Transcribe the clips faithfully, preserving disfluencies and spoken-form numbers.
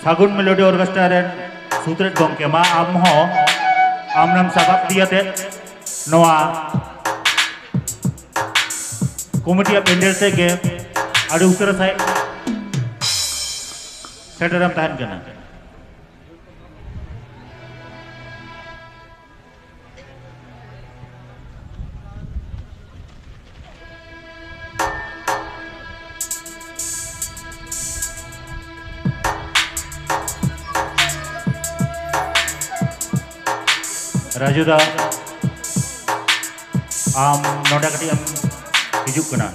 ᱯᱷᱟᱹᱜᱩᱱ melody orchestra ᱨᱮᱱ ᱥᱩᱛᱨᱮᱫ ᱜᱚᱢᱠᱮ, ᱢᱟ ᱟᱢ ᱦᱚᱸ ᱟᱢ ᱱᱟᱢ ᱥᱟᱯᱟᱵ ᱤᱫᱤᱭᱟᱛᱮ ᱱᱚᱣᱟ ᱠᱚᱢᱤᱴᱤᱭᱟᱜ ᱯᱮᱱᱰᱮᱞ ᱥᱮᱫ ᱜᱮ ᱟᱹᱰᱤ ᱩᱥᱟᱹᱨᱟ ᱥᱟᱺᱦᱤᱡ ᱥᱮᱴᱮᱨᱮᱢ ᱛᱟᱦᱮᱱ ᱠᱟᱱᱟ᱾ ᱨᱟᱡᱩ ᱫᱟ, ᱟᱢ ᱱᱚᱰᱮ ᱠᱟᱹᱴᱤᱡ ᱮᱢ ᱦᱤᱡᱩᱜ ᱠᱟᱱᱟ?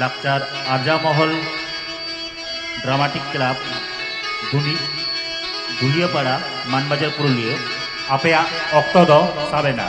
ᱞᱟᱠᱪᱟᱨ ᱟᱨᱡᱟᱣ ᱢᱚᱦᱚᱞ, ᱰᱨᱟᱢᱟᱴᱤᱠ ᱠᱞᱟᱵᱽ, ᱫᱩᱱᱤ, ᱫᱷᱩᱞᱤᱭᱟᱹᱯᱟᱲᱟ, ᱢᱟᱱᱵᱟᱡᱟᱨ, ᱯᱩᱨᱩᱞᱤᱭᱟᱹ, ᱟᱯᱮᱭᱟᱜ ᱚᱠᱛᱚ ᱫᱚ ᱥᱟᱵ ᱮᱱᱟ᱾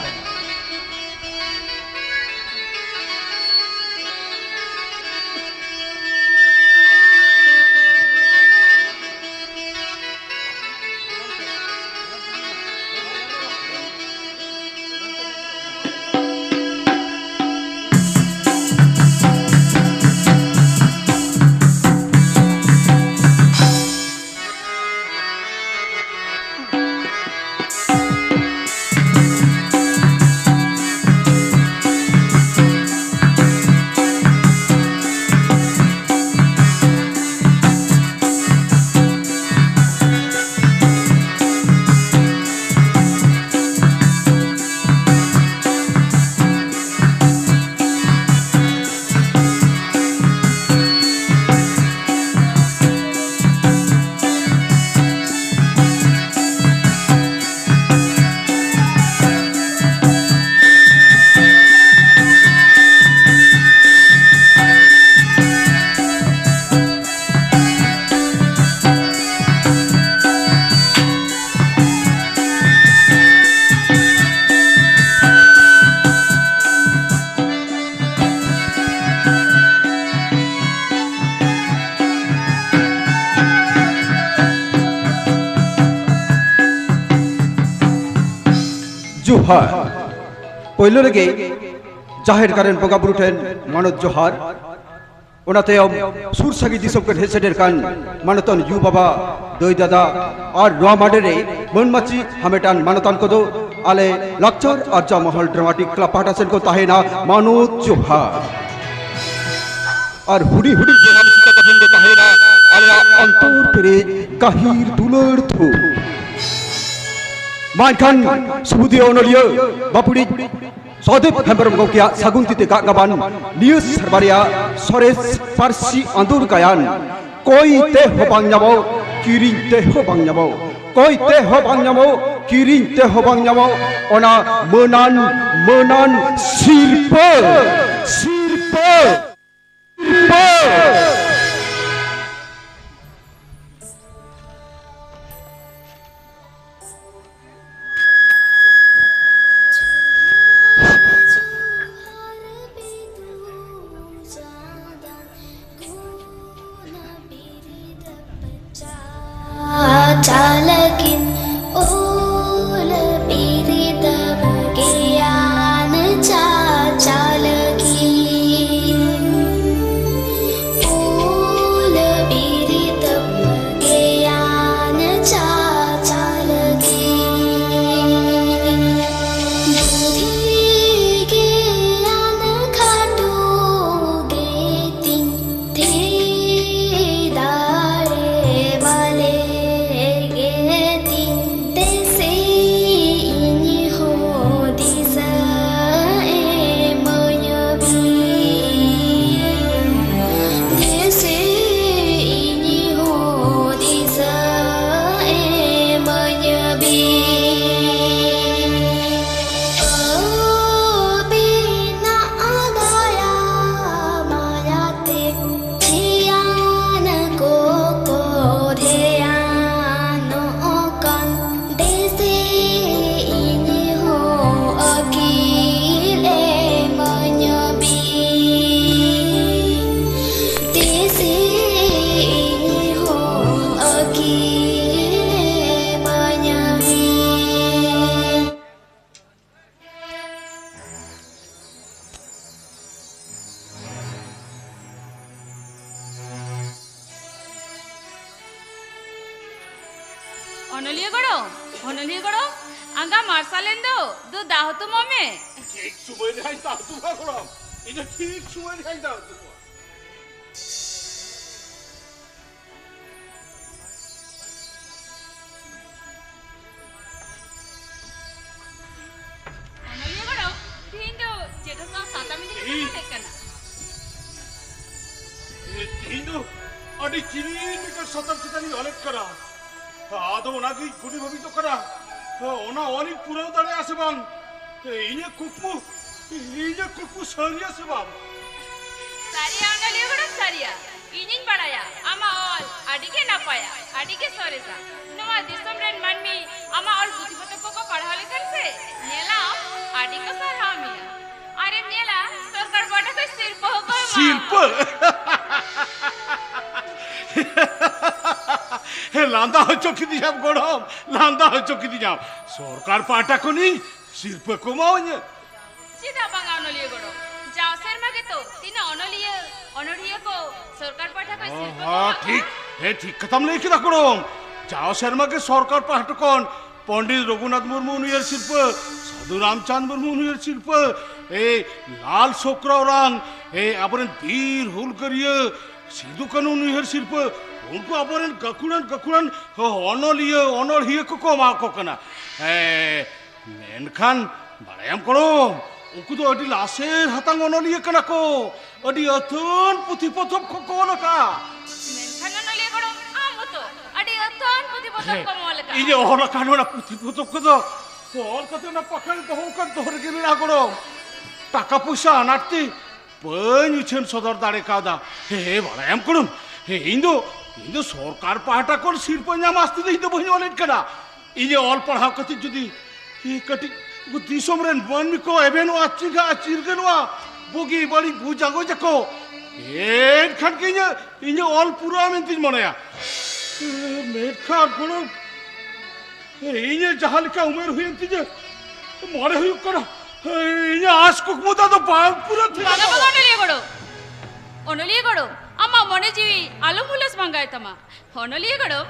ᱡᱚᱦᱟᱨ᱾ ᱯᱳᱭᱞᱳ ᱨᱮᱜᱮ ᱡᱟᱦᱮᱨ ᱜᱟᱲ ᱨᱮᱱ ᱵᱚᱸᱜᱟ ᱵᱩᱨᱩ ᱴᱷᱮᱱ ᱢᱟᱱᱚᱛ ᱡᱚᱦᱟᱨ᱾ ᱚᱱᱟ ᱛᱟᱭᱚᱢ ᱥᱩᱨ ᱥᱟᱺᱜᱤᱧ ᱫᱤᱥᱚᱢ ᱠᱷᱚᱱ ᱦᱮᱡ ᱥᱮᱴᱮᱨ ᱠᱟᱱ ᱢᱟᱱᱚᱛᱟᱱ ᱭᱩ ᱵᱟᱵᱟ, ᱫᱟᱹᱭ ᱫᱟᱫᱟ ᱟᱨ ᱱᱚᱣᱟ ᱢᱟᱰᱮ ᱨᱮ ᱢᱟᱹᱱ ᱢᱟᱹᱪᱤ ᱦᱟᱢᱮᱴᱟᱱ ᱢᱟᱱᱚᱛᱟᱱ ᱠᱚᱫᱚ ᱟᱞᱮ ᱞᱟᱠᱪᱟᱨ ᱟᱨᱡᱟᱣ ᱢᱚᱦᱚᱞ ᱰᱨᱟᱢᱟᱴᱤᱠ ᱠᱞᱟᱵᱽ ᱯᱟᱦᱴᱟ ᱥᱮᱱ ᱠᱷᱚᱱ ᱛᱟᱦᱮᱱᱟ ᱢᱟᱱᱚᱛ ᱡᱚᱦᱟᱨ᱾ ᱟᱨ ᱦᱩᱰᱤᱧ ᱦᱩᱰᱤᱧ ᱵᱚᱭᱦᱟ ᱢᱤᱥᱤ ᱛᱟᱠᱚ ᱴᱷᱮᱱ ᱫᱚ ᱛᱟᱦᱮᱱᱟ ᱟᱞᱮᱭᱟᱜ ᱚᱱᱛᱚᱨ ᱯᱮᱨᱮᱡ ᱜᱟᱹᱦᱤᱨ ᱫᱩᱞᱟᱹᱲ ᱛᱷᱩᱢ᱾ ᱢᱟ ᱮᱱᱠᱷᱟᱱ ᱥᱩᱵᱩᱫᱷᱤᱭᱟᱹ ᱚᱱᱚᱞᱤᱭᱟᱹ ᱵᱟᱯᱩᱲᱤᱡ ᱥᱚᱦᱚᱫᱮᱵ ᱦᱮᱢᱵᱨᱚᱢ ᱜᱚᱢᱠᱮᱭᱟᱜ ᱥᱟᱹᱜᱩᱱ ᱛᱤᱛᱮ ᱜᱟᱜ ᱜᱟᱵᱟᱱ ᱱᱤᱭᱟᱹ ᱥᱮᱨᱢᱟ ᱨᱮᱭᱟᱜ ᱥᱚᱨᱮᱥ ᱯᱟᱹᱨᱥᱤ ᱟᱸᱫᱳᱲ ᱜᱟᱭᱟᱱ ᱠᱚᱭ ᱛᱮᱦᱚᱸ ᱵᱟᱝ ᱧᱟᱢᱚᱜ, ᱠᱤᱨᱤᱧ ᱛᱮᱦᱚᱸ ᱵᱟᱝ ᱧᱟᱢᱚᱜ, ᱠᱚᱭ ᱛᱮᱦᱚᱸ ᱵᱟᱝ ᱧᱟᱢᱚᱜ, ᱠᱤᱨᱤᱧ ᱛᱮᱦᱚᱸ ᱵᱟᱝ ᱧᱟᱢᱚᱜ, ᱚᱱᱟ ᱢᱟᱹᱱᱟᱱ, ᱢᱟᱹᱱᱟᱱ ᱥᱤᱨᱯᱟᱹ, ᱥᱤᱨᱯᱟᱹ᱾ ᱪᱟᱞᱟᱠᱤᱱ ᱚᱞ ᱵᱤᱨᱤᱫ ᱜᱮᱭᱟᱱ ᱪᱟᱪᱟᱞᱟᱠᱤᱱ᱾ ᱚᱱᱚᱞᱤᱭᱟᱹ ᱜᱚᱲᱚᱢ, ᱚᱱᱚᱞᱤᱭᱟᱹ ᱜᱚᱲᱚᱢ, ᱟᱸᱜᱟ ᱢᱟᱨᱥᱟᱞᱮᱱ ᱫᱚ, ᱫᱩ ᱫᱟᱜ ᱦᱚᱛᱚᱢᱚᱜ ᱢᱮ᱾ ᱴᱷᱤᱠ ᱥᱚᱢᱚᱭ ᱨᱮ ᱦᱟᱸᱜ ᱫᱟᱜ ᱦᱚᱛᱚᱢᱚᱜᱼᱟ ᱜᱚᱲᱚᱢ, ᱤᱧ ᱫᱚ ᱴᱷᱤᱠ ᱥᱚᱢᱚᱭ ᱨᱮ ᱦᱟᱸᱜ ᱫᱟᱜ ᱦᱚᱛᱚᱢᱚᱜᱼᱟ᱾ ᱚᱱᱚᱞᱤᱭᱟᱹ ᱜᱚᱲᱚᱢ, ᱛᱤᱦᱤᱧ ᱫᱚ ᱪᱮᱫ ᱦᱟᱥᱟ ᱥᱟᱛᱟᱢ ᱤᱫᱤ ᱠᱟᱛᱮ ᱤᱧ ᱚᱞᱮᱫ ᱠᱟᱱᱟ? ᱛᱤᱦᱤᱧ ᱫᱚ ᱟᱹᱰᱤ ᱡᱤᱞᱤᱧ ᱢᱤᱫᱴᱟᱝ ᱥᱟᱛᱟᱢ ᱪᱮᱛᱟᱱ ᱤᱧ ᱚᱞᱮᱫ ᱠᱟᱱᱟ᱾ ᱟᱫᱚ ᱚᱱᱟᱜᱤᱧ ᱠᱩᱞᱤ ᱵᱷᱟᱹᱵᱤᱛᱚᱜ ᱠᱟᱱᱟ, ᱚᱱᱟ ᱚᱞᱤᱧ ᱯᱩᱨᱟᱹᱣ ᱫᱟᱲᱮᱭᱟᱜᱼᱟ ᱥᱮ ᱵᱟᱝ? ᱤᱧᱟᱹᱜ ᱠᱩᱠᱢᱩ, ᱤᱧᱟᱹᱜ ᱠᱩᱠᱢᱩ ᱥᱟᱹᱨᱤᱭᱟ ᱥᱮ ᱵᱟᱝ? ᱥᱟᱹᱨᱤᱭᱟ ᱚᱱᱚᱞᱤᱭᱟᱹ ᱜᱚᱲᱚᱢ, ᱥᱟᱹᱨᱤᱭᱟ᱾ ᱤᱧᱤᱧ ᱵᱟᱲᱟᱭᱟ ᱟᱢᱟᱜ ᱚᱞ ᱟᱹᱰᱤ ᱜᱮ ᱱᱟᱯᱟᱭᱟ, ᱟᱹᱰᱤ ᱜᱮ ᱥᱚᱨᱮᱥᱟ᱾ ᱱᱚᱣᱟ ᱫᱤᱥᱚᱢ ᱨᱮᱱ ᱢᱟᱹᱱᱢᱤ ᱟᱢᱟᱜ ᱚᱞ ᱯᱩᱛᱷᱤ ᱯᱚᱛᱚᱵ ᱠᱚᱠᱚ ᱯᱟᱲᱦᱟᱣ ᱞᱮᱠᱷᱟᱱ ᱥᱮ, ᱧᱮᱞᱟᱢ ᱟᱹᱰᱤ ᱠᱚ ᱥᱟᱨᱦᱟᱣ ᱢᱮᱭᱟ᱾ ᱟᱨᱮᱢ ᱧᱮᱞᱟ, ᱥᱚᱨᱠᱟᱨ ᱯᱟᱦᱴᱟ ᱠᱷᱚᱱ ᱥᱤᱨᱯᱟᱹ ᱦᱚᱸᱠᱚ ᱮᱢᱟ᱾ ᱥᱤᱨᱯᱟᱹ? ᱦᱮᱸ, ᱞᱟᱸᱫᱟ ᱦᱚᱪᱚ ᱠᱤᱫᱤᱧᱟᱢ ᱜᱚᱲᱚᱢ, ᱞᱟᱸᱫᱟ ᱦᱚᱪᱚ ᱠᱤᱫᱤᱧᱟᱢ᱾ ᱥᱚᱨᱠᱟᱨ ᱯᱟᱦᱴᱟ ᱠᱷᱚᱱᱤᱧ ᱥᱤᱨᱯᱟᱹ ᱠᱚ ᱮᱢᱟᱣᱟᱹᱧᱟᱹ? ᱪᱮᱫᱟᱜ ᱵᱟᱝᱟ ᱚᱱᱚᱞᱤᱭᱟᱹ ᱜᱚᱲᱚᱢ? ᱡᱟᱣ ᱥᱮᱨᱢᱟ ᱜᱮᱛᱚ ᱛᱤᱱᱟᱹᱜ ᱚᱱᱚᱞᱤᱭᱟᱹ, ᱚᱱᱚᱲᱦᱤᱭᱟᱹ ᱠᱚ ᱥᱚᱨᱠᱟᱨ ᱯᱟᱦᱴᱟ ᱠᱷᱚᱱ ᱥᱤᱨᱯᱟᱹ ᱠᱚ ᱦᱚᱸ, ᱮᱢᱟ ᱠᱚᱣᱟ᱾ ᱴᱷᱤᱠ, ᱦᱮᱸ, ᱴᱷᱤᱠ ᱠᱟᱛᱷᱟᱢ ᱞᱟᱹᱭ ᱠᱮᱫᱟ ᱜᱚᱲᱚᱢ᱾ ᱡᱟᱣ ᱥᱮᱨᱢᱟ ᱜᱮ ᱥᱚᱨᱠᱟᱨ ᱯᱟᱦᱴᱟ ᱠᱷᱚᱱ ᱯᱚᱱᱰᱤᱛ ᱨᱚᱜᱷᱩᱱᱟᱛᱷ ᱢᱩᱨᱢᱩ ᱩᱱᱩᱭᱦᱟᱹᱨ ᱥᱤᱨᱯᱟᱹ, ᱥᱟᱹᱫᱷᱩ ᱨᱟᱢᱪᱟᱸᱫᱽ ᱢᱩᱨᱢᱩ ᱩᱱᱩᱭᱦᱟᱹᱨ ᱥᱤᱨᱯᱟᱹ, ᱮᱭ ᱞᱟᱞ ᱥᱚᱠᱨᱟ ᱚᱨᱟᱝ, ᱮᱭ ᱟᱵᱚᱨᱮᱱ ᱵᱤᱨ ᱦᱩᱞᱜᱟᱹᱨᱤᱭᱟᱹ ᱥᱤᱫᱩ ᱠᱟᱹᱱᱩ ᱩᱱᱩᱭᱦᱟᱹᱨ ᱥᱤᱨᱯᱟᱹ, ᱩᱱᱠᱩ ᱟᱵᱚᱨᱮᱱ ᱜᱟᱹᱠᱷᱩᱲᱟᱱ ᱜᱟᱹᱠᱷᱩᱲᱟᱱ ᱚᱱᱚᱞᱤᱭᱟᱹ, ᱚᱱᱚᱲᱦᱤᱭᱟᱹ ᱠᱚᱠᱚ ᱮᱢᱟ ᱠᱚ ᱠᱟᱱᱟ᱾ ᱦᱮᱸ, ᱢᱮᱱᱠᱷᱟᱱ ᱵᱟᱲᱟᱭᱟᱢ ᱜᱚᱲᱚᱢ, ᱩᱱᱠᱩ ᱫᱚ ᱟᱹᱰᱤ ᱞᱟᱥᱮᱨ ᱦᱟᱛᱟᱝ ᱚᱱᱚᱞᱤᱭᱟᱹ ᱠᱟᱱᱟ ᱠᱚ, ᱟᱹᱰᱤ ᱟᱹᱛᱷᱟᱹᱱ ᱯᱩᱛᱷᱤ ᱯᱚᱛᱚᱵ ᱠᱚ ᱠᱚ ᱚᱞ ᱟᱠᱟᱫᱼᱟ᱾ ᱢᱮᱱᱠᱷᱟᱱ ᱚᱱᱚᱞᱤᱭᱟᱹ ᱜᱚᱲᱚᱢ, ᱟᱢ ᱦᱚᱸᱛᱚ ᱟᱹᱰᱤ ᱟᱹᱛᱷᱟᱹᱱ ᱯᱩᱛᱷᱤ ᱯᱚᱛᱚᱵ ᱦᱮᱸ, ᱠᱚᱢ ᱚᱞ ᱟᱠᱟᱫᱼᱟ᱾ ᱤᱧ ᱚᱞ ᱟᱠᱟᱱ ᱚᱱᱟ ᱯᱩᱛᱷᱤ ᱯᱚᱛᱚᱵ ᱠᱚᱫᱚ ᱚᱞ ᱠᱟᱛᱮ ᱚᱱᱟ ᱯᱟᱠᱷᱟᱲ ᱫᱚᱦᱚ ᱟᱠᱟᱱ ᱫᱚᱦᱚ ᱨᱮᱜᱮ ᱢᱮᱱᱟᱜᱼᱟ ᱜᱚᱲᱚᱢ᱾ ᱴᱟᱠᱟ ᱯᱚᱭᱥᱟ ᱟᱱᱟᱴ ᱛᱮ ᱵᱟᱹᱧ ᱩᱪᱷᱟᱹᱱ ᱥᱚᱫᱚᱨ ᱫᱟᱲᱮ ᱠᱟᱣᱫᱟ᱾ ᱦᱮᱸ, ᱵᱟᱲᱟᱭᱟᱢ ᱠᱩᱲᱩᱢ, ᱦᱮᱸ, ᱤᱧ ᱫᱚ, ᱤᱧ ᱫᱚ ᱥᱚᱨᱠᱟᱨ ᱯᱟᱦᱴᱟ ᱠᱷᱚᱱ ᱥᱤᱨᱯᱟᱹ ᱧᱟᱢ ᱟᱥᱛᱮ ᱫᱚ ᱤᱧ ᱫᱚ ᱵᱟᱹᱧ ᱚᱞᱮᱫ ᱠᱟᱱᱟ᱾ ᱤᱧ ᱚᱞ ᱯᱟᱲᱦᱟᱣ ᱠᱟᱛᱮ ᱡᱩᱫᱤ ᱠᱟᱹᱴᱤᱡ ᱩᱱᱠᱩ ᱫᱤᱥᱚᱢ ᱨᱮᱱ ᱢᱟᱹᱱᱢᱤ ᱠᱚ ᱮᱵᱷᱮᱱᱚᱜᱼᱟ, ᱪᱮᱸᱜᱷᱟᱜᱼᱟ, ᱪᱤᱨᱜᱟᱹᱞᱚᱜᱼᱟ, ᱵᱩᱜᱤ ᱵᱟᱹᱲᱤᱡ ᱵᱩᱡᱽ ᱟᱜᱚᱡ ᱟᱠᱚ, ᱮᱱᱠᱷᱟᱱ ᱜᱮ ᱤᱧᱟᱹᱜ, ᱤᱧᱟᱹᱜ ᱚᱞ ᱯᱩᱨᱟᱹᱜᱼᱟ ᱢᱮᱱᱛᱮᱧ ᱢᱚᱱᱮᱭᱟ᱾ ᱢᱮᱱᱠᱷᱟᱱ ᱜᱚᱲᱚᱢ, ᱤᱧᱟᱹᱜ ᱡᱟᱦᱟᱸ ᱞᱮᱠᱟ ᱩᱢᱮᱨ ᱦᱩᱭᱮᱱ ᱛᱤᱧᱟᱹ, ᱢᱚᱱᱮ ᱦᱩᱭᱩᱜ ᱠᱟᱱᱟ ᱤᱧᱟᱹᱜ ᱟᱸᱥ ᱠᱩᱠᱢᱩ ᱫᱚ ᱟᱫᱚ ᱵᱟᱝ ᱯᱩᱨᱟᱹᱜ ᱛᱤᱧᱟᱹ᱾ ᱵᱟᱝᱟ, ᱵᱟᱝᱟ, ᱚᱱᱚᱞᱤᱭᱟᱹ ᱜᱚᱲᱚᱢ, ᱚᱱᱚᱞᱤᱭᱟᱹ ᱜᱚᱲᱚᱢ, ᱟᱢᱟᱜ ᱢᱚᱱᱮ ᱡᱤᱣᱤ ᱟᱞᱚᱢ ᱦᱩᱞᱟᱹᱥ ᱢᱟᱸᱜᱟᱭ ᱛᱟᱢᱟ᱾ ᱚᱱᱚᱞᱤᱭᱟᱹ ᱜᱚᱲᱚᱢ,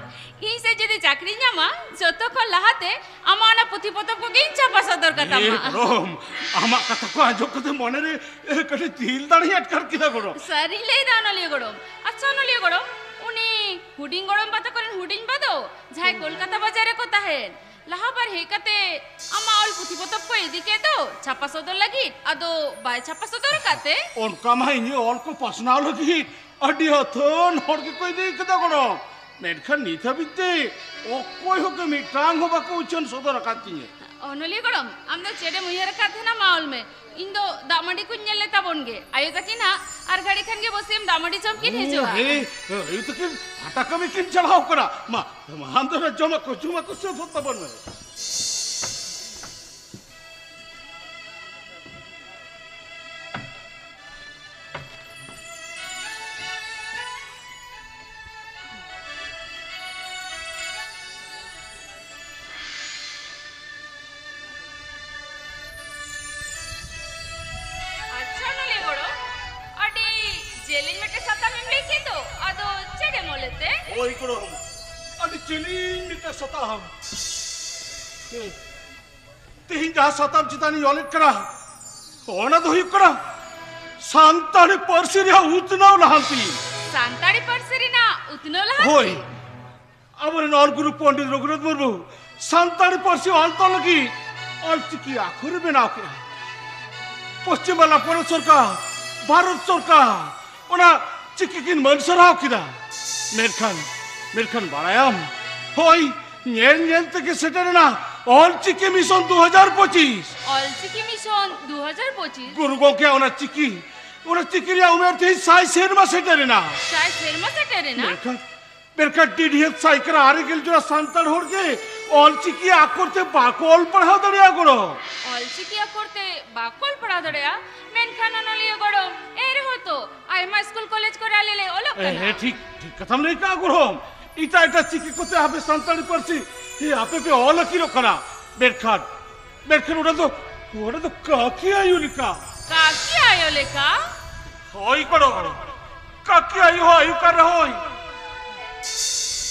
ᱤᱧ ᱥᱮᱫ ᱡᱩᱫᱤ ᱪᱟᱹᱠᱨᱤᱧ ᱧᱟᱢᱟ, ᱡᱚᱛᱚ ᱠᱷᱚᱱ ᱞᱟᱦᱟᱛᱮ ᱟᱢᱟᱜ ᱚᱱᱟ ᱯᱩᱛᱷᱤ ᱯᱚᱛᱚᱵ ᱠᱚᱜᱮᱧ ᱪᱷᱟᱯᱟ ᱥᱚᱫᱚᱨ ᱠᱟᱛᱟᱢᱟ᱾ ᱮ ᱜᱚᱲᱚᱢ, ᱟᱢᱟᱜ ᱠᱟᱛᱷᱟ ᱠᱚ ᱟᱸᱡᱚᱢ ᱠᱟᱛᱮ ᱢᱚᱱᱮᱨᱮ, ᱮ, ᱠᱟᱹᱴᱤᱡ ᱫᱤᱞ ᱫᱟᱲᱮ ᱟᱴᱠᱟᱨ ᱠᱮᱫᱟ ᱜᱚᱲᱚᱢ᱾ ᱥᱟᱹᱨᱤᱧ ᱞᱟᱹᱭᱫᱟ ᱚᱱᱚᱞᱤᱭᱟᱹ ᱜᱚᱲᱚᱢ᱾ ᱟᱪᱪᱷᱟ ᱚᱱᱚᱞᱤᱭᱟᱹ ᱜᱚᱲᱚᱢ, ᱩᱱᱤ ᱦᱩᱰᱤᱧ ᱜᱚᱲᱚᱢ ᱵᱟ ᱛᱟᱠᱚ ᱨᱮᱱ ᱦᱩᱰᱤᱧ ᱵᱟ ᱫᱚ, ᱡᱟᱦᱟᱸᱭ ᱠᱳᱞᱠᱟᱛᱟ ᱵᱟᱡᱟᱨ ᱨᱮᱠᱚ ᱛᱟᱦᱮᱱ, ᱞᱟᱦᱟ ᱵᱟᱨ ᱦᱮᱡ ᱠᱟᱛᱮ ᱟᱢᱟᱜ ᱚᱞ ᱯᱩᱛᱷᱤ ᱯᱚᱛᱚᱵ ᱠᱚ ᱤᱫᱤ ᱠᱮᱫ ᱫᱚ ᱪᱷᱟᱯᱟ ᱥᱚᱫᱚᱨ ᱞᱟᱹᱜᱤᱫ, ᱟᱫᱚ ᱵᱟᱭ ᱪᱷᱟᱯᱟ ᱥᱚᱫᱚᱨ ᱟᱠᱟᱫ ᱛᱮ? ᱚᱱᱠᱟ ᱢᱟ ᱤᱧᱟᱹᱜ ᱚᱞ ᱠᱚ ᱯᱟᱥᱱᱟᱣ ᱞᱟᱹᱜᱤᱫ ᱟᱹᱰᱤ ᱟᱹᱛᱷᱟᱹᱱ ᱦᱚᱲ ᱜᱮᱠᱚ ᱤᱫᱤ ᱠᱟᱫᱟ ᱜᱚᱲᱚᱢ, ᱢᱮᱱᱠᱷᱟᱱ ᱱᱤᱛ ᱦᱟᱹᱵᱤᱡ ᱛᱮ ᱚᱠᱚᱭ ᱦᱚᱸ ᱜᱮ ᱢᱤᱫᱴᱟᱝ ᱦᱚᱸ ᱵᱟᱠᱚ ᱩᱪᱷᱟᱹᱱ ᱥᱚᱫᱚᱨ ᱟᱠᱟᱫ ᱛᱤᱧᱟᱹ᱾ ᱚᱱᱚᱞᱤᱭᱟᱹ ᱜᱚᱲᱚᱢ, ᱟᱢ ᱫᱚ ᱪᱮᱫ ᱮᱢ ᱩᱭᱦᱟᱹᱨ ᱟᱠᱟᱫ ᱛᱟᱦᱮᱱᱟ? ᱢᱟ ᱚᱞ ᱢᱮ, ᱤᱧ ᱫᱚ ᱫᱟᱜ ᱢᱟᱹᱰᱤ ᱠᱚᱧ ᱧᱮᱞ ᱞᱮ ᱛᱟᱵᱚᱱ ᱜᱮ᱾ ᱟᱭᱳ ᱛᱟᱹᱠᱤᱱ ᱦᱟᱸᱜ ᱟᱨ ᱜᱷᱟᱹᱲᱤ ᱠᱷᱟᱱ ᱜᱮ ᱵᱟᱹᱥᱭᱟᱹᱢ ᱫᱟᱜ ᱢᱟᱹᱰᱤ ᱡᱚᱢ ᱠᱤᱱ ᱦᱤᱡᱩᱜᱼᱟ᱾ ᱦᱮᱸ, ᱟᱭᱳ ᱛᱟᱹᱠᱤᱱ ᱦᱟᱴᱟ ᱠᱟᱹᱢᱤ ᱠᱤᱱ ᱪᱟᱞᱟᱣ ᱠᱟᱱᱟ᱾ ᱢᱟ, ᱢᱟ, ᱟᱢ ᱫᱚ ᱡᱚᱢᱟᱜ ᱠᱚ ᱡᱚᱢᱟᱜ ᱠᱚ ᱥᱟᱹᱛ ᱦᱚᱫ ᱛᱟᱵᱚᱱ ᱢᱮ᱾ ᱟᱪᱪᱷᱟ, ᱚᱱᱚᱞᱤᱭᱟᱹ ᱜᱚᱲᱚᱢ, ᱟᱹᱰᱤ ᱡᱮᱞᱮᱧ ᱢᱤᱫᱴᱮᱱ ᱥᱟᱛᱟᱢ ᱮᱢ ᱞᱟᱹᱭ ᱠᱮᱫ ᱫᱚ, ᱟᱫᱚ ᱪᱮᱫ ᱮᱢ ᱚᱞᱮᱫ ᱛᱮ? ᱦᱳᱭ ᱜᱚᱲᱚᱢ, ᱟᱹᱰᱤ ᱡᱮᱞᱮᱧ ᱢᱤᱫᱴᱮᱱ ᱥᱟᱛᱟᱢ᱾ ᱦᱮᱸ, ᱛᱮᱦᱮᱧ ᱡᱟᱦᱟᱸ ᱥᱟᱛᱟᱢ ᱪᱮᱛᱟᱱ ᱤᱧ ᱚᱞᱮᱫ ᱠᱟᱱᱟ, ᱚᱱᱟ ᱫᱚ ᱦᱩᱭᱩᱜ ᱠᱟᱱᱟ ᱥᱟᱱᱛᱟᱲᱤ ᱯᱟᱹᱨᱥᱤ ᱨᱮᱭᱟᱜ ᱩᱛᱱᱟᱹᱣ ᱞᱟᱦᱟᱱᱛᱤ᱾ ᱥᱟᱱᱛᱟᱲᱤ ᱯᱟᱹᱨᱥᱤ ᱨᱮᱱᱟᱜ ᱩᱛᱱᱟᱹᱣ ᱞᱟᱦᱟᱱᱛᱤ? ᱦᱳᱭ, ᱟᱵᱚᱨᱮᱱ ᱚᱞ ᱜᱩᱨᱩ ᱯᱚᱱᱰᱤᱛ ᱨᱚᱜᱷᱩᱱᱟᱛᱷ ᱢᱩᱨᱢᱩ ᱥᱟᱱᱛᱟᱲᱤ ᱯᱟᱹᱨᱥᱤ ᱚᱞ ᱛᱚᱞ ᱞᱟᱹᱜᱤᱫ ᱚᱞᱪᱤᱠᱤ ᱟᱠᱷᱚᱨᱮ ᱵᱮᱱᱟᱣ ᱠᱮᱫᱼᱟ᱾ ᱯᱚᱥᱪᱤᱢ ᱵᱟᱝᱞᱟ ᱯᱚᱱᱚᱛ ᱥᱚᱨᱠᱟᱨ, ᱵᱷᱟᱨᱚᱛ ᱥᱚᱨᱠᱟᱨ ᱚᱱᱟ ᱪᱤᱠᱤ ᱠᱤᱱ ᱢᱟᱹᱱ ᱥᱟᱨᱦᱟᱣ ᱠᱮᱫᱟ᱾ ᱢᱮᱱᱠᱷᱟᱱ, ᱢᱮᱱᱠᱷᱟᱱ ᱵᱟᱲᱟᱭᱟᱢ, ᱦᱳᱭ, ᱧᱮᱞ ᱧᱮᱞ ᱛᱮᱜᱮ ᱥᱮᱴᱮᱨᱮᱱᱟ ᱚᱞᱪᱤᱠᱤ ᱢᱤᱥᱚᱱ ᱫᱩ ᱦᱟᱡᱟᱨ ᱯᱚᱸᱪᱤᱥ᱾ ᱚᱞᱪᱤᱠᱤ ᱢᱤᱥᱚᱱ ᱫᱩ ᱦᱟᱡᱟᱨ ᱯᱚᱸᱪᱤᱥ? ᱜᱩᱨᱩ ᱜᱚᱢᱠᱮᱭᱟᱜ ᱚᱱᱟ ᱪᱤᱠᱤ, ᱚᱱᱟ ᱪᱤᱠᱤ ᱨᱮᱭᱟᱜ ᱩᱢᱮᱨ ᱛᱮᱦᱮᱧ ᱥᱟᱭ ᱥᱮᱨᱢᱟ ᱥᱮᱴᱮᱨᱮᱱᱟ᱾ ᱥᱟᱭ ᱥᱮᱨᱢᱟ ᱥᱮᱴᱮᱨᱮᱱᱟ? ᱢᱮᱱᱠᱷᱟᱱ, ᱢᱮᱱᱠᱷᱟᱱ ᱰᱤᱰᱷᱤᱭᱟᱹᱛ ᱥᱟᱭᱠᱟᱨᱟ ᱟᱨᱮ ᱜᱮᱞ ᱡᱚᱱᱟ ᱥᱟᱱᱛᱟᱲ ᱦᱚᱲ ᱜᱮ ᱚᱞᱪᱤᱠᱤ ᱟᱠᱷᱚᱨ ᱛᱮ ᱵᱟᱠᱚ ᱚᱞ ᱯᱟᱲᱦᱟᱣ ᱫᱟᱲᱮᱭᱟᱜᱼᱟ ᱜᱚᱲᱚ᱾ ᱚᱞᱪᱤᱠᱤ ᱟᱠᱷᱚᱨ ᱛᱮ ᱵᱟᱠᱚ ᱚᱞ ᱯᱟᱲᱦᱟᱣ ᱫᱟᱲᱮᱭᱟᱜᱼᱟ, ᱢᱮᱱᱠᱷᱟᱱ ᱚᱱᱚᱞᱤᱭᱟᱹ ᱜᱚᱲᱚᱢ, ᱮᱱ ᱨᱮᱦᱚᱸ ᱛᱚ ᱟᱭᱢᱟ ᱥᱠᱩᱞ ᱠᱚᱞᱮᱡᱽ ᱠᱚᱨᱮ ᱟᱞᱮ ᱞᱮ ᱚᱞᱚᱜ ᱠᱟᱱᱟ᱾ ᱦᱮᱸ, ᱴᱷᱤᱠ, ᱴᱷᱤᱠ ᱠᱟᱛᱷᱟᱢ ᱞᱟᱹᱭ ᱠᱟᱜᱼᱟ ᱜᱚᱲᱚᱢ᱾ ᱮᱴᱟᱜ ᱮᱴᱟᱜ ᱪᱤᱠᱤ ᱠᱚᱛᱮ ᱟᱯᱮ ᱥᱟᱱᱛᱟᱲᱤ ᱯᱟᱹᱨᱥᱤ, ᱦᱮᱸ, ᱟᱯᱮ ᱯᱮ ᱚᱞ ᱟᱹᱠᱤᱞᱚᱜ ᱠᱟᱱᱟ᱾ ᱢᱮᱱᱠᱷᱟᱱ, ᱢᱮᱱᱠᱷᱟᱱ ᱚᱱᱟ ᱫᱚ, ᱚᱱᱟ ᱫᱚ ᱠᱟᱹᱠᱤ ᱟᱭᱳ ᱞᱮᱠᱟ᱾ ᱠᱟᱹᱠᱤ ᱟᱭᱳ ᱞᱮᱠᱟ? ᱦᱳᱭ ᱜᱚᱲᱚᱢ᱾ ᱠᱟᱹᱠᱤ ᱟᱭᱳ ᱦᱚᱸ ᱟᱭᱳ ᱠᱟᱱ ᱨᱮᱦᱚᱸᱭ,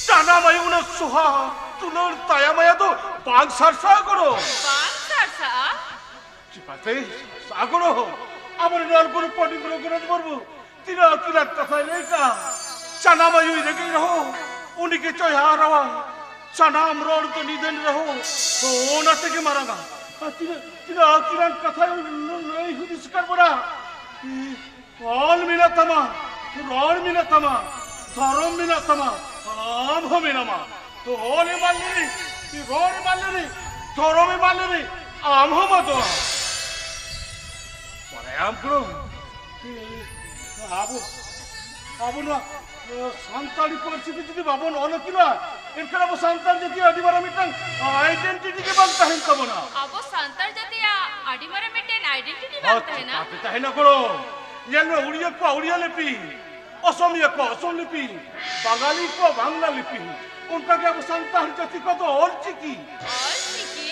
ᱡᱟᱱᱟᱢ ᱟᱭᱳ ᱩᱱᱟᱹᱜ ᱥᱚᱦᱟ ᱫᱩᱞᱟᱹᱲ ᱛᱟᱭᱟ ᱢᱟᱭᱟ ᱫᱚ ᱵᱟᱝ ᱥᱟᱨᱥᱟᱜᱼᱟ ᱜᱚᱲᱚᱢ᱾ ᱵᱟᱝ ᱥᱟᱨᱥᱟᱜᱼᱟ? ᱪᱤᱯᱟᱛᱮ ᱥᱟᱨᱥᱟᱜᱼᱟ ᱜᱚᱲᱚᱢ? ᱟᱵᱚᱨᱮᱱ ᱚᱞ ᱜᱩᱨᱩ ᱯᱚᱱᱰᱤᱛ ᱨᱚᱜᱷᱩᱱᱟᱛᱷ ᱢᱩᱨᱢᱩ ᱛᱤᱱᱟᱹᱜ ᱟᱹᱠᱤᱞᱟᱱ ᱠᱟᱛᱷᱟᱭ ᱞᱟᱹᱭ ᱠᱟᱜᱼᱟ, ᱡᱟᱱᱟᱢ ᱟᱭᱳᱭ ᱨᱮᱸᱜᱮᱡ ᱨᱮᱦᱚᱸ ᱩᱱᱤ ᱜᱮ ᱪᱚᱭ ᱦᱟᱨᱟᱣᱟ, ᱡᱟᱱᱟᱢ ᱨᱚᱲ ᱫᱚ ᱱᱤᱫᱷᱟᱹᱱ ᱨᱮᱦᱚᱸ ᱚᱱᱟ ᱛᱮᱜᱮ ᱢᱟᱨᱟᱝᱟ᱾ ᱟᱨ ᱛᱤᱱᱟᱹᱜ, ᱛᱤᱱᱟᱹᱜ ᱟᱹᱠᱤᱞᱟᱱ ᱠᱟᱛᱷᱟᱭ ᱞᱟᱹᱭ ᱦᱩᱫᱤᱥ ᱟᱠᱟᱫ ᱵᱚᱱᱟ᱾ ᱚᱞ ᱢᱮᱱᱟᱜ ᱛᱟᱢᱟ, ᱨᱚᱲ ᱢᱮᱱᱟᱜ ᱛᱟᱢᱟ, ᱫᱷᱚᱨᱚᱢ ᱢᱮᱱᱟᱜ ᱛᱟᱢᱟ, ᱟᱢ ᱦᱚᱸ ᱢᱮᱱᱟᱢᱟ᱾ ᱛᱚ ᱚᱞ ᱮᱢᱟᱱ ᱞᱮᱨᱮ, ᱨᱚᱲ ᱮᱢᱟᱱ ᱞᱮᱨᱮ, ᱫᱷᱚᱨᱚᱢ ᱮᱢᱟᱱ ᱞᱮᱨᱮ, ᱟᱢ ᱦᱚᱸᱢ ᱟᱫᱚᱜᱼᱟ᱾ ᱵᱟᱲᱟᱭᱟᱢ ᱠᱚᱲᱟ, ᱟᱵᱚ, ᱟᱵᱚ ᱱᱚᱣᱟ ᱥᱟᱱᱛᱟᱲᱤ ᱯᱟᱹᱨᱥᱤ ᱛᱮ ᱡᱩᱫᱤ ᱵᱟᱵᱚᱱ ᱚᱞ ᱟᱹᱠᱤᱞᱟ, ᱮᱱᱠᱷᱟᱱ ᱟᱵᱚ ᱥᱟᱱᱛᱟᱲ ᱡᱟᱹᱛᱤ ᱟᱹᱰᱤ ᱢᱟᱨᱟᱝ ᱢᱤᱫᱴᱟᱝ identity ᱜᱮ ᱵᱟᱝ ᱛᱟᱦᱮᱱ ᱛᱟᱵᱚᱱᱟ᱾ ᱟᱵᱚ ᱥᱟᱱᱛᱟᱲ ᱡᱟᱹᱛᱤᱭᱟᱜ ᱟᱹᱰᱤ ᱢᱟᱨᱟᱝ ᱢᱤᱫᱴᱮᱱ identity ᱵᱟᱝ ᱟᱨ ᱛᱟᱦᱮᱱᱟ᱾ ᱪᱤᱠᱟᱹᱛᱮ ᱛᱟᱦᱮᱱᱟ ᱜᱚᱲᱚ? ᱧᱮᱞ ᱢᱮ, ᱩᱲᱤᱭᱟ ᱠᱚᱣᱟᱜ ᱩᱲᱤᱭᱟ ᱞᱤᱯᱤ, ᱚᱥᱚᱢᱤᱭᱟ ᱠᱚᱣᱟᱜ ᱚᱥᱚᱢ ᱞᱤᱯᱤ, ᱵᱟᱝᱜᱟᱞᱤ ᱠᱚᱣᱟᱜ ᱵᱟᱝᱞᱟ ᱞᱤᱯᱤ, ᱚᱱᱠᱟᱜᱮ ᱟᱵᱚ ᱥᱟᱱᱛᱟᱲ ᱡᱟᱹᱛᱤ ᱠᱚᱣᱟᱜ ᱫᱚ ᱚᱞ ᱪᱤᱠᱤ᱾ ᱚᱞ ᱪᱤᱠᱤ?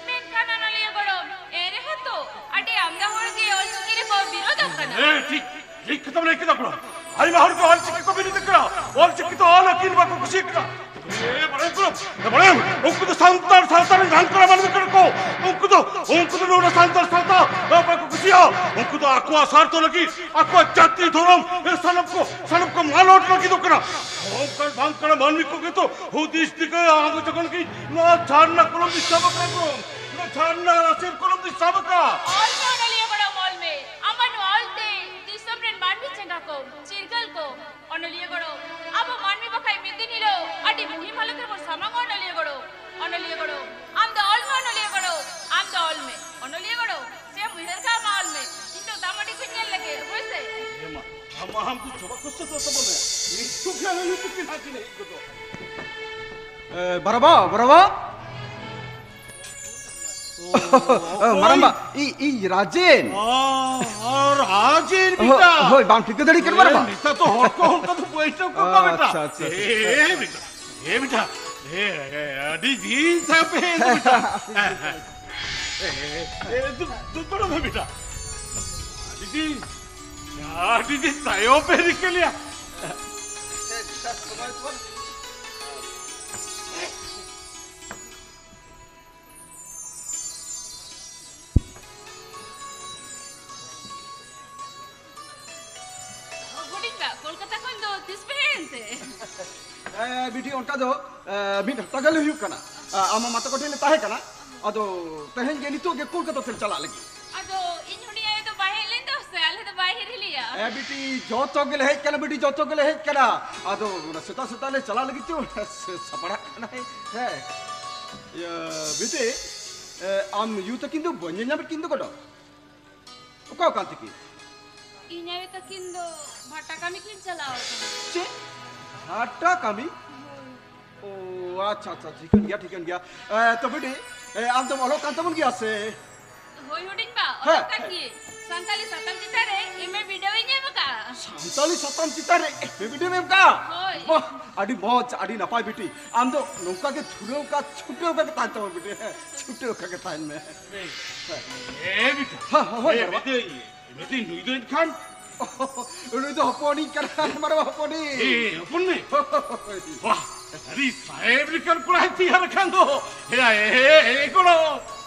ᱢᱮᱱᱠᱷᱟᱱ ᱚᱱᱚᱞᱤᱭᱟᱹ ᱜᱚᱲᱚᱢ, ᱮᱱ ᱨᱮᱦᱚᱸ ᱛᱚ ᱟᱹᱰᱤ ᱟᱢᱫᱟ ᱦᱚᱲ ᱜᱮ ᱚᱞ ᱪᱤᱠᱤ ᱨᱮᱠᱚ ᱵᱤᱨᱳᱫᱚᱜ ᱠᱟᱱᱟ᱾ ᱦᱮᱸ, ᱴᱷᱤᱠ, ᱴᱷᱤᱠ ᱠᱟᱛᱷᱟᱢ ᱞᱟᱹᱭ ᱠᱮᱫᱟ ᱠᱚᱲᱟ᱾ ᱟᱭᱢᱟ ᱦᱚᱲ ᱜᱮ ᱚᱞ ᱪᱤᱠᱤ ᱠᱚ ᱵᱤᱨᱳᱫᱮᱫ ᱠᱟᱱᱟ, ᱚᱞ ᱪᱤᱠᱤ ᱛᱮ ᱚᱞ ᱟᱹᱠᱤᱞ ᱵᱟᱠᱚ ᱠᱩᱥᱤᱭᱟᱜ ᱠᱟᱱᱟ᱾ ᱮ, ᱵᱟᱲᱟᱭᱟᱢ ᱠᱚᱲᱟ, ᱮ, ᱵᱟᱲᱟᱭᱟᱢ, ᱩᱱᱠᱩ ᱫᱚ ᱥᱟᱱᱛᱟᱲ ᱥᱟᱶᱛᱟ ᱨᱮᱱ ᱜᱷᱟᱱᱠᱲᱟ ᱢᱟᱹᱱᱢᱤ ᱠᱟᱱᱟ ᱠᱚ᱾ ᱩᱱᱠᱩ ᱫᱚ, ᱩᱱᱠᱩ ᱫᱚ ᱱᱚᱣᱟ ᱥᱟᱱᱛᱟᱲ ᱥᱟᱶᱛᱟ ᱵᱟᱠᱚ ᱠᱩᱥᱤᱭᱟᱜᱼᱟ᱾ ᱩᱱᱠᱩ ᱫᱚ ᱟᱠᱚᱣᱟᱜ ᱥᱟᱨᱛᱷᱚ ᱞᱟᱹᱜᱤᱫ, ᱟᱠᱚᱣᱟᱜ ᱡᱟᱹᱛᱤ ᱫᱷᱚᱨᱚᱢ, ᱮ, ᱥᱟᱱᱟᱢ ᱠᱚ, ᱥᱟᱱᱟᱢ ᱠᱚ ᱢᱟᱞᱚᱴ ᱞᱟᱹᱜᱤᱫᱚᱜ ᱠᱟᱱᱟ᱾ ᱚᱱᱠᱟᱱ ᱵᱟᱝ ᱠᱟᱱᱟ ᱢᱟᱹᱱᱢᱤ ᱠᱚᱜᱮ ᱛᱚ ᱦᱩᱫᱤᱥ ᱴᱷᱤᱠᱟᱹᱭᱟ᱾ ᱟᱢ ᱡᱚᱠᱷᱚᱱ ᱜᱮ ᱱᱚᱣᱟ ᱡᱷᱟᱨᱱᱟ ᱠᱚᱞᱚᱢ ᱫᱤᱥᱟᱹ ᱵᱟᱠᱟ ᱠᱚ, ᱱᱚᱣᱟ ᱡᱷᱟᱨᱱᱟ ᱨᱟᱥᱮᱨ ᱠᱚᱞᱚᱢ ᱫᱤᱥᱟᱹ ᱵᱟᱠᱟ᱾ ᱚᱞ ᱢᱮ ᱚᱱᱚᱞᱤᱭᱟᱹ ᱜᱚᱲᱚᱢ, ᱚᱞ ᱢᱮ᱾ ᱟᱢᱟᱜ ᱱᱚᱣᱟ ᱚᱞ ᱛᱮ ᱫᱤᱥᱚᱢ ᱨᱮᱱ ᱢᱟᱹᱱᱢᱤ ᱪᱮᱸᱜᱷᱟ ᱠᱚᱢ, ᱪᱤᱨᱜᱟᱹᱞ ᱠᱚᱢ᱾ ᱚᱱᱚᱞᱤᱭᱟᱹ ᱜᱚᱲᱚᱢ, ᱟᱵᱚ ᱢᱟᱹᱱᱢᱤ ᱵᱟᱠᱷᱟᱡ ᱢᱤᱫ ᱫᱤᱱ ᱦᱤᱞᱳᱜ ᱟᱹᱰᱤ ᱢᱩᱦᱤᱢ ᱦᱟᱞᱚᱛ ᱨᱮᱵᱚᱱ ᱥᱟᱢᱟᱝᱚᱜᱼᱟ᱾ ᱚᱱᱚᱞᱤᱭᱟᱹ ᱜᱚᱲᱚᱢ, ᱚᱱᱚᱞᱤᱭᱟᱹ ᱜᱚᱲᱚᱢ, ᱟᱢ ᱫᱚ ᱚᱞ ᱢᱮ᱾ ᱚᱱᱚᱞᱤᱭᱟᱹ ᱜᱚᱲᱚᱢ, ᱟᱢ ᱫᱚ ᱚᱞ ᱢᱮ᱾ ᱚᱱᱚᱞᱤᱭᱟᱹ ᱜᱚᱲᱚᱢ, ᱪᱮᱫ ᱮᱢ ᱩᱭᱦᱟᱹᱨ ᱠᱟᱜᱼᱟ, ᱢᱟ ᱚᱞ ᱢᱮ᱾ ᱤᱧ ᱫᱚ ᱫᱟᱜ ᱢᱟᱹᱰᱤ ᱠᱚᱧ ᱧᱮᱞ ᱞᱮᱜᱮ, ᱦᱳᱭ ᱥᱮ? ᱦᱮᱸ ᱢᱟ, ᱟᱢ ᱢᱟ ᱟᱢ ᱫᱚ ᱪᱚᱵᱟ ᱠᱚᱥᱴᱚ ᱫᱚ ᱛᱟᱵᱚᱱᱟ᱾ ᱱᱤᱛᱚᱜ ᱜᱮ ᱟᱞᱮ ᱧᱩᱛᱩᱢ ᱯᱮ ᱦᱟᱹᱴᱤᱧ ᱦᱮᱡ ᱜᱚᱫᱚᱜ᱾ ᱮ, ᱵᱟᱨᱟᱵᱟ, ᱵᱟᱨᱟᱵᱟ᱾ ᱚ, ᱢᱟᱨᱟᱢᱵᱟ, ᱤ-, ᱤᱧ ᱨᱟᱡᱮᱱ᱾ ᱚ, ᱚ, ᱨᱟᱡᱮᱱ ᱦᱳ-, ᱵᱮᱴᱟ᱾ ᱦᱳᱭ, ᱵᱟᱢ ᱴᱷᱤᱠᱟᱹ ᱫᱟᱲᱮ ᱠᱟᱱᱟ, ᱮ, ᱢᱟᱨᱟᱢᱵᱟ? ᱱᱮᱛᱟᱨ ᱫᱚ ᱦᱚᱲ ᱠᱚ ᱚᱱᱠᱟ ᱫᱚ ᱵᱟᱹᱭ ᱴᱷᱟᱹᱣᱠᱟᱹ ᱠᱚᱣᱟ, ᱵᱮᱴᱟ᱾ ᱟᱪᱪᱷᱟ, ᱟᱪᱪᱷᱟ, ᱟᱪᱪᱷᱟ, ᱮ, ᱟᱪᱪᱷᱟ᱾ ᱵᱮᱴᱟ, ᱮ, ᱵᱮᱴᱟ, ᱮ, ᱮ, ᱟᱹᱰᱤ ᱫᱤᱱ ᱛᱟᱭᱚᱢ ᱯᱮ ᱦᱮᱡ ᱮᱱᱟ, ᱵᱮᱴᱟ᱾ ᱮ, ᱮ, ᱮ, ᱫᱩ-, ᱫᱩ-, ᱫᱩᱲᱩᱵ ᱢᱮ, ᱵᱮᱴᱟ᱾ ᱟᱹᱰᱤ ᱫᱤᱱ᱾ ᱟᱹᱰᱤ ᱫᱤᱱ ᱛᱟᱭᱚᱢ ᱯᱮ ᱨᱤᱠᱟᱹ ᱞᱮᱭᱟ᱾ ᱦᱩᱰᱤᱧ ᱵᱟ, ᱠᱳᱞᱠᱟᱛᱟ ᱠᱷᱚᱱ ᱫᱚ ᱛᱤᱥ ᱯᱮ ᱦᱮᱡ ᱮᱱᱛᱮ? ᱮ, ᱵᱤᱴᱤ, ᱚᱱᱠᱟ ᱫᱚ, ᱮ, ᱢᱤᱫ ᱦᱟᱯᱛᱟ ᱜᱟᱱ ᱦᱩᱭᱩᱜ ᱠᱟᱱᱟ᱾ ᱟ, ᱟᱢ ᱢᱟᱢᱟ ᱛᱟᱠᱚ ᱴᱷᱮᱱ ᱞᱮ ᱛᱟᱦᱮᱸ ᱠᱟᱱᱟ᱾ ᱟᱫᱚ ᱛᱮᱦᱮᱧ ᱜᱮ, ᱱᱤᱛᱚᱜ ᱜᱮ ᱠᱳᱞᱠᱟᱛᱟ ᱛᱮᱞᱮ ᱪᱟᱞᱟᱜ ᱞᱟᱹᱜᱤᱫ᱾ ᱟᱫᱚ ᱤᱧ ᱦᱩᱰᱤᱧ ᱟᱭᱳ ᱫᱚ ᱵᱟᱭ ᱦᱮᱡ ᱞᱮᱱ ᱫᱚ ᱥᱮ, ᱟᱞᱮ ᱫᱚ ᱵᱟᱭ ᱦᱤᱨᱤ ᱞᱮᱭᱟ᱾ ᱮ, ᱵᱤᱴᱤ, ᱡᱚᱛᱚ ᱜᱮᱞᱮ ᱦᱮᱡ ᱠᱟᱱᱟ, ᱵᱤᱴᱤ, ᱡᱚᱛᱚ ᱜᱮᱞᱮ ᱦᱮᱡ ᱠᱟᱱᱟ᱾ ᱟᱫᱚ ᱚᱱᱟ ᱥᱮᱛᱟᱜ ᱥᱮᱛᱟᱜ ᱞᱮ ᱪᱟᱞᱟᱜ ᱞᱟᱹᱜᱤᱫ ᱛᱮ ᱚᱱᱟ ᱥᱮ-, ᱥᱟᱯᱲᱟᱜ ᱠᱟᱱᱟ᱾ ᱦᱮᱸ᱾ ᱤᱭᱟᱹ, ᱵᱤᱴᱤ, ᱮ, ᱟᱢ ᱭᱩ ᱛᱟᱹᱠᱤᱱ ᱫᱚ ᱵᱟᱹᱧ ᱧᱮᱞ ᱧᱟᱢᱮᱫ ᱠᱤᱱ ᱫᱚ ᱜᱚᱰᱚ᱾ ᱚᱠᱟ ᱠᱟᱱ ᱛᱟᱹᱠᱤᱱ? ᱤᱧ ᱟᱭᱳ ᱛᱟᱹᱠᱤᱱ ᱫᱚ ᱵᱷᱟᱴᱟ ᱠᱟᱹᱢᱤ ᱠᱤᱱ ᱪᱟᱞᱟᱣ ᱟᱠᱟᱱᱟ᱾ ᱪᱮᱫ? ᱵᱷᱟᱴᱟ ᱠᱟᱹᱢᱤ? ᱦᱳᱭ᱾ ᱳ, ᱟᱪᱪᱷᱟ, ᱟᱪᱪᱷᱟ, ᱴᱷᱤᱠᱟᱹᱱ ᱜᱮᱭᱟ, ᱴᱷᱤᱠᱟᱹᱱ ᱜᱮᱭᱟ᱾ ᱮ, ᱛᱚ ᱵᱤᱴᱤ, ᱮ, ᱟᱢ ᱫᱚᱢ ᱚᱞᱚᱜ ᱠᱟᱱ ᱛᱟᱵᱚᱱ ᱜᱮᱭᱟ ᱥᱮ? ᱦᱳᱭ ᱦᱩᱰᱤᱧ ᱵᱟ, ᱦᱮᱸ, ᱚᱞᱚᱜ ᱠᱟᱱ ᱦᱮᱸ᱾ ᱜᱤᱭᱟᱹᱧ᱾ ᱥᱟᱱᱛᱟᱞᱤ ᱥᱟᱛᱟᱢ ᱪᱮᱛᱟᱱ ᱨᱮ ᱮᱢ ᱮ ᱵᱤᱰᱟᱹᱣ ᱤᱧ ᱮᱢ ᱟᱠᱟᱜᱼᱟ᱾ ᱥᱟᱱᱛᱟᱞᱤ ᱥᱟᱛᱟᱢ ᱪᱮᱛᱟᱱ ᱨᱮ ᱮᱢ ᱮ ᱵᱤᱰᱟᱹᱣ ᱮᱢ ᱟᱠᱟᱜᱼᱟ? ᱦᱳᱭ᱾ ᱵᱟᱦ, ᱟᱹᱰᱤ ᱢᱚᱡᱽ, ᱟᱹᱰᱤ ᱱᱟᱯᱟᱭ ᱵᱤᱴᱤ᱾ ᱟᱢ ᱫᱚ ᱱᱚᱝᱠᱟ ᱜᱮ ᱫᱷᱩᱨᱟᱹᱣ ᱠᱟ, ᱪᱷᱩᱴᱟᱹᱣ ᱠᱟ ᱜᱮ ᱛᱟᱦᱮᱱ ᱛᱟᱵᱚᱱ ᱵᱤᱴᱤ᱾ ᱦᱮᱸ, ᱪᱷᱩᱴᱟᱹᱣ ᱠᱟ ᱜᱮ ᱛᱟᱦᱮᱱ ᱢᱮ᱾ ᱮ ᱵᱤᱴᱤ᱾ ᱦᱮᱸ, ᱦᱮᱸ, ᱦᱳᱭ, ᱮ ᱵᱟᱵᱟ᱾ ᱵᱤᱴᱤ, ᱮ ᱵᱤᱴᱤ, ᱱᱩᱭ ᱫᱚ ᱮᱱᱠᱷᱟᱱ ᱱᱩᱭ ᱫᱚ ᱦᱚᱯᱚᱱᱤᱡ ᱠᱟᱱᱟ, ᱢᱟᱨᱟᱝ ᱦᱚᱯᱚᱱᱤᱡ᱾ ᱮ, ᱦᱚᱯᱚᱱ ᱢᱮ᱾ ᱦᱳᱭ᱾ ᱵᱟᱦ, ᱟᱹᱰᱤ ᱥᱟᱦᱮᱵ ᱞᱮᱠᱟᱱ ᱠᱚᱲᱟᱭ ᱛᱮᱭᱟᱨ ᱟᱠᱟᱱ ᱫᱚ᱾ ᱮᱭᱟ, ᱮ, ᱮ, ᱮ, ᱜᱚᱲᱚ᱾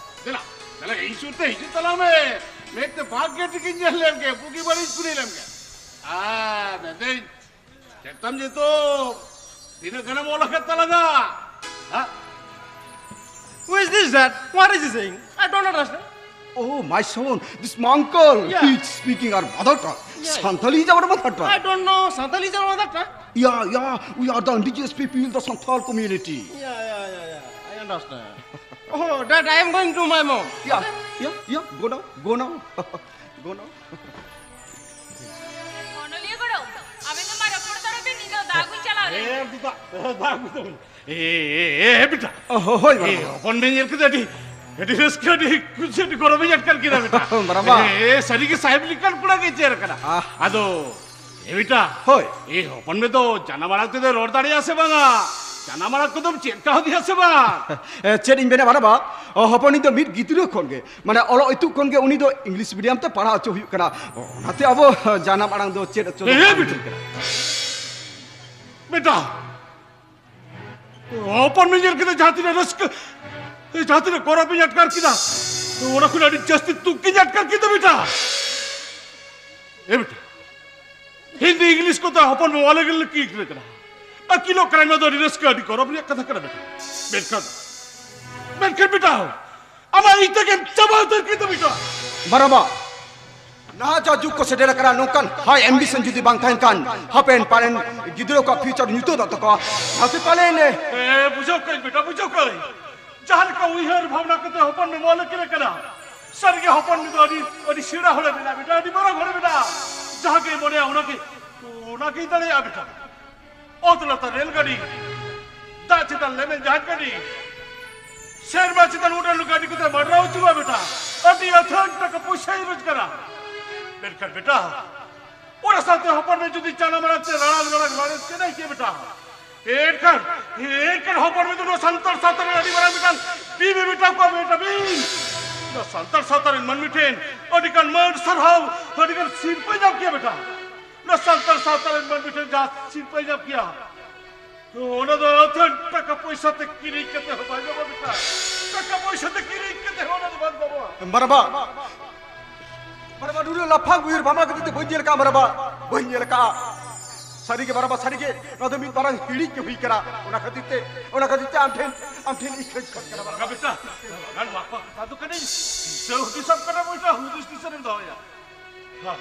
ᱫᱮᱞᱟ, ᱫᱮᱞᱟ, ᱤᱧ ᱥᱩᱨ ᱛᱮ ᱦᱤᱡᱩᱜ ᱛᱟᱞᱟᱝ ᱢᱮ᱾ ᱢᱮᱫ ᱛᱮ ᱵᱷᱟᱜᱽ ᱜᱮ ᱴᱷᱤᱠᱤᱧ ᱧᱮᱞ ᱞᱮᱢ ᱜᱮ, ᱵᱩᱜᱤ ᱵᱟᱹᱲᱤᱡ ᱠᱩᱞᱤ ᱞᱮᱢ ᱜᱮ᱾ ᱟᱨ ᱢᱮᱱᱫᱟᱹᱧ, ᱪᱮᱫ ᱛᱟᱢ ᱡᱮᱛᱩ? ᱛᱤᱱᱟᱹᱜ ᱜᱟᱱᱮᱢ ᱚᱞ ᱟᱠᱟᱫ ᱛᱟᱞᱟᱝᱟ? ᱦᱮᱸ? Who is this, dad? What is he saying? I don't understand. Oh, my son, this my uncle. Yeah. He's speaking our mother tongue. Yeah. Santali is our mother tongue. I don't know. Santali is our mother tongue. Yeah, yeah. We are the indigenous people in the Santal community. Yeah, yeah, yeah, yeah. I understand. Oh, dad, I am going to my mom. Yeah, yeah, yeah. Go now. Go now. Go now. ᱚᱱᱚᱞᱤᱭᱟᱹ ᱜᱚᱲᱚ, ᱟᱵᱮᱱ ᱫᱚ ᱢᱟ ᱨᱚᱯᱚᱲ ᱛᱟᱨᱟ ᱵᱮᱱ, ᱤᱧ ᱫᱚ ᱫᱟᱜ ᱟᱹᱜᱩᱧ ᱪᱟᱞᱟᱣ ᱞᱮᱱ᱾ ᱮ, ᱫᱩ ᱫᱟᱜ, ᱫᱟᱜ ᱟᱹᱜᱩ ᱛᱟᱵᱚᱱ᱾ ᱮ, ᱮ, ᱮ, ᱮ, ᱵᱮᱴᱟ᱾ ᱚ, ᱦᱳᱭ, ᱮ, ᱵᱟᱵᱟ᱾ ᱦᱚᱯᱚᱱ ᱵᱮᱱ ᱧᱮᱞ ᱠᱮᱫᱮ, ᱟᱹᱰᱤ, ᱟᱹᱰᱤ ᱨᱟᱹᱥᱠᱟᱹ, ᱟᱹᱰᱤ ᱠᱩᱥᱤ, ᱟᱹᱰᱤ ᱜᱚᱨᱚᱵᱤᱧ ᱟᱴᱠᱟᱨ ᱠᱮᱫᱟ, ᱵᱮᱴᱟ᱾ ᱵᱟᱵᱟ᱾ ᱮ, ᱮ, ᱥᱟᱹᱨᱤ ᱜᱮ ᱥᱟᱦᱮᱵ ᱞᱮᱠᱟᱱ ᱠᱚᱲᱟ ᱜᱮ ᱪᱮᱫ ᱠᱟᱱᱟ᱾ ᱟᱦ᱾ ᱟᱫᱚ, ᱮ, ᱵᱮᱴᱟ᱾ ᱦᱳᱭ᱾ ᱮ, ᱦᱚᱯᱚᱱ ᱵᱮ ᱫᱚ ᱡᱟᱱᱟᱢ ᱟᱲᱟᱝ ᱛᱮᱫᱚ ᱨᱚᱲ ᱫᱟᱲᱮᱭᱟᱜᱼᱟ ᱥᱮ ᱵᱟᱝᱟ? ᱡᱟᱱᱟᱢ ᱟᱲᱟᱝ ᱠᱚᱫᱚᱢ ᱪᱮᱫ ᱠᱟᱣᱫᱮᱭᱟ ᱥᱮ ᱵᱟᱝ? ᱮ, ᱪᱮᱫ ᱤᱧ ᱢᱮᱱᱟ ᱵᱟᱨᱟᱵᱟ, ᱚ, ᱦᱚᱯᱚᱱᱤᱧ ᱫᱚ ᱢᱤᱫ ᱜᱤᱫᱽᱨᱟᱹ ᱠᱷᱚᱱ ᱜᱮ, ᱢᱟᱱᱮ, ᱚᱞᱚᱜ ᱤᱛᱩᱜ ᱠᱷᱚᱱ ᱜᱮ ᱩᱱᱤ ᱫᱚ ᱤᱝᱞᱤᱥ ᱢᱤᱰᱤᱭᱟᱢ ᱛᱮ ᱯᱟᱲᱦᱟᱣ ᱦᱚᱪᱚ ᱦᱩᱭᱩᱜ ᱠᱟᱱᱟ᱾ ᱚᱱᱟᱛᱮ ᱟᱵᱚ ᱡᱟᱱᱟᱢ ᱟᱲᱟᱝ ᱫᱚ ᱪᱮᱫ ᱦᱚᱪᱚ ᱫᱚ ᱮ, ᱵᱟᱝ ᱵᱮᱴᱟ᱾ ᱦᱩᱭᱩᱜ ᱠᱟᱱᱟ᱾ ᱵᱮᱴᱟ, ᱦᱚᱯᱚᱱ ᱢᱮ ᱧᱮᱞ ᱠᱮᱫᱟ, ᱡᱟᱦᱟᱸ ᱛᱤᱱᱟᱹᱜ ᱨᱟᱹᱥᱠᱟᱹ, ᱡᱟᱦᱟᱸ ᱛᱤᱱᱟᱹᱜ ᱜᱚᱨᱚᱵ ᱤᱧ ᱟᱴᱠᱟᱨ ᱠᱮᱫᱟ, ᱚᱱᱟ ᱠᱷᱚᱱ ᱟᱹᱰᱤ ᱡᱟᱹᱥᱛᱤ ᱫᱩᱠ ᱤᱧ ᱟᱴᱠᱟᱨ ᱠᱮᱫᱟ ᱵᱮᱴᱟ᱾ ᱮ ᱵᱮᱴᱟ, ᱦᱤᱱᱫᱤ ᱤᱝᱞᱤᱥ ᱠᱚᱛᱮ ᱦᱚᱯᱚᱱ ᱢᱮ ᱚᱞᱮ ᱜᱮ ᱞᱟᱹᱠᱛᱤ ᱠᱟᱱᱟ᱾ ᱟᱹᱠᱤᱞᱚᱜ ᱠᱟᱱᱟᱭ, ᱱᱚᱣᱟ ᱫᱚ ᱟᱹᱰᱤ ᱨᱟᱹᱥᱠᱟᱹ, ᱟᱹᱰᱤ ᱜᱚᱨᱚᱵ ᱨᱮᱭᱟᱜ ᱠᱟᱛᱷᱟ ᱠᱟᱱᱟ ᱵᱮᱴᱟ᱾ ᱢᱮᱱᱠᱷᱟᱱ, ᱢᱮᱱᱠᱷᱟᱱ ᱵᱮᱴᱟ, ᱟᱢᱟᱜ ᱤᱧ ᱛᱮᱜᱮᱢ ᱪᱟᱵᱟ ᱩᱛᱟᱹᱨ ᱠᱮᱫᱟ ᱵᱮᱴᱟ᱾ ᱢᱟᱨᱟᱵᱟ, ᱱᱟᱦᱟᱜ ᱡᱟ ᱡᱩᱜᱽ ᱠᱚ ᱥᱮᱴᱮᱨ ᱟᱠᱟᱱᱟ, ᱱᱚᱝᱠᱟᱱ ᱦᱟᱭ ᱮᱢᱵᱤᱥᱚᱱ ᱡᱩᱫᱤ ᱵᱟᱝ ᱛᱟᱦᱮᱱ ᱠᱷᱟᱱ, ᱦᱟᱯᱮᱱ ᱯᱟᱞᱮᱱ ᱜᱤᱫᱽᱨᱟᱹ ᱠᱚᱣᱟᱜ ᱯᱷᱤᱭᱩᱪᱟᱨ ᱧᱩᱛᱟᱹᱛᱚᱜ ᱛᱟᱠᱚᱣᱟ᱾ ᱱᱟᱛᱮ ᱯᱟᱞᱮᱱ ᱮ, ᱵᱩᱡᱷᱟᱹᱣ ᱠᱟᱹᱧ ᱵᱮᱴᱟ, ᱵᱩᱡᱷᱟᱹᱣ ᱠᱟᱹᱧ᱾ ᱡᱟᱦᱟᱸ ᱞᱮᱠᱟ ᱩᱭᱦᱟᱹᱨ ᱵᱷᱟᱵᱽᱱᱟ ᱠᱟᱛᱮ ᱦᱚᱯᱚᱱ ᱢᱮ ᱢᱚᱞᱮ ᱠᱤᱱ ᱠᱟᱱᱟ, ᱥᱟᱹᱨᱤᱜᱮ ᱦᱚᱯᱚᱱ ᱢᱮ ᱫᱚ ᱟᱹᱰᱤ, ᱟᱹᱰᱤ ᱥᱮᱬᱟ ᱦᱚᱲᱮ ᱢᱮᱱᱟᱜᱼᱟ ᱵᱮᱴᱟ, ᱟᱹᱰᱤ ᱢᱟᱨᱟᱝ ᱦᱚᱲᱮ ᱢᱮᱱᱟᱜᱼᱟ᱾ ᱡᱟᱦᱟᱸ ᱜᱮᱭ ᱢᱚᱱᱮᱭᱟ ᱚᱱᱟᱜᱮ, ᱚᱱᱟᱜᱮᱭ ᱫᱟᱲᱮᱭᱟᱜᱼᱟ ᱵᱮᱴᱟ᱾ ᱚᱛ ᱞᱟᱛᱟᱨ ᱨᱮᱞ ᱜᱟᱹᱰᱤ, ᱫᱟᱜ ᱪᱮᱛᱟᱱ ᱞᱮᱢᱮᱧ ᱡᱟᱦᱟᱡᱽ ᱜᱟᱹᱰᱤ, ᱥᱮᱨᱢᱟ ᱪᱮᱛᱟᱱ ᱩᱰᱟᱹᱱ ᱜᱟᱹᱰᱤ ᱠᱚᱛᱮ ᱢᱟᱰᱨᱟᱣ ᱦᱚᱪᱚᱜᱼᱟ ᱵᱮᱴᱟ᱾ ᱟᱹᱰᱤ ᱟᱹᱛᱷᱟᱹᱱ ᱴᱟᱠᱟ ᱯᱚᱭᱥᱟᱭ ᱨᱳᱡᱽᱜᱟᱨᱟ᱾ ᱢᱮᱱᱠᱷᱟᱱ ᱵᱮᱴᱟ, ᱚᱱᱟ ᱥᱟᱶᱛᱮ ᱦᱚᱯᱚᱱ ᱢᱮ ᱡᱩᱫᱤ ᱡᱟᱱᱟᱢ ᱟᱲᱟᱝ ᱛᱮ ᱨᱟᱲᱟᱝ ᱨᱟᱲᱟᱝ ᱨᱟᱲᱮᱡ ᱠᱮᱫᱟᱭ ᱠᱮ ᱵᱮᱴᱟ, ᱮᱱᱠᱷᱟᱱ, ᱮᱱᱠᱷᱟᱱ ᱦᱚᱯᱚᱱ ᱢᱮ ᱫᱚ ᱱᱚᱣᱟ ᱥᱟᱱᱛᱟᱲ ᱥᱟᱶᱛᱟ ᱨᱮ ᱟᱹᱰᱤ ᱢᱟᱨᱟᱝ ᱢᱤᱫᱴᱟᱝ ᱵᱤᱢ ᱮ ᱢᱮᱴᱟᱣ ᱠᱚᱣᱟ ᱵᱮᱴᱟ, ᱵᱤᱢ᱾ ᱱᱚᱣᱟ ᱥᱟᱱᱛᱟᱲ ᱥᱟᱶᱛᱟ ᱨᱮᱱ ᱢᱟᱹᱱᱢᱤ ᱴᱷᱮᱱ ᱟᱹᱰᱤ ᱜᱟᱱ ᱢᱟᱹᱱ ᱥᱟᱨᱦᱟᱣ, ᱟᱹᱰᱤ ᱜᱟᱱ ᱥᱤᱨᱯᱟᱹᱭ ᱧᱟᱢ ᱠᱮᱭᱟ ᱵᱮᱴᱟ᱾ ᱱᱚᱣᱟ ᱥᱟᱱᱛᱟᱲ ᱥᱟᱶᱛᱟ ᱨᱮᱱ ᱢᱟᱹᱱᱢᱤ ᱴᱷᱮᱱ ᱡᱟᱦᱟᱸ ᱥᱤᱨᱯᱟᱹᱭ ᱧᱟᱢ ᱠᱮᱭᱟ, ᱚᱱᱟ ᱫᱚ ᱟᱹᱛᱷᱟᱹᱱ ᱴᱟᱠᱟ ᱯᱚᱭᱥᱟ ᱛᱮ ᱠᱤᱨᱤᱧ ᱠᱟᱛᱮ ᱦᱚᱸ ᱵᱟᱝ ᱧᱟᱢᱚᱜᱼᱟ ᱵᱮᱴᱟ᱾ ᱴᱟᱠᱟ ᱯᱚᱭᱥᱟ ᱛᱮ ᱠᱤᱨᱤᱧ ᱠᱟᱛᱮ ᱦᱚᱸ ᱚᱱᱟ ᱫᱚ ᱵᱟᱝ ᱧᱟᱢᱚᱜᱼᱟ᱾ ᱢᱟᱨᱟᱵᱟ, ᱢᱟᱨᱟᱵᱟ, ᱱᱩᱱᱟᱹᱜ ᱞᱟᱯᱷᱟᱝ ᱩᱭᱦᱟᱹᱨ ᱵᱷᱟᱵᱽᱱᱟ ᱠᱟᱛᱮ ᱫᱚ ᱵᱟᱹᱧ ᱧᱮᱞ ᱟᱠᱟᱫᱼᱟ ᱢᱟᱨᱟᱵᱟ, ᱵᱟᱹᱧ ᱧᱮᱞ ᱟᱠᱟᱫᱼᱟ᱾ ᱥᱟᱹᱨᱤᱜᱮ ᱢᱟᱨᱟᱵᱟ, ᱥᱟᱹᱨᱤᱜᱮ ᱱᱚᱣᱟ ᱫᱚ ᱢᱤᱫ ᱢᱟᱨᱟᱝ ᱦᱤᱲᱤᱡ ᱜᱮ ᱦᱩᱭ ᱠᱟᱱᱟ᱾ ᱚᱱᱟ ᱠᱷᱟᱹᱛᱤᱨ ᱛᱮ, ᱚᱱᱟ ᱠᱷᱟᱹᱛᱤᱨ ᱛᱮ ᱟᱢ ᱴᱷᱮᱱ, ᱟᱢ ᱴᱷᱮᱱ ᱤᱧ ᱠᱷᱟᱹᱡ ᱠᱷᱟᱹᱡ ᱠᱟᱱᱟ ᱢᱟᱨᱟᱵᱟ᱾ ᱵᱮᱴᱟ, ᱱᱚᱣᱟ ᱠᱚ ᱠᱟᱛᱷᱟ ᱫᱚ ᱠᱟᱹᱴᱤᱡ ᱫᱤᱥᱟᱹ ᱦᱩᱫᱤᱥ ᱟᱢ ᱠᱟᱱᱟ ᱵᱮᱴᱟ, ᱦᱩᱫᱤᱥ ᱫᱤᱥᱟᱹ ᱨᱮᱢ ᱫᱚᱦᱚᱭᱟ᱾ ᱦᱮᱸ᱾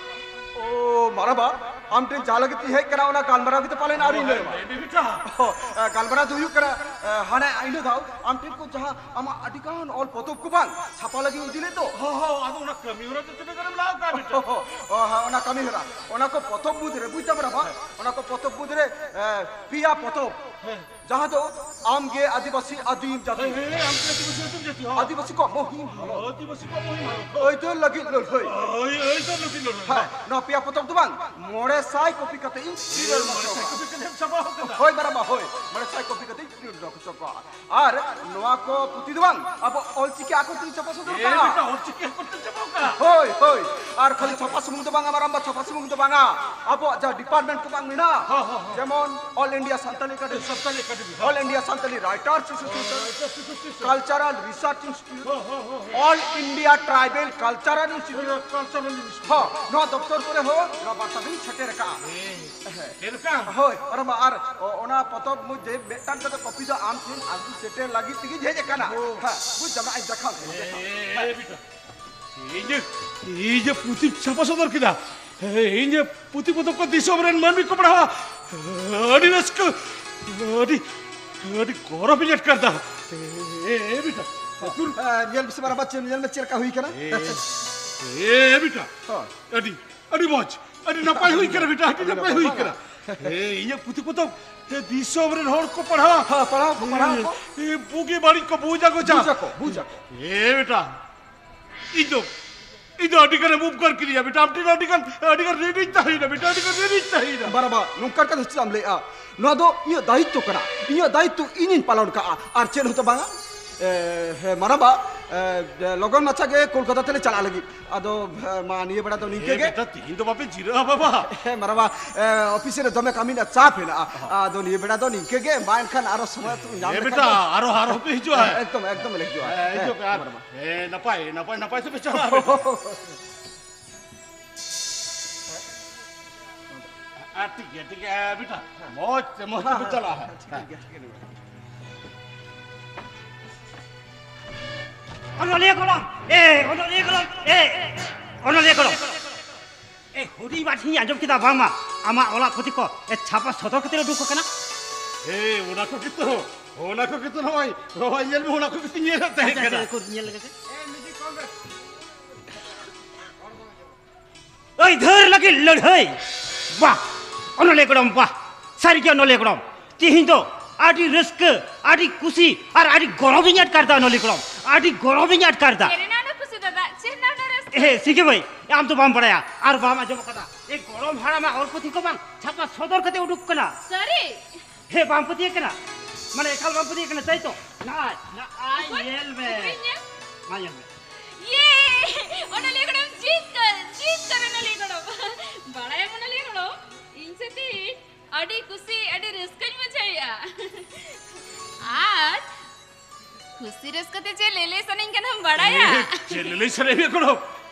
ᱳ, ᱢᱟᱨᱟᱵᱟ, ᱟᱢ ᱴᱷᱮᱱ ᱡᱟᱦᱟᱸ ᱞᱟᱹᱜᱤᱫ ᱛᱤᱧ ᱦᱮᱡ ᱠᱟᱱᱟ, ᱚᱱᱟ ᱜᱟᱞᱢᱟᱨᱟᱣ ᱜᱮᱛᱚ ᱯᱟᱞᱮᱱ ᱟᱹᱣᱨᱤᱧ ᱞᱟᱹᱭ ᱟᱢᱟ᱾ ᱞᱟᱹᱭ ᱢᱮ ᱵᱮᱴᱟ᱾ ᱳ, ᱮ, ᱜᱟᱞᱢᱟᱨᱟᱣ ᱫᱚ ᱦᱩᱭᱩᱜ ᱠᱟᱱᱟ, ᱮ, ᱦᱟᱱᱮ ᱤᱱᱟᱹ ᱫᱷᱟᱣ ᱟᱢ ᱴᱷᱮᱱ ᱠᱚ ᱡᱟᱦᱟᱸ ᱟᱢᱟᱜ ᱟᱹᱰᱤ ᱜᱟᱱ ᱚᱞ ᱯᱚᱛᱚᱵ ᱠᱚ ᱵᱟᱝ ᱪᱷᱟᱯᱟ ᱞᱟᱹᱜᱤᱫ ᱤᱧ ᱤᱫᱤ ᱞᱮᱫ ᱫᱚ᱾ ᱦᱚᱸ, ᱦᱚᱸ, ᱟᱫᱚ ᱚᱱᱟ ᱠᱟᱹᱢᱤ ᱦᱚᱨᱟ ᱫᱚ ᱛᱤᱱᱟᱹᱜ ᱜᱟᱱᱮᱢ ᱞᱟᱦᱟ ᱠᱟᱜᱼᱟ ᱵᱮᱴᱟ? ᱳ, ᱦᱚᱸ, ᱚᱱᱟ ᱠᱟᱹᱢᱤ ᱦᱚᱨᱟ, ᱚᱱᱟ ᱠᱚ ᱯᱚᱛᱚᱵ ᱢᱩᱫᱽ ᱨᱮ, ᱵᱩᱡᱽ ᱫᱟᱢ ᱢᱟᱨᱟᱵᱟ, ᱦᱮᱸ᱾ ᱚᱱᱟ ᱠᱚ ᱯᱚᱛᱚᱵ ᱢᱩᱫᱽ ᱨᱮ, ᱮ, ᱯᱮᱭᱟ ᱯᱚᱛᱚᱵ᱾ ᱦᱮᱸ᱾ ᱡᱟᱦᱟᱸ ᱫᱚ ᱟᱢᱜᱮ ᱟᱹᱫᱤᱵᱟᱹᱥᱤ ᱟᱹᱫᱤᱢ ᱡᱟᱹᱛᱤ᱾ ᱦᱮᱸ, ᱦᱮᱸ, ᱟᱢᱜᱮ ᱟᱹᱫᱤᱵᱟᱹᱥᱤ ᱟᱹᱫᱤᱢ ᱡᱟᱹᱛᱤ, ᱦᱚᱸ᱾ ᱟᱹᱫᱤᱵᱟᱹᱥᱤ ᱠᱚᱣᱟᱜ ᱢᱚᱦᱤᱢ ᱦᱟᱞᱚᱛ᱾ ᱟᱹᱫᱤᱵᱟᱹᱥᱤ ᱠᱚᱣᱟᱜ ᱢᱚᱦᱤᱢ ᱦᱟᱞᱚᱛ᱾ ᱟᱹᱭᱫᱟᱹᱨ ᱞᱟᱹᱜᱤᱫ ᱞᱟᱹᱲᱦᱟᱹᱭ᱾ ᱦᱳᱭ, ᱟᱹᱭᱫᱟᱹᱨ ᱞᱟᱹᱜᱤᱫ ᱞᱟᱹᱲᱦᱟᱹᱭ᱾ ᱦᱮᱸ, ᱱᱚᱣᱟ ᱯᱮᱭᱟ ᱯᱚᱛᱚᱵ ᱫᱚ ᱵᱟᱝ, ᱢᱚᱬᱮ ᱥᱟᱭ ᱠᱚᱯᱤ ᱠᱟᱛᱮ ᱤᱧ ᱥᱤᱨᱟᱹ ᱢᱚᱬᱮ ᱥᱟᱭ ᱠᱚᱯᱤ ᱠᱟᱛᱮ ᱮᱢ ᱪᱷᱟᱯᱟ ᱟᱠᱟᱫᱟ? ᱦᱳᱭ, ᱵᱟᱨᱟᱵᱟ, ᱦᱳᱭ, ᱢᱚᱬᱮ ᱥᱟᱭ ᱠᱚᱯᱤ ᱠᱟᱛᱮ᱾ ᱟᱨ ᱱᱚᱣᱟ ᱠᱚ ᱯᱩᱛᱷᱤ ᱫᱚ ᱵᱟᱝ, ᱟᱵᱚ ᱚᱞᱪᱤᱠᱤ ᱟᱠᱷᱚᱨ ᱛᱮ ᱪᱷᱟᱯᱟ ᱥᱚᱫᱚᱨ ᱮ ᱠᱟᱱᱟ᱾ ᱵᱮᱴᱟ, ᱚᱞᱪᱤᱠᱤ ᱟᱠᱷᱚᱨ ᱛᱮ ᱪᱷᱟᱯᱟᱣ ᱠᱟᱱᱟ? ᱦᱳᱭ, ᱦᱳᱭ᱾ ᱟᱨ ᱠᱷᱟᱹᱞᱤ ᱪᱷᱟᱯᱟ ᱥᱩᱢᱩᱝ ᱫᱚ ᱵᱟᱝᱟ, ᱢᱟᱨᱟᱝᱵᱟ, ᱪᱷᱟᱯᱟ ᱥᱩᱢᱩᱝ ᱫᱚ ᱵᱟᱝᱟ, ᱟᱵᱚᱣᱟᱜ ᱡᱟᱦᱟᱸ ᱰᱤᱯᱟᱨᱴᱢᱮᱱᱴ ᱠᱚ ᱵᱟᱝ ᱢᱮᱱᱟᱜᱼᱟ, ᱦᱚᱸ, ᱦᱚᱸ, ᱦᱚᱸ᱾ ᱡᱮᱢᱚᱱ All India Santali Academy, Santali Academy, ᱦᱚᱸ᱾ All India Santali Writers Association, ᱦᱚᱸ, ᱦᱚᱸ, ᱦᱚᱸ, ᱦᱚᱸ᱾ Cultural Research Institute, ᱦᱚᱸ, ᱦᱚᱸ, ᱦᱚᱸ, ᱦᱚᱸ᱾ All India Tribal Cultural Institute. ᱦᱚᱸ, ᱠᱟᱞᱪᱟᱨᱟᱞ ᱤᱱᱥᱴᱤᱴᱭᱩᱴ᱾ ᱦᱚᱸ, ᱱᱚᱣᱟ ᱫᱚᱯᱛᱚᱨ ᱠᱚᱨᱮ ᱦᱚᱸ ᱱᱚᱣᱟ ᱵᱟᱨᱛᱟ ᱫᱚᱧ ᱥᱮᱴᱮᱨ ᱟᱠᱟᱜᱼᱟ᱾ ᱦᱮᱸ᱾ ᱪᱮᱫ ᱞᱮᱠᱟ? ᱦᱳᱭ, ᱟᱨ ᱢᱟ, ᱟᱨ ᱚ-, ᱚᱱᱟ ᱯᱚᱛᱚᱵ ᱢᱩᱫᱽ ᱡᱮ ᱢᱤᱫᱴᱟᱝ ᱠᱟᱛᱮ ᱠᱚᱯᱤ ᱫᱚ ᱟᱢ ᱴᱷᱮᱱ ᱟᱹᱜᱩ ᱥᱮᱴᱮᱨ ᱞᱟᱹᱜᱤᱫ ᱛᱮᱜᱮᱧ ᱦᱮᱡ ᱟᱠᱟᱱᱟ᱾ ᱦᱳᱭ᱾ ᱦᱮᱸ, ᱵᱩᱡᱽ ᱫᱟᱢ, ᱱᱟᱜ ᱤᱧ ᱫᱮᱠᱷᱟᱣ ᱠᱮᱫᱟ, ᱫᱮᱠᱷᱟᱣ᱾ ᱮ, ᱮ, ᱵᱮᱴᱟ, ᱤᱧ ᱡᱮ, ᱤᱧ ᱡᱮ ᱯᱩᱛᱷᱤ ᱪᱷᱟᱯᱟ ᱥᱚᱫᱚᱨ ᱠᱮᱫᱟ, ᱮ, ᱤᱧ ᱡᱮ ᱯᱩᱛᱷᱤ ᱯᱚᱛᱚᱵ ᱠᱚ ᱫᱤᱥᱚᱢ ᱨᱮᱱ ᱢᱟᱹᱱᱢᱤ ᱠᱚ ᱯᱟᱲᱦᱟᱣᱟ, ᱟᱹᱰᱤ ᱨᱟᱹᱥᱠᱟᱹ, ᱟᱹᱰᱤ, ᱟᱹᱰᱤ ᱜᱚᱨᱚᱵ ᱤᱧ ᱟᱹᱴᱠᱟᱨ ᱮᱫᱟ᱾ ᱮ, ᱮ, ᱵᱮᱴᱟ, ᱮ, ᱧᱮᱞ ᱢᱮᱥᱮ ᱢᱟᱨᱟᱝᱵᱟ, ᱪᱮᱫ, ᱧᱮᱞ ᱢᱮ ᱪᱮᱫ ᱞᱮᱠᱟ ᱦᱩᱭ ᱠᱟᱱᱟ᱾ ᱮ, ᱮ, ᱵᱮᱴᱟ, ᱦᱳᱭ᱾ ᱟᱹᱰᱤ ᱟᱹᱰᱤ ᱢᱚᱡᱽ, ᱟᱹᱰᱤ ᱱᱟᱯᱟᱭ ᱦᱩᱭ ᱠᱟᱱᱟ ᱵᱮᱴᱟ, ᱟᱹᱰᱤ ᱟᱹᱰᱤ ᱱᱟᱯᱟᱭ ᱱᱟᱯᱟᱭ ᱦᱩᱭ ᱵᱟᱝ? ᱠᱟᱱᱟ᱾ ᱦᱮᱸ, ᱤᱧᱟᱹᱜ ᱯᱩᱛᱷᱤ ᱯᱚᱛᱚᱵ ᱛᱮ ᱫᱤᱥᱚᱢ ᱨᱮᱱ ᱦᱚᱲ ᱠᱚ ᱯᱟᱲᱦᱟᱣᱟ᱾ ᱦᱮᱸ, ᱯᱟᱲᱦᱟᱣ ᱠᱚ, ᱯᱟᱲᱦᱟᱣ ᱠᱚ᱾ ᱮ, ᱵᱩᱜᱤ ᱵᱟᱹᱲᱤᱡ ᱠᱚ ᱵᱩᱡᱽ ᱟᱠᱚ ᱪᱟ᱾ ᱵᱩᱡᱽ ᱟᱠᱚ, ᱵᱩᱡᱽ ᱟᱠᱚ᱾ ᱦᱮᱸ ᱵᱮᱴᱟ, ᱤᱧ ᱫᱚ, ᱤᱧ ᱫᱚ ᱟᱹᱰᱤ ᱜᱟᱱᱮᱢ ᱩᱯᱠᱟᱨ ᱠᱤᱫᱤᱧᱟ ᱵᱮᱴᱟ, ᱟᱢ ᱴᱷᱮᱱ ᱟᱹᱰᱤ ᱜᱟᱱ, ᱟᱹᱰᱤ ᱜᱟᱱ ᱨᱤᱱᱤᱧ ᱛᱟᱦᱮᱸᱭᱮᱱᱟ ᱵᱮᱴᱟ, ᱟᱹᱰᱤ ᱜᱟᱱ ᱨᱤᱱᱤᱧ ᱛᱟᱦᱮᱸᱭᱮᱱᱟ᱾ ᱵᱟᱨᱟᱵᱟ, ᱱᱚᱝᱠᱟ ᱠᱟᱛᱷᱟ ᱪᱮᱫᱟᱜ ᱮᱢ ᱞᱟᱹᱭᱮᱜᱼᱟ? ᱱᱚᱣᱟ ᱫᱚ ᱤᱧᱟᱹᱜ ᱫᱟᱭᱤᱛᱛᱚ ᱠᱟᱱᱟ, ᱤᱧᱟᱹᱜ ᱫᱟᱭᱤᱛᱛᱚ ᱤᱧᱤᱧ ᱯᱟᱞᱚᱱ ᱠᱟᱜᱼᱟ, ᱟᱨ ᱪᱮᱫ ᱦᱚᱸᱛᱚ ᱵᱟᱝᱟ᱾ ᱮ, ᱦᱮᱸ, ᱢᱟᱨᱟᱝᱵᱟ, ᱮ, ᱞᱚᱜᱚᱱ ᱢᱟᱪᱷᱟ ᱜᱮ ᱠᱳᱞᱠᱟᱛᱟ ᱛᱮᱞᱮ ᱪᱟᱞᱟᱜ ᱞᱟᱹᱜᱤᱫ᱾ ᱟᱫᱚ, ᱮ, ᱢᱟ, ᱱᱤᱭᱟᱹ ᱵᱮᱲᱟ ᱫᱚ ᱱᱤᱝᱠᱟᱹ ᱦᱮᱸ ᱜᱮ᱾ ᱵᱮᱴᱟ, ᱛᱤᱦᱤᱧ ᱫᱚ ᱵᱟᱯᱮ ᱡᱤᱨᱟᱹᱜᱼᱟ ᱵᱟᱵᱟ? ᱦᱮᱸ, ᱢᱟᱨᱟᱝᱵᱟ, ᱮ, ᱚᱯᱷᱤᱥ ᱨᱮ ᱫᱚᱢᱮ ᱠᱟᱹᱢᱤ ᱨᱮᱱᱟᱜ ᱪᱟᱯ ᱦᱮᱱᱟᱜᱼᱟ᱾ ᱦᱚᱸ᱾ ᱟᱫᱚ ᱱᱤᱭᱟᱹ ᱵᱮᱲᱟ ᱫᱚ ᱱᱤᱝᱠᱟᱹ ᱜᱮ, ᱢᱟ, ᱮᱱᱠᱷᱟᱱ ᱟᱨᱚ ᱥᱚᱢᱚᱭ ᱛᱚ ᱧᱟᱢ ᱦᱮᱸ ᱞᱮᱠᱷᱟᱱ ᱵᱮᱴᱟ, ᱫᱚ᱾ ᱟᱨᱚ, ᱟᱨᱚ ᱯᱮ ᱦᱤᱡᱩᱜᱼᱟ᱾ ᱦᱮᱸ, ᱮᱠᱫᱚᱢ, ᱮᱠᱫᱚᱢ ᱞᱮ ᱦᱤᱡᱩᱜᱼᱟ᱾ ᱦᱮᱸ, ᱦᱤᱡᱩᱜ ᱯᱮ ᱟᱨ, ᱢᱟᱨᱟᱝᱵᱟ᱾ ᱦᱮᱸ, ᱱᱟᱯᱟᱭ, ᱱᱟᱯᱟᱭ, ᱱᱟᱯᱟᱭ ᱛᱮᱯᱮ ᱪᱟᱞᱟᱜᱼᱟ ᱵᱮᱴᱟ᱾ ᱟᱨ ᱴᱷᱤᱠ ᱜᱮᱭᱟ, ᱴᱷᱤᱠ ᱜᱮᱭᱟ, ᱵᱮᱴᱟ, ᱢᱚᱡᱽ ᱛᱮ, ᱢᱚᱡᱽ ᱛᱮᱯᱮ ᱪᱟᱞᱟᱜᱼᱟ᱾ ᱦᱮᱸ, ᱴᱷᱤᱠ ᱜᱮᱭᱟ, ᱴᱷᱤᱠ ᱜᱮᱭᱟ᱾ ᱚᱱᱚᱞᱤᱭᱟᱹ ᱜᱚᱲᱚᱢ, ᱮ, ᱚᱱᱚᱞᱤᱭᱟᱹ ᱜᱚᱲᱚᱢ, ᱮ, ᱚᱱᱚᱞᱤᱭᱟᱹ ᱜᱚᱲᱚᱢ᱾ ᱮ, ᱦᱩᱰᱤᱧ ᱵᱟ ᱴᱷᱮᱱ ᱤᱧ ᱟᱸᱡᱚᱢ ᱠᱮᱫᱟ ᱵᱟᱝᱢᱟ ᱟᱢᱟᱜ ᱚᱞᱟᱜ ᱯᱩᱛᱷᱤ ᱠᱚ, ᱮ, ᱪᱷᱟᱯᱟ ᱥᱚᱫᱚᱨ ᱠᱟᱛᱮ ᱩᱰᱩᱠ ᱟᱠᱟᱱᱟ᱾ ᱦᱮᱸ, ᱚᱱᱟ ᱠᱚ ᱜᱮᱛᱚ, ᱚᱱᱟ ᱠᱚ ᱜᱮᱛᱚ ᱱᱚᱜᱼᱚᱭ, ᱱᱚᱜᱼᱚᱭ ᱧᱮᱞ ᱢᱮ, ᱚᱱᱟ ᱠᱚ ᱜᱮᱛᱚᱧ ᱧᱮᱞᱮᱫ ᱛᱟᱦᱮᱸ ᱟᱪᱪᱷᱟ, ᱠᱟᱱᱟ᱾ ᱟᱪᱪᱷᱟ, ᱧᱮᱞ ᱞᱮᱜᱮ ᱥᱮ᱾ ᱟᱹᱭᱫᱟᱹᱨ ᱞᱟᱹᱜᱤᱫ ᱞᱟᱹᱲᱦᱟᱹᱭ᱾ ᱵᱟᱦ, ᱚᱱᱚᱞᱤᱭᱟᱹ ᱜᱚᱲᱚᱢ, ᱵᱟᱦ, ᱥᱟᱹᱨᱤᱜᱮ ᱚᱱᱚᱞᱤᱭᱟᱹ ᱜᱚᱲᱚᱢ, ᱛᱤᱦᱤᱧ ᱫᱚ ᱟᱹᱰᱤ ᱨᱟᱹᱥᱠᱟᱹ, ᱟᱹᱰᱤ ᱠᱩᱥᱤ ᱟᱨ ᱟᱹᱰᱤ ᱜᱚᱨᱚᱵᱤᱧ ᱟᱴᱠᱟᱨ ᱮᱫᱟ ᱚᱱᱚᱞᱤᱭᱟᱹ ᱜᱚᱲᱚᱢ, ᱟᱹᱰᱤ ᱜᱚᱨᱚᱵᱤᱧ ᱟᱴᱠᱟᱨ ᱮᱫᱟ᱾ ᱪᱮᱫ ᱨᱮᱱᱟᱜ ᱩᱱᱟᱹᱜ ᱠᱩᱥᱤ ᱫᱟᱫᱟ? ᱪᱮᱫ ᱨᱮᱱᱟᱜ ᱩᱱᱟᱹᱜ ᱨᱟᱹᱥᱠᱟᱹ? ᱦᱮᱸ, ᱥᱤᱜᱮ ᱵᱷᱟᱹᱭ, ᱟᱢ ᱫᱚ ᱵᱟᱢ ᱵᱟᱲᱟᱭᱟ ᱟᱨ ᱵᱟᱢ ᱟᱸᱡᱚᱢ ᱟᱠᱟᱫᱟ, ᱮ ᱜᱚᱲᱚᱢ ᱦᱟᱲᱟᱢᱟᱜ ᱚᱞ ᱯᱩᱛᱷᱤ ᱠᱚ ᱵᱟᱝ ᱪᱷᱟᱯᱟ ᱥᱚᱫᱚᱨ ᱠᱟᱛᱮ ᱩᱰᱩᱠ ᱠᱟᱱᱟ᱾ ᱥᱟᱹᱨᱤ? ᱦᱮᱸ, ᱵᱟᱢ ᱯᱟᱹᱛᱭᱟᱹᱜ ᱠᱟᱱᱟ? ᱢᱟᱱᱮ ᱮᱠᱟᱞ ᱵᱟᱢ ᱯᱟᱹᱛᱭᱟᱹᱜ ᱠᱟᱱᱟ, ᱛᱟᱭ ᱛᱚ? ᱱᱚᱜᱼᱚᱭ, ᱱᱚᱜᱼᱚᱭ ᱚᱠᱚᱭ? ᱧᱮᱞ ᱢᱮ᱾ ᱚᱠᱚᱭ ᱧᱮᱞ? ᱢᱟ ᱧᱮᱞ ᱢᱮ᱾ ᱤᱭᱮ! ᱚᱱᱚᱞᱤᱭᱟᱹ ᱜᱚᱲᱚᱢ ᱡᱤᱛᱠᱟᱹᱨ, ᱡᱤᱛᱠᱟᱹᱨ ᱚᱱᱚᱞᱤᱭᱟᱹ ᱜᱚᱲᱚᱢ᱾ ᱵᱟᱲᱟᱭᱟᱢ ᱚᱱᱚᱞᱤᱭᱟᱹ ᱜᱚᱲᱚᱢ, ᱤᱧ ᱥᱟᱛᱮ ᱟᱹᱰᱤ ᱠᱩᱥᱤ, ᱟᱹᱰᱤ ᱨᱟᱹᱥᱠᱟᱹᱧ ᱵᱩᱡᱷᱟᱹᱣᱮᱫᱼᱟ᱾ ᱟᱨ ᱠᱩᱥᱤ ᱨᱟᱹᱥᱠᱟᱹ ᱛᱮ ᱪᱮᱫ ᱞᱮ ᱞᱟᱹᱭ ᱥᱟᱱᱟᱧ ᱠᱟᱱᱟᱢ ᱵᱟᱲᱟᱭᱟ? ᱮ, ᱪᱮᱫ ᱞᱮ ᱞᱟᱹᱭ ᱥᱟᱱᱟᱭᱮᱫ ᱢᱮᱭᱟ ᱜᱚᱲᱚᱢ?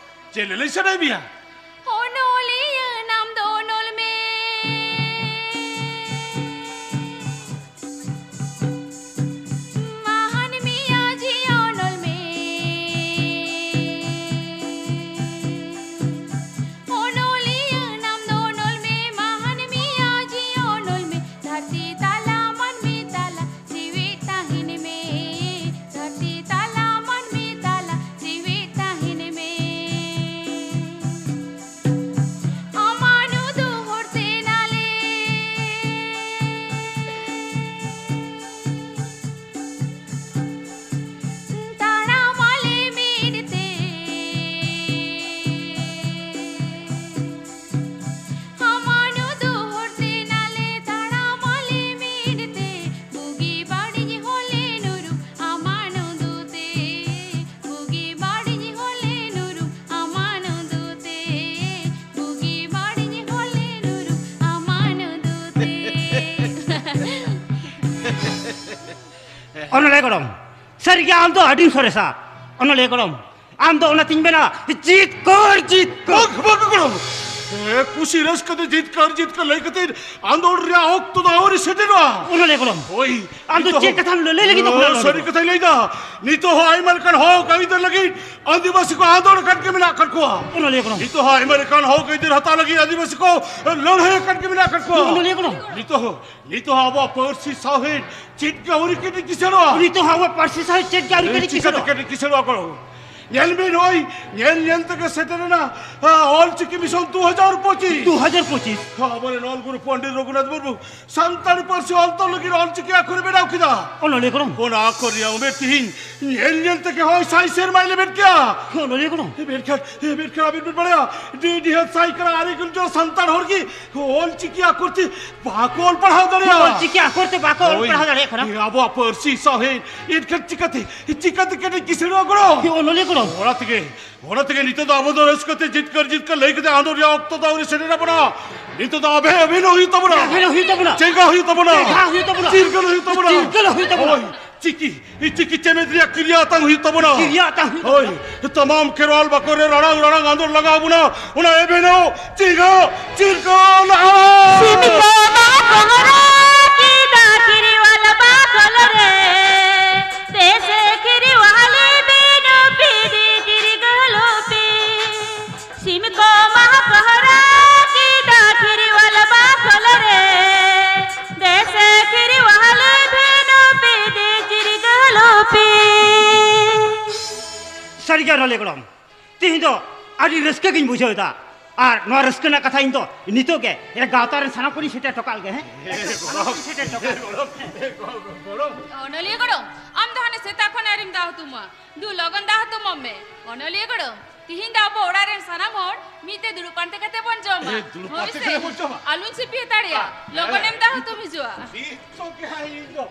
ᱪᱮᱫ ᱞᱮ ᱞᱟᱹᱭ ᱥᱟᱱᱟᱭᱮᱫ ᱢᱮᱭᱟ? ᱚᱱᱚᱞᱤᱭᱟᱹ ᱱᱟᱢ ᱫᱚ ᱚᱱᱚᱞ ᱢᱮ᱾ ᱢᱟᱦᱟᱱ ᱢᱤᱭᱟ ᱡᱤᱭᱚᱱ ᱚᱞ ᱢᱮ᱾ ᱚᱱᱚᱞᱤᱭᱟᱹ ᱱᱟᱢ ᱫᱚ ᱚᱱᱚᱞ ᱢᱮ, ᱢᱟᱦᱟᱱ ᱢᱤᱭᱟ ᱡᱤᱭᱚᱱ ᱚᱞ ᱢᱮ᱾ ᱫᱷᱟᱹᱨᱛᱤ ᱛᱟᱞᱟ ᱢᱟᱹᱱᱢᱤ ᱛᱟᱞᱟ ᱡᱤᱣᱤᱫ ᱛᱟᱦᱮᱱ ᱢᱮ᱾ ᱫᱷᱟᱹᱨᱛᱤ ᱛᱟᱞᱟ ᱢᱟᱹᱱᱢᱤ ᱛᱟᱞᱟ ᱡᱤᱣᱤᱫ ᱛᱟᱦᱮᱱ ᱢᱮ᱾ ᱟᱢᱟᱱᱩᱫᱩ ᱦᱚᱲ ᱛᱮ ᱱᱟᱞᱮ᱾ ᱛᱟᱲᱟᱢᱟᱞᱮ ᱢᱤᱫ ᱛᱮ᱾ ᱟᱢᱟᱱᱩᱫᱩ ᱦᱚᱲ ᱛᱮ ᱱᱟᱞᱮ᱾ ᱛᱟᱲᱟᱢᱟᱞᱮ ᱢᱤᱫ ᱛᱮ᱾ ᱵᱩᱜᱤ ᱵᱟᱹᱲᱤᱡ ᱦᱚᱞᱮ ᱱᱩᱨᱩ ᱟᱢᱟᱱᱩᱫᱩ ᱛᱮ᱾ ᱵᱩᱜᱤ ᱵᱟᱹᱲᱤᱡ ᱦᱚᱞᱮ ᱱᱩᱨᱩ ᱟᱢᱟᱱᱩᱫᱩ ᱛᱮ᱾ ᱵᱩᱜᱤ ᱵᱟᱹᱲᱤᱡ ᱦᱚᱞᱮ ᱱᱩᱨᱩ ᱟᱢᱟᱱᱩᱫᱩ ᱛᱮ᱾ ᱚᱱᱚᱞᱤᱭᱟᱹ ᱜᱚᱲᱚᱢ, ᱥᱟᱹᱨᱤᱜᱮ ᱟᱢ ᱫᱚ ᱟᱹᱰᱤᱢ ᱥᱚᱨᱮᱥᱟ᱾ ᱚᱱᱚᱞᱤᱭᱟᱹ ᱜᱚᱲᱚᱢ, ᱟᱢ ᱫᱚ ᱚᱱᱟᱛᱤᱧ ᱢᱮᱱᱟ, ᱡᱤᱛᱠᱟᱹᱨ, ᱡᱤᱛᱠᱟᱹᱨ᱾ ᱵᱟᱝ, ᱵᱟᱝ, ᱜᱚᱲᱚᱢ᱾ ᱮ, ᱠᱩᱥᱤ ᱨᱟᱹᱥᱠᱟᱹ ᱛᱮ ᱡᱤᱛᱠᱟᱹᱨ, ᱡᱤᱛᱠᱟᱹᱨ ᱞᱟᱹᱭ ᱠᱟᱛᱮ ᱟᱸᱫᱳᱲ ᱨᱮᱭᱟᱜ ᱚᱠᱛᱚ ᱫᱚ ᱟᱹᱣᱨᱤ ᱥᱮᱴᱮᱨᱚᱜᱼᱟ᱾ ᱚᱱᱚᱞᱤᱭᱟᱹ ᱜᱚᱲᱚᱢ, ᱳᱭ, ᱟᱢ ᱫᱚ ᱱᱤᱛᱚᱜ ᱪᱮᱫ ᱦᱚᱸ ᱠᱟᱛᱷᱟᱢ ᱞᱟᱹᱞᱟᱹᱭ ᱞᱟᱹᱜᱤᱫᱚᱜ ᱠᱟᱱᱟ, ᱚᱱᱚᱞᱤᱭᱟᱹ ᱥᱟᱹᱨᱤ ᱜᱚᱲᱚᱢ? ᱠᱟᱛᱷᱟᱧ ᱞᱟᱹᱭᱫᱟ, ᱱᱤᱛᱚᱜ ᱦᱚᱸ ᱟᱭᱢᱟ ᱞᱮᱠᱟᱱ ᱦᱚᱠ ᱟᱹᱭᱫᱟᱹᱨ ᱞᱟᱹᱜᱤᱫ ᱟᱹᱫᱤᱵᱟᱹᱥᱤ ᱠᱚ ᱟᱸᱫᱳᱲ ᱟᱠᱟᱫ ᱜᱮ ᱢᱮᱱᱟᱜ ᱟᱠᱟᱫ ᱠᱚᱣᱟ᱾ ᱚᱱᱚᱞᱤᱭᱟᱹ ᱜᱚᱲᱚᱢ᱾ ᱱᱤᱛᱚᱜ ᱦᱚᱸ ᱟᱭᱢᱟ ᱞᱮᱠᱟᱱ ᱦᱚᱠ ᱟᱹᱭᱫᱟᱹᱨ ᱦᱟᱛᱟᱣ ᱞᱟᱹᱜᱤᱫ ᱟᱹᱫᱤᱵᱟᱹᱥᱤ ᱠᱚ ᱞᱟᱹᱲᱦᱟᱹᱭ ᱟᱠᱟᱫ ᱜᱮ ᱢᱮᱱᱟᱜ ᱟᱠᱟᱫ ᱠᱚᱣᱟ᱾ ᱚᱱᱚᱞᱤᱭᱟᱹ ᱜᱚᱲᱚᱢ᱾ ᱱᱤᱛᱚᱜ ᱦᱚᱸ, ᱱᱤᱛᱚᱜ ᱦᱚᱸ ᱟᱵᱚᱣᱟᱜ ᱯᱟᱹᱨᱥᱤ ᱥᱟᱶᱦᱮᱫ ᱪᱮᱫ ᱜᱮ ᱟᱹᱣᱨᱤ ᱠᱮᱴᱮᱡ ᱠᱤᱥᱟᱹᱬᱚᱜᱼᱟ᱾ ᱱᱤᱛᱚᱜ ᱦᱚᱸ ᱟᱵᱚᱣᱟᱜ ᱯᱟᱹᱨᱥᱤ ᱥᱟᱶᱦᱮᱫ ᱪᱮᱫ ᱜᱮ ᱟᱹᱣᱨᱤ ᱠᱮᱴᱮᱡ ᱪᱤᱠᱟᱹᱛᱮ ᱠᱤᱥᱟᱹᱬᱚᱜᱼᱟ᱾ ᱠᱮᱴᱮᱡ ᱠᱤᱥᱟᱹᱬᱚᱜᱼᱟ ᱜᱚᱲᱚᱢ? ᱧᱮᱞ ᱢᱮ ᱱᱚᱜᱼᱚᱭ, ᱧᱮᱞ ᱧᱮᱞ ᱛᱮᱜᱮ ᱥᱮᱴᱮᱨᱮᱱᱟ, ᱟ, ᱚᱞ ᱪᱤᱠᱤ ᱢᱤᱥᱚᱱ ᱫᱩ ᱦᱟᱡᱟᱨ ᱯᱚᱸᱪᱤᱥ᱾ ᱫᱩ ᱦᱟᱡᱟᱨ ᱯᱚᱸᱪᱤᱥ᱾ ᱟᱵᱚᱨᱮᱱ ᱚᱞ ᱜᱩᱨᱩ ᱯᱚᱱᱰᱤᱛ ᱨᱚᱜᱷᱩᱱᱟᱛᱷ ᱢᱩᱨᱢᱩ ᱥᱟᱱᱛᱟᱲᱤ ᱯᱟᱹᱨᱥᱤ ᱚᱞ ᱛᱚᱞ ᱞᱟᱹᱜᱤᱫ ᱚᱞ ᱪᱤᱠᱤ ᱟᱠᱷᱚᱨᱮ ᱵᱮᱱᱟᱣ ᱠᱮᱫᱟ᱾ ᱚᱱᱚᱞᱤᱭᱟᱹ ᱜᱚᱲᱚᱢ᱾ ᱚᱱᱟ ᱟᱠᱷᱚᱨ ᱨᱮᱭᱟᱜ ᱩᱢᱮᱨ ᱛᱮᱦᱮᱧ ᱧᱮᱞ ᱧᱮᱞ ᱛᱮᱜᱮ ᱦᱚᱸ ᱥᱟᱭ ᱥᱮᱨᱢᱟᱭ ᱞᱮᱵᱮᱫ ᱠᱮᱫᱟ᱾ ᱚᱱᱚᱞᱤᱭᱟᱹ ᱜᱚᱲᱚᱢ᱾ ᱢᱮᱱᱠᱷᱟᱱ, ᱢᱮᱱᱠᱷᱟᱱ ᱟᱵᱤᱱ ᱵᱤᱱ ᱵᱟᱲᱟᱭᱟ, ᱰᱤ ᱰᱤᱦᱟᱹᱛ ᱥᱟᱭ ᱠᱟᱱᱟ ᱟᱨᱮ ᱜᱩᱱ ᱡᱚᱱ ᱥᱟᱱᱛᱟᱲ ᱦᱚᱲ ᱜᱮ ᱚᱞ ᱪᱤᱠᱤ ᱟᱠᱷᱚᱨ ᱛᱮ ᱵᱟᱠᱚ ᱚᱞ ᱯᱟᱲᱦᱟᱣ ᱫᱟᱲᱮᱭᱟᱜᱼᱟ᱾ ᱚᱞ ᱪᱤᱠᱤ ᱟᱠᱷᱚᱨ ᱛᱮ ᱵᱟᱠᱚ ᱚᱞ ᱦᱳᱭ᱾ ᱯᱟᱲᱦᱟᱣ ᱫᱟᱲᱮᱭᱟᱜ ᱠᱟᱱᱟ᱾ ᱮ, ᱟᱵᱚᱣᱟᱜ ᱯᱟᱹᱨᱥᱤ ᱥᱟᱶᱦᱮᱫ, ᱮᱱᱠᱷᱟᱱ ᱪᱤᱠᱟᱹᱛᱮ, ᱪᱤᱠᱟᱹᱛᱮ ᱠᱟᱹᱴᱤᱡ ᱠᱤᱥᱟᱹᱬᱚᱜᱼᱟ ᱜᱚᱲᱚ? ᱮ, ᱚᱱᱚᱞᱤᱭᱟᱹ ᱜᱚᱲᱚ᱾ ᱚᱱᱟ ᱛᱮᱜᱮ, ᱚᱱᱟ ᱛᱮᱜᱮ ᱱᱤᱛᱚᱜ ᱫᱚ ᱟᱵᱚ ᱫᱚ ᱨᱟᱹᱥᱠᱟᱹ ᱛᱮ ᱡᱤᱛᱠᱟᱹᱨ ᱡᱤᱛᱠᱟᱹᱨ ᱞᱟᱹᱭ ᱠᱟᱛᱮ ᱟᱸᱫᱳᱲ ᱨᱮᱭᱟᱜ ᱚᱠᱛᱚ ᱫᱚ ᱟᱹᱣᱨᱤ ᱥᱮᱴᱮᱨ ᱟᱵᱚᱱᱟ᱾ ᱱᱤᱛᱚᱜ ᱫᱚ ᱟᱵᱷᱮ ᱟᱵᱷᱮᱱᱚᱜ ᱦᱩᱭᱩᱜ ᱛᱟᱵᱚᱱᱟ᱾ ᱟᱵᱷᱮᱱᱚᱜ ᱦᱩᱭᱩᱜ ᱛᱟᱵᱚᱱᱟ᱾ ᱪᱮᱸᱜᱷᱟᱜ ᱦᱩᱭᱩᱜ ᱛᱟᱵᱚᱱᱟ᱾ ᱪᱮᱸᱜᱷᱟᱜ ᱦᱩᱭᱩᱜ ᱛᱟᱵᱚᱱᱟ᱾ ᱪᱤᱨᱜᱟᱹᱞ ᱦᱩᱭᱩᱜ ᱛᱟᱵᱚᱱᱟ᱾ ᱪᱤᱨᱜᱟᱹᱞ ᱦᱩᱭᱩᱜ ᱛᱟᱵᱚᱱᱟ᱾ ᱦᱳᱭ, ᱪᱤᱠᱤ, ᱪᱤᱠᱤ ᱪᱮᱢᱮᱫ ᱨᱮᱭᱟᱜ ᱠᱤᱨᱭᱟᱹ ᱟᱛᱟᱝ ᱦᱩᱭᱩᱜ ᱛᱟᱵᱚᱱᱟ᱾ ᱠᱤᱨᱭᱟᱹ ᱟᱛᱟᱝ ᱦᱩᱭᱩᱜ ᱦᱳᱭ, ᱛᱟᱵᱚᱱᱟ᱾ ᱛᱟᱢᱟᱢ ᱠᱷᱮᱨᱣᱟᱞ ᱵᱟᱠᱚ ᱨᱮ ᱨᱟᱲᱟᱝ ᱨᱟᱲᱟᱝ ᱟᱸᱫᱳᱲ ᱞᱟᱜᱟᱣ ᱵᱚᱱᱟ᱾ ᱚᱱᱟ ᱮᱵᱷᱮᱱᱚᱜ, ᱪᱤᱨᱜᱟᱹᱞ, ᱪᱤᱨᱜᱟᱹᱞ᱾ ᱥᱤᱢ ᱠᱚ ᱢᱟᱜ ᱠᱚᱦᱚᱨᱟ ᱠᱮᱫᱟ ᱠᱷᱤᱨᱤᱣᱟᱞ ᱵᱟᱠᱷᱳᱞ ᱨᱮ᱾ ᱫᱮᱥᱮ ᱠᱷᱤᱨᱤᱣᱟᱞ ᱵᱤᱱᱩ ᱯᱤᱫᱤ ᱪᱤᱨᱜᱟᱹᱞ ᱯᱮ᱾ ᱥᱤᱢ ᱠᱚ ᱢᱟᱜ ᱠᱚᱦᱚᱨᱟ ᱠᱮᱫᱟ ᱠᱷᱤᱨᱤᱣᱟᱞ ᱵᱟᱠᱷᱳᱞ ᱨᱮ᱾ ᱫᱮᱥᱮ ᱠᱷᱤᱨᱤᱣᱟᱞ ᱵᱤᱱᱩ ᱯᱤᱫᱤ ᱪᱤᱨᱜᱟᱹᱞ ᱯᱮ᱾ ᱥᱟᱹᱨᱤᱜᱮ ᱚᱱᱚᱞᱤᱭᱟᱹ ᱜᱚᱲᱚᱢ, ᱛᱮᱦᱮᱧ ᱫᱚ ᱟᱹᱰᱤ ᱨᱟᱹᱥᱠᱟᱹ ᱜᱤᱧ ᱵᱩᱡᱷᱟᱹᱣ ᱮᱫᱟ᱾ ᱟᱨ ᱱᱚᱣᱟ ᱨᱟᱹᱥᱠᱟᱹ ᱨᱮᱱᱟᱜ ᱠᱟᱛᱷᱟ ᱤᱧ ᱫᱚ ᱱᱤᱛᱚᱜ ᱜᱮ ᱜᱟᱶᱛᱟ ᱨᱮᱱ ᱥᱟᱱᱟᱢ ᱠᱚᱧ ᱥᱮᱴᱮᱨ ᱦᱚᱴᱚ ᱠᱟᱜ ᱞᱮᱜᱮ, ᱦᱮᱸ? ᱥᱟᱱᱟᱢ ᱠᱚᱧ ᱥᱮᱴᱮᱨ ᱦᱚᱴᱚ ᱠᱟᱜ ᱞᱮᱜᱮ᱾ ᱚᱱᱚᱞᱤᱭᱟᱹ ᱜᱚᱲᱚᱢ, ᱟᱢ ᱫᱚ ᱦᱟᱱᱮ ᱥᱮᱛᱟᱜ ᱠᱷᱚᱱ ᱟᱹᱣᱨᱤᱢ ᱫᱟᱜ ᱦᱩᱛᱩᱢᱟ᱾ ᱫᱩ, ᱞᱚᱜᱚᱱ ᱫᱟᱜ ᱦᱩᱛᱩᱢᱚᱜ ᱢᱮ᱾ ᱚᱱᱚᱞᱤᱭᱟᱹ ᱜᱚᱲᱚᱢ, ᱛᱤᱦᱤᱧ ᱫᱚ ᱟᱵᱚ ᱚᱲᱟᱜ ᱨᱮᱱ ᱥᱟᱱᱟᱢ ᱦᱚᱲ ᱢᱤᱫ ᱛᱮ ᱫᱩᱲᱩᱵ ᱯᱟᱱᱛᱮ ᱠᱟᱛᱮ ᱵᱚᱱ ᱡᱚᱢᱟ᱾ ᱮ, ᱫᱩᱲᱩᱵ ᱦᱳᱭ ᱯᱟᱱᱛᱮ ᱥᱮ? ᱠᱟᱛᱮ ᱵᱚᱱ ᱡᱚᱢᱟ᱾ ᱟᱞᱚᱧ ᱥᱤᱯᱤ ᱦᱟᱛᱟᱲᱮᱭᱟ᱾ ᱦᱮᱸ᱾ ᱞᱚᱜᱚᱱᱮᱢ ᱫᱟᱜ ᱦᱩᱛᱩᱢ ᱦᱤᱡᱩᱜᱼᱟ᱾ ᱱᱤᱛᱚᱜ ᱜᱮ ᱦᱟᱸᱜ ᱤᱧ ᱫᱚ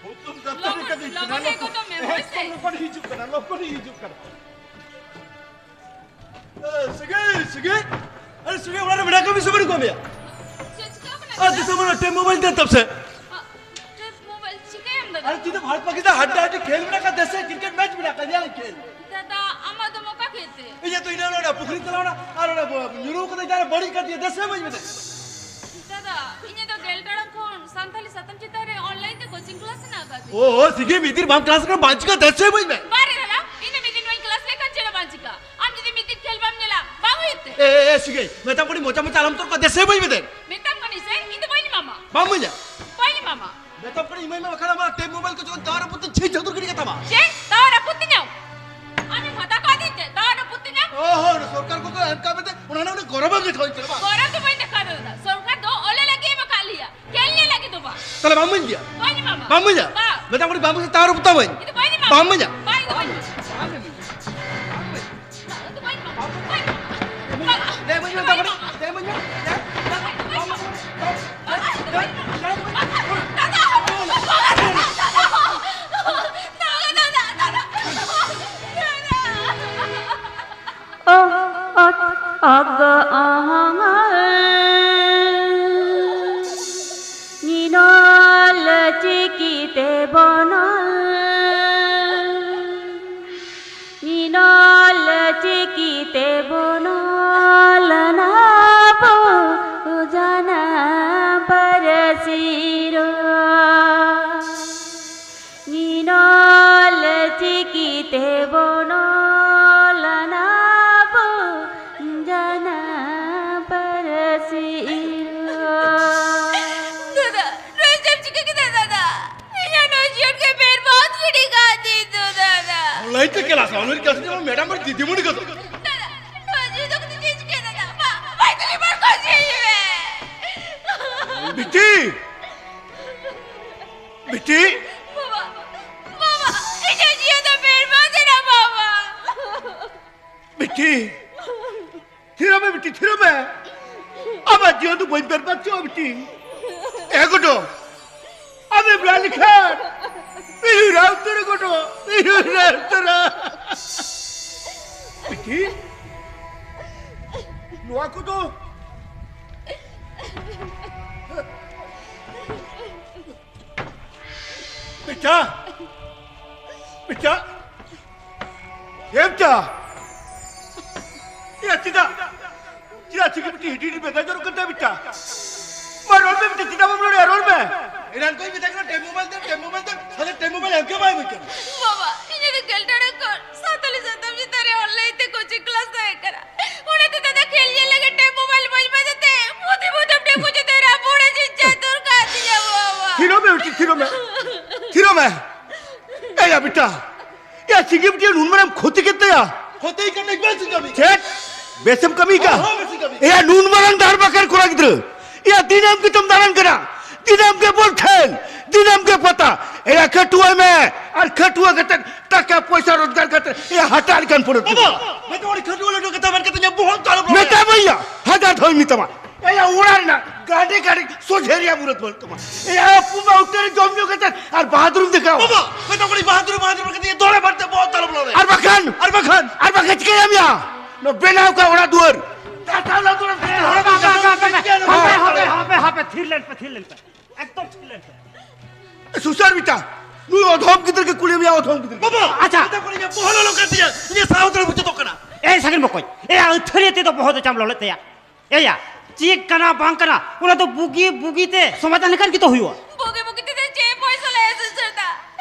ᱦᱩᱛᱩᱢ ᱫᱟᱛᱟᱱᱤ ᱞᱚᱜᱚᱱ, ᱠᱟᱛᱮᱧ ᱞᱚᱜᱚᱱ ᱠᱟᱱᱟ, ᱜᱮ ᱞᱚᱜᱚᱱ᱾ ᱜᱚᱫᱚᱜ ᱢᱮ, ᱦᱳᱭ ᱥᱮ? ᱮᱠᱫᱚᱢ ᱞᱚᱜᱚᱱ ᱦᱤᱡᱩᱜ ᱠᱟᱱᱟ, ᱞᱚᱜᱚᱱ ᱦᱤᱡᱩᱜ ᱠᱟᱱᱟ᱾ ᱮ, ᱥᱟᱹᱜᱟᱹᱭ, ᱥᱟᱹᱜᱟᱹᱭ᱾ ᱟᱨᱮ, ᱥᱟᱹᱜᱟᱹᱭ, ᱚᱲᱟᱜ ᱨᱮ ᱢᱮᱱᱟᱜ ᱠᱟᱜ ᱢᱮᱭᱟ ᱥᱮ ᱵᱟᱹᱱᱩᱜ ᱠᱟᱜ ᱢᱮᱭᱟ? ᱪᱮᱫ ᱪᱤᱠᱟᱹ ᱠᱟᱱᱟ ᱟᱨ ᱫᱟᱫᱟ? ᱫᱤᱥᱚᱢ ᱨᱮ ᱴᱮᱯ ᱢᱳᱵᱟᱭᱤᱞ ᱫᱮ ᱛᱟᱢ ᱥᱮ᱾ ᱟ, ᱴᱮᱯ ᱢᱳᱵᱟᱭᱤᱞ ᱪᱤᱠᱟᱹᱭᱟᱢ ᱫᱟᱫᱟ? ᱟᱨᱮ, ᱛᱤᱦᱤᱧ ᱫᱚ ᱵᱷᱟᱨᱚᱛ ᱯᱟᱠᱤᱥᱛᱟᱱ ᱦᱟᱰᱰᱟ ᱦᱟᱰᱰᱤ ᱠᱷᱮᱞ ᱢᱮᱱᱟᱜ ᱠᱟᱜ ᱫᱮᱥᱮ, ᱠᱨᱤᱠᱮᱴ ᱢᱮᱪ ᱢᱮᱱᱟᱜ ᱠᱟᱜ, ᱧᱮᱞ ᱠᱷᱮᱞ᱾ ᱫᱟᱫᱟ, ᱟᱢᱟᱜ ᱫᱚ ᱚᱠᱟ ᱠᱷᱮᱞ ᱛᱮ? ᱤᱧᱟᱹᱜ ᱫᱚ ᱤᱱᱟᱹ ᱚᱱᱟ ᱯᱩᱠᱷᱨᱤ ᱪᱟᱞᱟᱣ ᱮᱱᱟ ᱟᱨ ᱚᱱᱟ ᱧᱩᱨᱩ ᱠᱟᱛᱮ ᱡᱟᱦᱟᱸ ᱨᱮ ᱵᱟᱹᱲᱤᱡ ᱠᱟᱛᱮ ᱫᱮᱥᱮ ᱢᱟᱹᱧ ᱢᱮᱛᱟᱭ᱾ ᱫᱟᱫᱟ, ᱤᱧᱟᱹᱜ ᱫᱚ ᱜᱮᱞ ᱴᱟᱲᱟᱝ ᱠᱷᱚᱱ ᱥᱟᱱᱛᱟᱞᱤ ᱥᱟᱛᱟᱢ ᱪᱮᱛᱟᱱ ᱨᱮ ᱚᱱᱞᱟᱭᱤᱱ ᱛᱮ ᱠᱳᱪᱤᱝ ᱠᱞᱟᱥ ᱦᱮᱱᱟᱜ ᱟᱠᱟᱫ ᱛᱤᱧᱟ᱾ ᱳ, ᱳ, ᱥᱤᱜᱤ ᱢᱤᱫ ᱫᱤᱱ ᱵᱟᱢ ᱠᱞᱟᱥ ᱞᱮᱠᱷᱟᱱ ᱵᱟᱝ ᱪᱤᱠᱟᱹ, ᱫᱮᱥᱮ ᱢᱟᱹᱧ ᱢᱮ᱾ ᱵᱟᱨᱮ ᱫᱟᱫᱟ, ᱤᱧ ᱫᱚ ᱢᱤᱫ ᱫᱤᱱ ᱵᱟᱹᱧ ᱠᱞᱟᱥ ᱞᱮᱠᱷᱟᱱ ᱪᱮᱫ ᱦᱚᱸ ᱵᱟᱝ ᱪᱤᱠᱟᱹ᱾ ᱟᱢ ᱡᱩᱫᱤ ᱢᱤᱫ ᱫᱤᱱ ᱠᱷᱮᱞ ᱵᱟᱢ ᱧᱮᱞᱟ, ᱵᱟᱝ ᱦᱩᱭᱩᱜ ᱛᱮ᱾ ᱮ, ᱮ, ᱮ, ᱥᱤᱜᱤ, ᱢᱮᱛᱟᱢ ᱠᱟᱹᱱᱟᱹᱧ ᱢᱚᱪᱟ ᱢᱚᱪᱟ ᱟᱞᱚᱢ ᱛᱚᱨᱠᱚ, ᱫᱮᱥᱮ ᱢᱟᱹᱧ ᱢᱮ ᱫᱮᱱ᱾ ᱢᱮᱛᱟᱢ ᱠᱟᱹᱱᱟᱹᱧ ᱥᱮ, ᱤᱧ ᱫᱚ ᱵᱟᱹᱧ ᱮᱢᱟᱢᱟ᱾ ᱵᱟᱢ ᱤᱢᱟᱹᱧᱟ? ᱵᱟᱹᱧ ᱮᱢᱟᱢᱟ᱾ ᱢᱮᱛᱟᱢ ᱠᱟᱹᱱᱟᱹᱧ ᱤᱢᱟᱹᱧ ᱢᱮ, ᱵᱟᱠᱷᱟᱱ ᱟᱢᱟᱜ ᱴᱮᱯ ᱢᱳᱵᱟᱭᱤᱞ ᱠᱚ ᱡᱚᱠᱷᱚᱱ ᱫᱟᱣ ᱨᱟᱹᱯᱩᱫ ᱛᱮ ᱪᱷᱤ ᱪᱷᱟᱹᱛᱩᱨ ᱜᱤᱰᱤ ᱠᱟᱛᱟᱢᱟ᱾ ᱪᱮᱫ? ᱫᱟᱣ ᱨᱟᱹᱯᱩᱫ ᱛᱤᱧᱟᱢ? ᱟᱢᱮᱢ ᱦᱟᱛᱟᱣ ᱚ ᱦᱚᱸ, ᱥᱚᱨᱠᱟᱨ ᱠᱚ ᱮᱢ ᱠᱟᱜ ᱢᱮᱛᱮ ᱚᱱᱟ ᱚᱱᱟ ᱜᱚᱨᱚᱵ ᱮᱢ ᱫᱮᱠᱷᱟᱣ ᱠᱟᱱᱟ᱾ ᱜᱚᱨᱚᱵ ᱫᱚ ᱵᱟᱹᱧ ᱫᱮᱠᱷᱟᱣ ᱫᱟ ᱫᱟᱫᱟ, ᱥᱚᱨᱠᱟᱨ ᱫᱚ ᱚᱞᱮ ᱞᱟᱹᱜᱤᱫ ᱮᱢ ᱟᱠᱟᱫ ᱞᱮᱭᱟ, ᱠᱷᱮᱞ ᱧᱮᱞ ᱞᱟᱹᱜᱤᱫ ᱫᱚ ᱵᱟᱝ᱾ ᱛᱟᱦᱞᱮ ᱵᱟᱢ ᱤᱢᱟᱹᱧ ᱜᱮᱭᱟ? ᱵᱟᱹᱧ ᱮᱢᱟᱢᱟ᱾ ᱵᱟᱢ ᱤᱢᱟᱹᱧᱟ? ᱵᱟ᱾ ᱢᱮᱛᱟᱢ ᱠᱟᱹᱱᱟᱹᱧ ᱵᱟᱢ ᱤᱢᱟᱹᱧᱟ, ᱥᱮᱛᱟᱜ ᱨᱮ ᱯᱚᱛᱟᱢ ᱟᱹᱧ᱾ ᱤᱧ ᱫᱚ ᱵᱟᱹᱧ ᱮᱢᱟᱢᱟ᱾ ᱵᱟᱢ ᱤᱢᱟᱹᱧᱟ? ᱵᱟᱝ, ᱤᱧ ᱫᱚ ᱵᱟᱹᱧ ᱮᱢᱟᱢᱟ᱾ ᱵᱟᱝ, ᱤᱧ ᱫᱚ ᱵᱟᱹᱧ ᱮᱢᱟᱢᱟ᱾ ᱵᱟᱝ᱾ ᱫᱮ ᱤᱢᱟᱹᱧ ᱢᱮ, ᱛᱟᱲᱟᱛᱟᱲᱤ᱾ ᱫᱮ ᱤᱢᱟᱹᱧ ᱢᱮ᱾ ᱫᱮ᱾ ᱵᱟᱝ, ᱤᱧ ᱫᱚ ᱵᱟᱹᱧ ᱮᱢᱟᱢᱟ᱾ ᱵᱟᱝ, ᱤᱧ ᱫᱚ ᱵᱟᱹᱧ ᱮᱢᱟᱢᱟ᱾ ᱵᱟᱝ, ᱫᱟᱫᱟ, ᱫᱟᱫᱟ, ᱫᱟᱫᱟ, ᱫᱟᱫᱟ᱾ ᱚᱦ, ᱚᱛ, ᱚᱜ, ᱚᱦᱚᱝ, ᱟᱹᱭ᱾ ᱱᱤᱱᱚᱞ ᱪᱤᱠᱤᱛᱮ ᱵᱚᱱᱚᱞ᱾ ᱱᱤᱱᱚᱞ ᱪᱤᱠᱤᱛᱮ ᱵᱚᱱᱚᱞ ᱱᱟᱵᱚ ᱡᱟᱱᱟᱢ ᱯᱟᱹᱨᱥᱤ ᱨᱚᱲ᱾ ᱱᱤᱱᱚᱞ ᱪᱤᱠᱤ ᱛᱮᱵᱚᱱ ᱚᱞ ᱟᱱᱟᱵᱚ ᱡᱟᱱᱟᱢ ᱯᱟᱹᱨᱥᱤ ᱨᱚᱲ᱾ ᱫᱟᱫᱟ, ᱱᱚᱣᱟ ᱪᱮᱫ ᱮᱢ ᱪᱤᱠᱟᱹ ᱠᱮᱫᱟ ᱫᱟᱫᱟ? ᱤᱧᱟᱜ ᱱᱚᱣᱟ ᱡᱤᱭᱚᱱ ᱜᱮ ᱵᱮᱨᱵᱟᱫ ᱜᱤᱰᱤ ᱠᱟᱫ ᱛᱤᱧ ᱫᱚ ᱫᱟᱫᱟ᱾ ᱚᱱᱞᱟᱭᱤᱱ ᱛᱮ ᱠᱞᱟᱥ, ᱚᱱᱞᱟᱭᱤᱱ ᱠᱞᱟᱥ ᱡᱮᱢᱚᱱ ᱢᱮᱰᱟᱢ ᱵᱟᱹᱲᱤᱡ ᱫᱤᱫᱤᱢᱩᱱᱤ ᱠᱚᱫᱚ᱾ ᱫᱟᱫᱟ, ᱱᱚᱣᱟ ᱡᱤᱣᱤ ᱫᱚ ᱠᱟᱹᱴᱤᱡ ᱪᱮᱫ ᱪᱤᱠᱟᱹᱭᱟ ᱫᱟᱫᱟ? ᱵᱟ, ᱵᱟᱭ ᱛᱩᱞᱤ ᱵᱟᱨ ᱠᱚ ᱡᱤᱣᱤ ᱢᱮ᱾ ᱵᱤᱴᱤ! ᱵᱤᱴᱤ! ᱵᱟᱵᱟ, ᱵᱟᱵᱟ, ᱤᱧᱟᱜ ᱡᱤᱭᱚᱱ ᱫᱚ ᱵᱮᱨᱵᱟᱫ ᱮᱱᱟ, ᱵᱟᱵᱟ᱾ ᱵᱤᱴᱤ, ᱛᱷᱤᱨᱚᱜ ᱢᱮ ᱵᱤᱴᱤ, ᱛᱷᱤᱨᱚᱜ ᱢᱮ᱾ ᱟᱢᱟᱜ ᱡᱤᱭᱚᱱ ᱫᱚ ᱵᱟᱹᱧ ᱵᱮᱨᱵᱟᱫ ᱦᱚᱪᱚᱣᱟᱜᱼᱟ ᱵᱤᱴᱤ᱾ ᱮ ᱜᱚᱰᱚ, ᱟᱢᱮᱢ ᱨᱟᱜ ᱞᱮᱠᱷᱟᱱ ᱤᱧ ᱦᱚᱸᱧ ᱨᱟᱜ ᱩᱛᱟᱹᱨᱟ ᱜᱚᱰᱚ, ᱤᱧ ᱦᱚᱸᱧ ᱨᱟᱜ ᱩᱛᱟᱹᱨᱟ᱾ ᱵᱤᱴᱤ, ᱱᱚᱣᱟ ᱠᱚᱫᱚ ᱵᱮᱴᱟ! ᱵᱮᱴᱟ! ᱮ ᱵᱮᱴᱟ! ᱮᱭᱟ ᱪᱮᱫᱟᱜ? ᱪᱮᱫᱟᱜ ᱪᱤᱠᱟᱹ ᱵᱮᱴᱟ ᱦᱤᱰᱤ ᱦᱤᱰᱤ ᱵᱮᱸᱜᱟᱲ ᱡᱚᱨᱚᱜ ᱠᱟᱱ ᱛᱟᱭᱟ ᱵᱮᱴᱟ? ᱢᱟ ᱨᱚᱲ ᱢᱮ ᱵᱮᱴᱟ, ᱪᱮᱫᱟᱜ ᱵᱟᱢ ᱨᱚᱲᱮᱫᱼᱟ? ᱨᱚᱲ ᱢᱮ᱾ ᱮᱱᱟᱱ ᱠᱷᱚᱱ ᱢᱮᱛᱟᱭ ᱠᱟᱱᱟ ᱴᱮᱢ ᱢᱳᱵᱟᱭᱤᱞ ᱫᱮᱱ, ᱴᱮᱢ ᱢᱳᱵᱟᱭᱤᱞ ᱫᱮᱱ, ᱥᱟᱞᱟ ᱴᱮᱢ ᱢᱳᱵᱟᱭᱤᱞ ᱮᱢ ᱜᱮ ᱵᱟᱭ ᱮᱢᱟᱹᱧ ᱠᱟᱱᱟ᱾ ᱵᱟᱵᱟ, ᱤᱧᱟᱹᱜ ᱫᱚ ᱜᱮᱞ ᱴᱟᱲᱟᱝ ᱠᱷᱚᱱ ᱥᱟᱱᱛᱟᱞᱤ ᱥᱟᱛᱟᱢ ᱪᱮᱛᱟᱱ ᱨᱮ ᱚᱱᱞᱟᱭᱤᱱ ᱛᱮ ᱠᱳᱪᱤᱝ ᱠᱞᱟᱥ ᱛᱟᱦᱮᱸ ᱠᱟᱱᱟ᱾ ᱚᱱᱟᱛᱮ ᱫᱟᱫᱟ ᱠᱷᱮᱞ ᱧᱮᱞ ᱞᱟᱹᱜᱤᱫ ᱴᱮᱢ ᱢᱳᱵᱟᱭᱤᱞ ᱵᱟᱹᱧ ᱮᱢᱟᱫᱮ ᱛᱮ ᱯᱩᱛᱷᱤ ᱯᱚᱛᱚᱵ ᱴᱮᱢ ᱠᱚ ᱪᱮᱛᱟᱱ ᱨᱮ ᱨᱟᱹᱯᱩᱫ ᱮ ᱪᱤᱱᱪᱟ ᱩᱛᱟᱹᱨ ᱠᱟᱫᱤᱧᱟ ᱵᱟᱵᱟ᱾ ᱛᱷᱤᱨᱚᱜ ᱢᱮ ᱵᱤᱴᱤ, ᱛᱷᱤᱨᱚᱜ ᱢᱮ᱾ ᱛᱷᱤᱨᱚᱜ ᱢᱮ᱾ ᱮᱭᱟ ᱵᱮᱴᱟ, ᱮᱭᱟ ᱪᱤᱠᱟᱹ ᱵᱤᱴᱤ ᱱᱩᱱ ᱢᱟᱨᱟᱝ ᱠᱷᱚᱛᱤ ᱠᱮᱫ ᱛᱟᱭᱟ? ᱦᱚᱛᱮ ᱠᱟᱱᱟ ᱵᱮᱥ ᱠᱟᱹᱢᱤ᱾ ᱪᱮᱫ? ᱵᱮᱥᱮᱢ ᱠᱟᱹᱢᱤ ᱠᱟ? ᱦᱚᱸ, ᱵᱮᱥᱤᱧ ᱠᱟᱹᱢᱤ᱾ ᱮᱭᱟ, ᱱᱩᱱ ᱢᱟᱨᱟᱝ ᱰᱟᱦᱟᱨ ᱵᱟᱠᱟᱨ ᱠᱚᱲᱟ ᱜᱤᱫᱽᱨᱟᱹ᱾ ᱮᱭᱟ, ᱫᱤᱱᱟᱹᱢ ᱜᱮᱛᱚᱢ ᱫᱟᱬᱟᱱ ᱠᱟᱱᱟ᱾ ᱫᱤᱱᱟᱹᱢ ᱜᱮ ᱵᱚᱞ ᱠᱷᱮᱞ, ᱫᱤᱱᱟᱹᱢ ᱜᱮ ᱯᱟᱛᱟ᱾ ᱮᱭᱟ, ᱠᱷᱟᱹᱴᱩᱣᱟᱹᱭ ᱢᱮ᱾ ᱟᱨ ᱠᱷᱟᱹᱴᱩᱣᱟᱹ ᱠᱟᱛᱮ ᱴᱟᱠᱟ ᱯᱚᱭᱥᱟ ᱨᱳᱡᱽᱜᱟᱨ ᱠᱟᱛᱮ, ᱮᱭᱟ, ᱦᱟᱴᱟᱜ ᱞᱮᱠᱟᱱ ᱯᱩᱨᱟᱹ᱾ ᱵᱟᱵᱟ, ᱢᱮᱛᱟ ᱵᱚᱱ ᱠᱷᱟᱹᱴᱩᱣᱟᱹ ᱞᱟᱹᱴᱩ ᱠᱟᱛᱷᱟ ᱢᱮᱱ ᱠᱟᱛᱮ ᱤᱧᱟᱹᱜ ᱵᱚᱦᱚᱜ ᱫᱚ ᱟᱞᱚᱢ ᱞᱚᱲᱟᱭᱟ᱾ ᱢᱮᱛᱟ ᱵᱚᱭᱟ, ᱦᱟᱡᱟᱨ ᱫᱷᱟᱣ ᱢᱮᱛᱟᱢᱟ᱾ ᱮᱭᱟ, ᱚᱲᱟᱜ ᱨᱮᱱᱟᱜ ᱜᱟᱰᱮ ᱜᱟᱰᱮ ᱥᱚᱡᱷᱮ ᱨᱮᱭᱟᱜ ᱢᱩᱨᱟᱹᱫ ᱵᱟᱹᱱᱩᱜ ᱛᱟᱢᱟ᱾ ᱮᱭᱟ, ᱟᱹᱯᱩ ᱢᱟ ᱩᱛᱟᱹᱨ ᱡᱚᱢ ᱧᱩ ᱠᱟᱛᱮ ᱟᱨ ᱵᱟᱦᱟᱫᱩᱨᱩᱢ ᱫᱮᱠᱷᱟᱣᱟ᱾ ᱵᱟᱵᱟ, ᱢᱮᱛᱟ ᱵᱚᱱ ᱵᱟᱦᱟᱫᱩᱨ, ᱵᱟᱦᱟᱫᱩᱨ ᱠᱟᱛᱮ ᱤᱧᱟᱹᱜ ᱫᱚᱲᱮ ᱵᱟᱹᱲᱛᱤ ᱵᱚᱦᱚᱜ ᱫᱚ ᱟᱞᱚᱢ ᱞᱚᱲᱟᱭᱟ᱾ ᱟᱨ ᱵᱟᱠᱷᱟᱱ, ᱟᱨ ᱵᱟᱠᱷᱟᱱ, ᱟᱨ ᱵᱟᱠᱷᱟᱱ ᱪᱤᱠᱟᱹᱭᱟᱢ ᱭᱟ? ᱱᱚᱣᱟ ᱵᱮᱱᱟᱣ ᱠᱟᱜ ᱚᱲᱟᱜ ᱫᱩᱣᱟᱹᱨ᱾ ᱦᱟᱯᱮ, ᱦᱟᱯᱮ, ᱦᱟᱯᱮ, ᱦᱟᱯᱮ, ᱦᱟᱯᱮ, ᱛᱷᱤᱨ ᱞᱮᱱ ᱯᱮ, ᱛᱷᱤᱨ ᱞᱮᱱ ᱯᱮ᱾ ᱮᱠᱫᱚᱢ ᱛᱷᱤᱨ ᱞᱮᱱ ᱯᱮ᱾ ᱥᱩᱥᱟᱨ ᱵᱮᱴᱟ, ᱱᱩᱭ ᱚᱫᱷᱚᱢ ᱜᱤᱫᱽᱨᱟᱹ ᱜᱮ ᱠᱩᱞᱤ ᱢᱮᱭᱟ, ᱚᱫᱷᱚᱢ ᱜᱤᱫᱽᱨᱟᱹ᱾ ᱵᱟᱵᱟ, ᱟᱪᱪᱷᱟ᱾ ᱢᱮᱛᱟ ᱠᱚ ᱤᱧᱟᱹᱜ ᱵᱚᱦᱚᱜ ᱞᱚᱞᱚ ᱠᱟᱱ ᱛᱤᱧᱟᱹ, ᱤᱧᱟᱹᱜ ᱥᱟᱶ ᱛᱮ ᱵᱩᱡᱷᱟᱹᱣ ᱠᱟᱱᱟ᱾ ᱮᱭ ᱥᱟᱜᱮᱱ ᱵᱚᱠᱚᱧ, ᱮᱭᱟ ᱟᱹᱛᱷᱟᱹᱲᱤ ᱛᱮᱫᱚ ᱵᱚᱦᱚᱜ ᱫᱚ ᱪᱟᱢ ᱞᱚᱞᱚᱭᱮᱫ ᱛᱟᱭᱟ᱾ ᱮᱭᱟ, ᱪᱮᱫ ᱠᱟᱱᱟ ᱵᱟᱝ ᱠᱟᱱᱟ, ᱚᱱᱟ ᱫᱚ ᱵᱩᱜᱤ ᱵᱩᱜᱤ ᱛᱮ ᱥᱚᱢᱟᱫᱷᱟᱱ ᱞᱮᱠᱷᱟᱱ ᱜᱮᱛᱚ ᱦᱩᱭᱩᱜᱼᱟ᱾ ᱵᱩᱜᱤ ᱵᱩᱜᱤ ᱛᱮᱫᱚ ᱪᱮᱫ ᱯᱚᱭᱥᱟ ᱞᱮ ᱥᱩᱥᱟᱹᱨ ᱫᱟ?